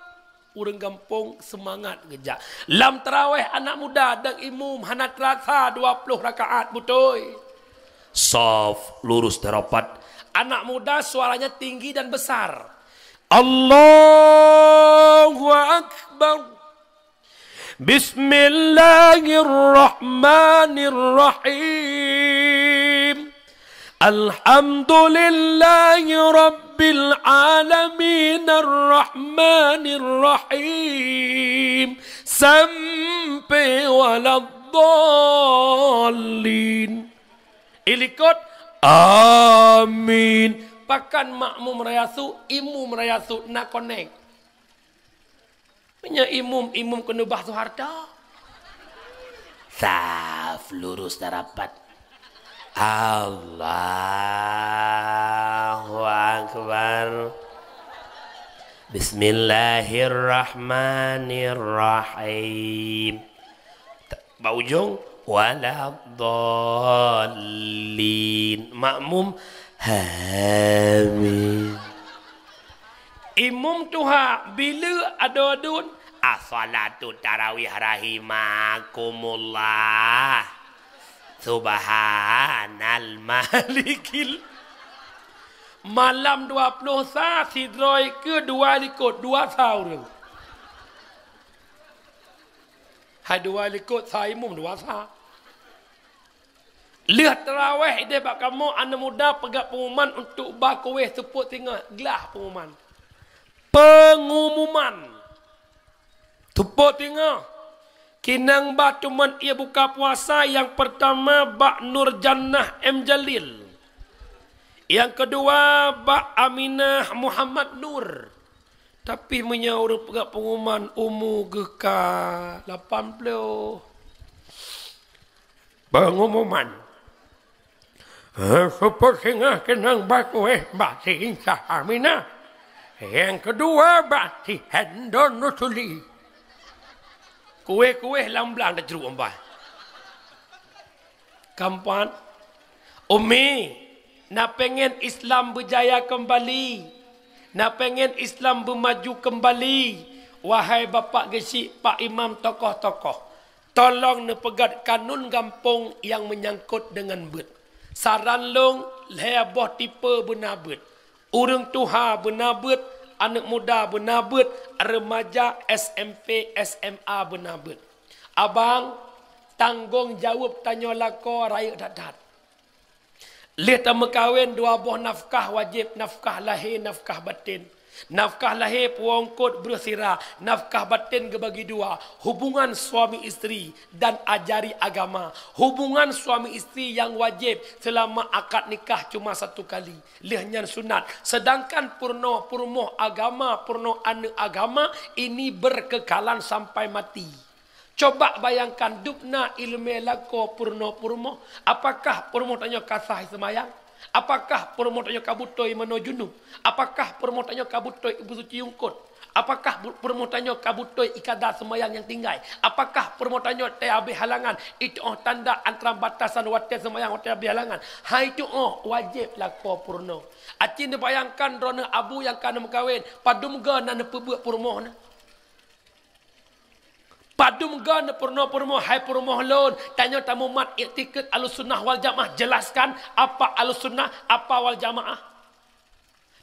Ureuëng gampông seumangat geujak. Lam taraweh anak muda dan imum hana teurasa dua ploh rakaat beutôi. Saf lurus dan rapat. Anak muda suaranya tinggi dan besar. Allahu Akbar. Bismillahirrahmanirrahim. Alhamdulillahi rabbil alamin, arrahmanirrahim, sampai waladdallin. Ilikot, amin. Pakan makmum raya su, imum raya su, na konek. Meunyoe imum, imum keuneubah Soeharto. Saf lurus dan rapat. Allahu Akbar. Bismillahirrahmanirrahim. Bak ujong, waladdallin. Makmum, amin. Imum tuha bila adon-adon, as-salatu tarawih rahimakumullah. Subhanal malikil. Malam dua ploh sa sidroe keu dua likot, dua sa ureuëng. Hai dua likot sa imum dua sa. Lheueh taraweh ideh bak kamoe aneuk muda peugah pengumuman untuk ba kueh seupôt singoh, glah pengumuman. Pengumuman. Seupôt singoh. Kinang ba teumpat ie buka puasa nyang peurtama bak Nur Jannah M Jalil. Nyang keudua bak Aminah Muhammad Nur. Tapi meunyoe ureuëng peugah pengumuman umu geuh ka lapan ploh. Pengumuman. Seupôt singoh keunong ba kueh bak si Insah Aminah. Nyang keudua bak si Hendon Rusuli. Kueh-kueh lam blang teucruk umbah. Keempat, Umi, na pengen Islam beujaya kembali, na pengen Islam beumaju kembali, wahai Bapak Geuchik, Pak Imam, tokoh-tokoh, tolong neupeugét kanun gampông nyang meunyangkot deungon beuet. Saran lôn, lhée boh tipe beuna beuet. Ureuëng tuha beuna beuet, aneuk muda beuna beuet, remaja S M P, S M A beuna beuet. Abang, tanggong jaweueb tanyoe lakoe rayeuk that-that. Lheueh tameukawen dua boh nafkah wajéb, nafkah lahé, nafkah batén. Nafkah lahé puwoe eungkôt breueh sira, nafkah batén geubagi dua, hubungan suami istri dan ajari agama. Hubungan suami istri nyang wajéb seulama akad nikah cuma satu kali, lheueh nyan sunat. Seudangkan peurunoe peurumoh agama, peurunoe aneuk agama, ini berkekalan sampai mati. Coba bayangkan, dubna iéleumé lakoe peurunoe peurumoh. Apakah peurumoh tanyoe ka sah seumayang? Apakah peurumoh tanyoe ka beutôi meunoe junub? Apakah peurumoh tanyoe ka beutôi ibu suci eungkôt? Apakah bu-, peurumoh tanyoe ka beutôi ikada seumayang nyang tinggai? Apakah peurumoh tanyoe teuhabéh halangan? Itu'oh tanda antara batasan watée seumayang watée habéh halangan. Hai tu'oh wajéb lakoe peurunoe. Aci neubayangkan droeneuh abu nyang ka neumeukawen, padum goe na neupeubeuet peurumoh na. Padum goe neupeurunoe peurumoh, hai peurumoh lôn, tanyoe tamumat iktikeuet Ahlussunnah wal Jamaah, jelaskan apa Ahlussunnah, apa wal Jamaah.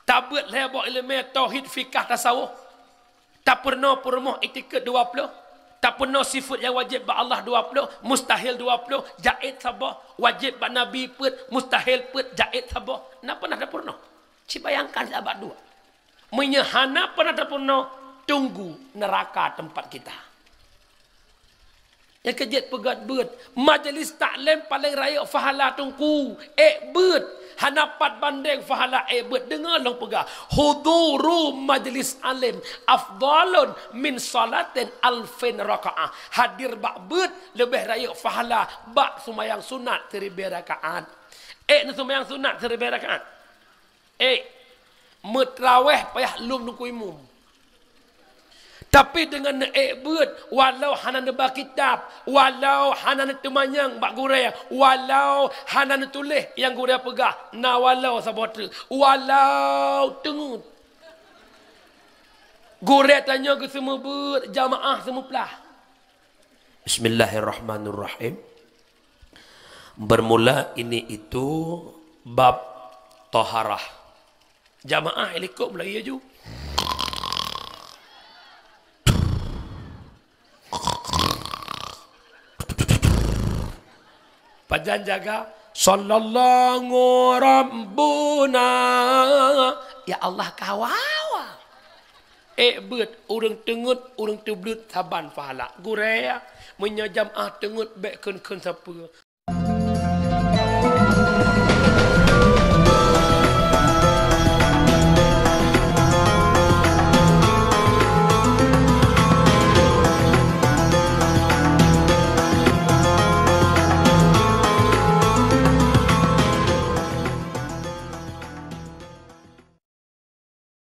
Tabeuet lhée boh iéleumé tauhid, fikah, tasawuf. Tapeurunoe peurumoh iktikeuet dua ploh. Tapeurunoe sifeuet nyang wajéb bak Allah dua ploh, mustahil dua ploh, jaiz saboh, wajéb bak Nabi peuet, mustahil peuet, jaiz saboh. Na peunah tapeurunoe? Ci bayangkan sahabat dua. Meunyoe hana peunah tapeurunoe, tunggu neuraka teumpat kita. Nyang keujeuet peugét beuet, majeulis taklim paleng rayeuk pahala teungku, ék beuet, hana pat bandeng pahala ék beuet. Deungoe lôn peugah, huduru majlis alim afdhalun min salatin alfin rakaah. Hadir bak beuet leubeh rayeuk pahala bak seumayang sunat siribée rakaat. Ék neuseumayang sunat siribée rakaat. Ék, meutraweh payah lom teungku imum. Tapi deungon neuék beuet, walau hana neuba kitab, walau hana neuteumanyong bak gurée, walau hana neutuléh nyang gurée peugah, na walau saboh teuk, walau teungeut. Gurée tanyoe geuseumeubeuet, jamaah seumeuplah. Bismillahirrahmanirrahim. Bermula ini itu bab toharah. Jamaah ilikot mulai aju. Pajan jaga, sallallahu rabbuna. Ya Allah, kawawa. Ék beuet, ureuëng teungeut, ureuëng teubleuet saban pahala. Gurée, meunyoe jamaah teungeut bék kheun-kheun sapeue.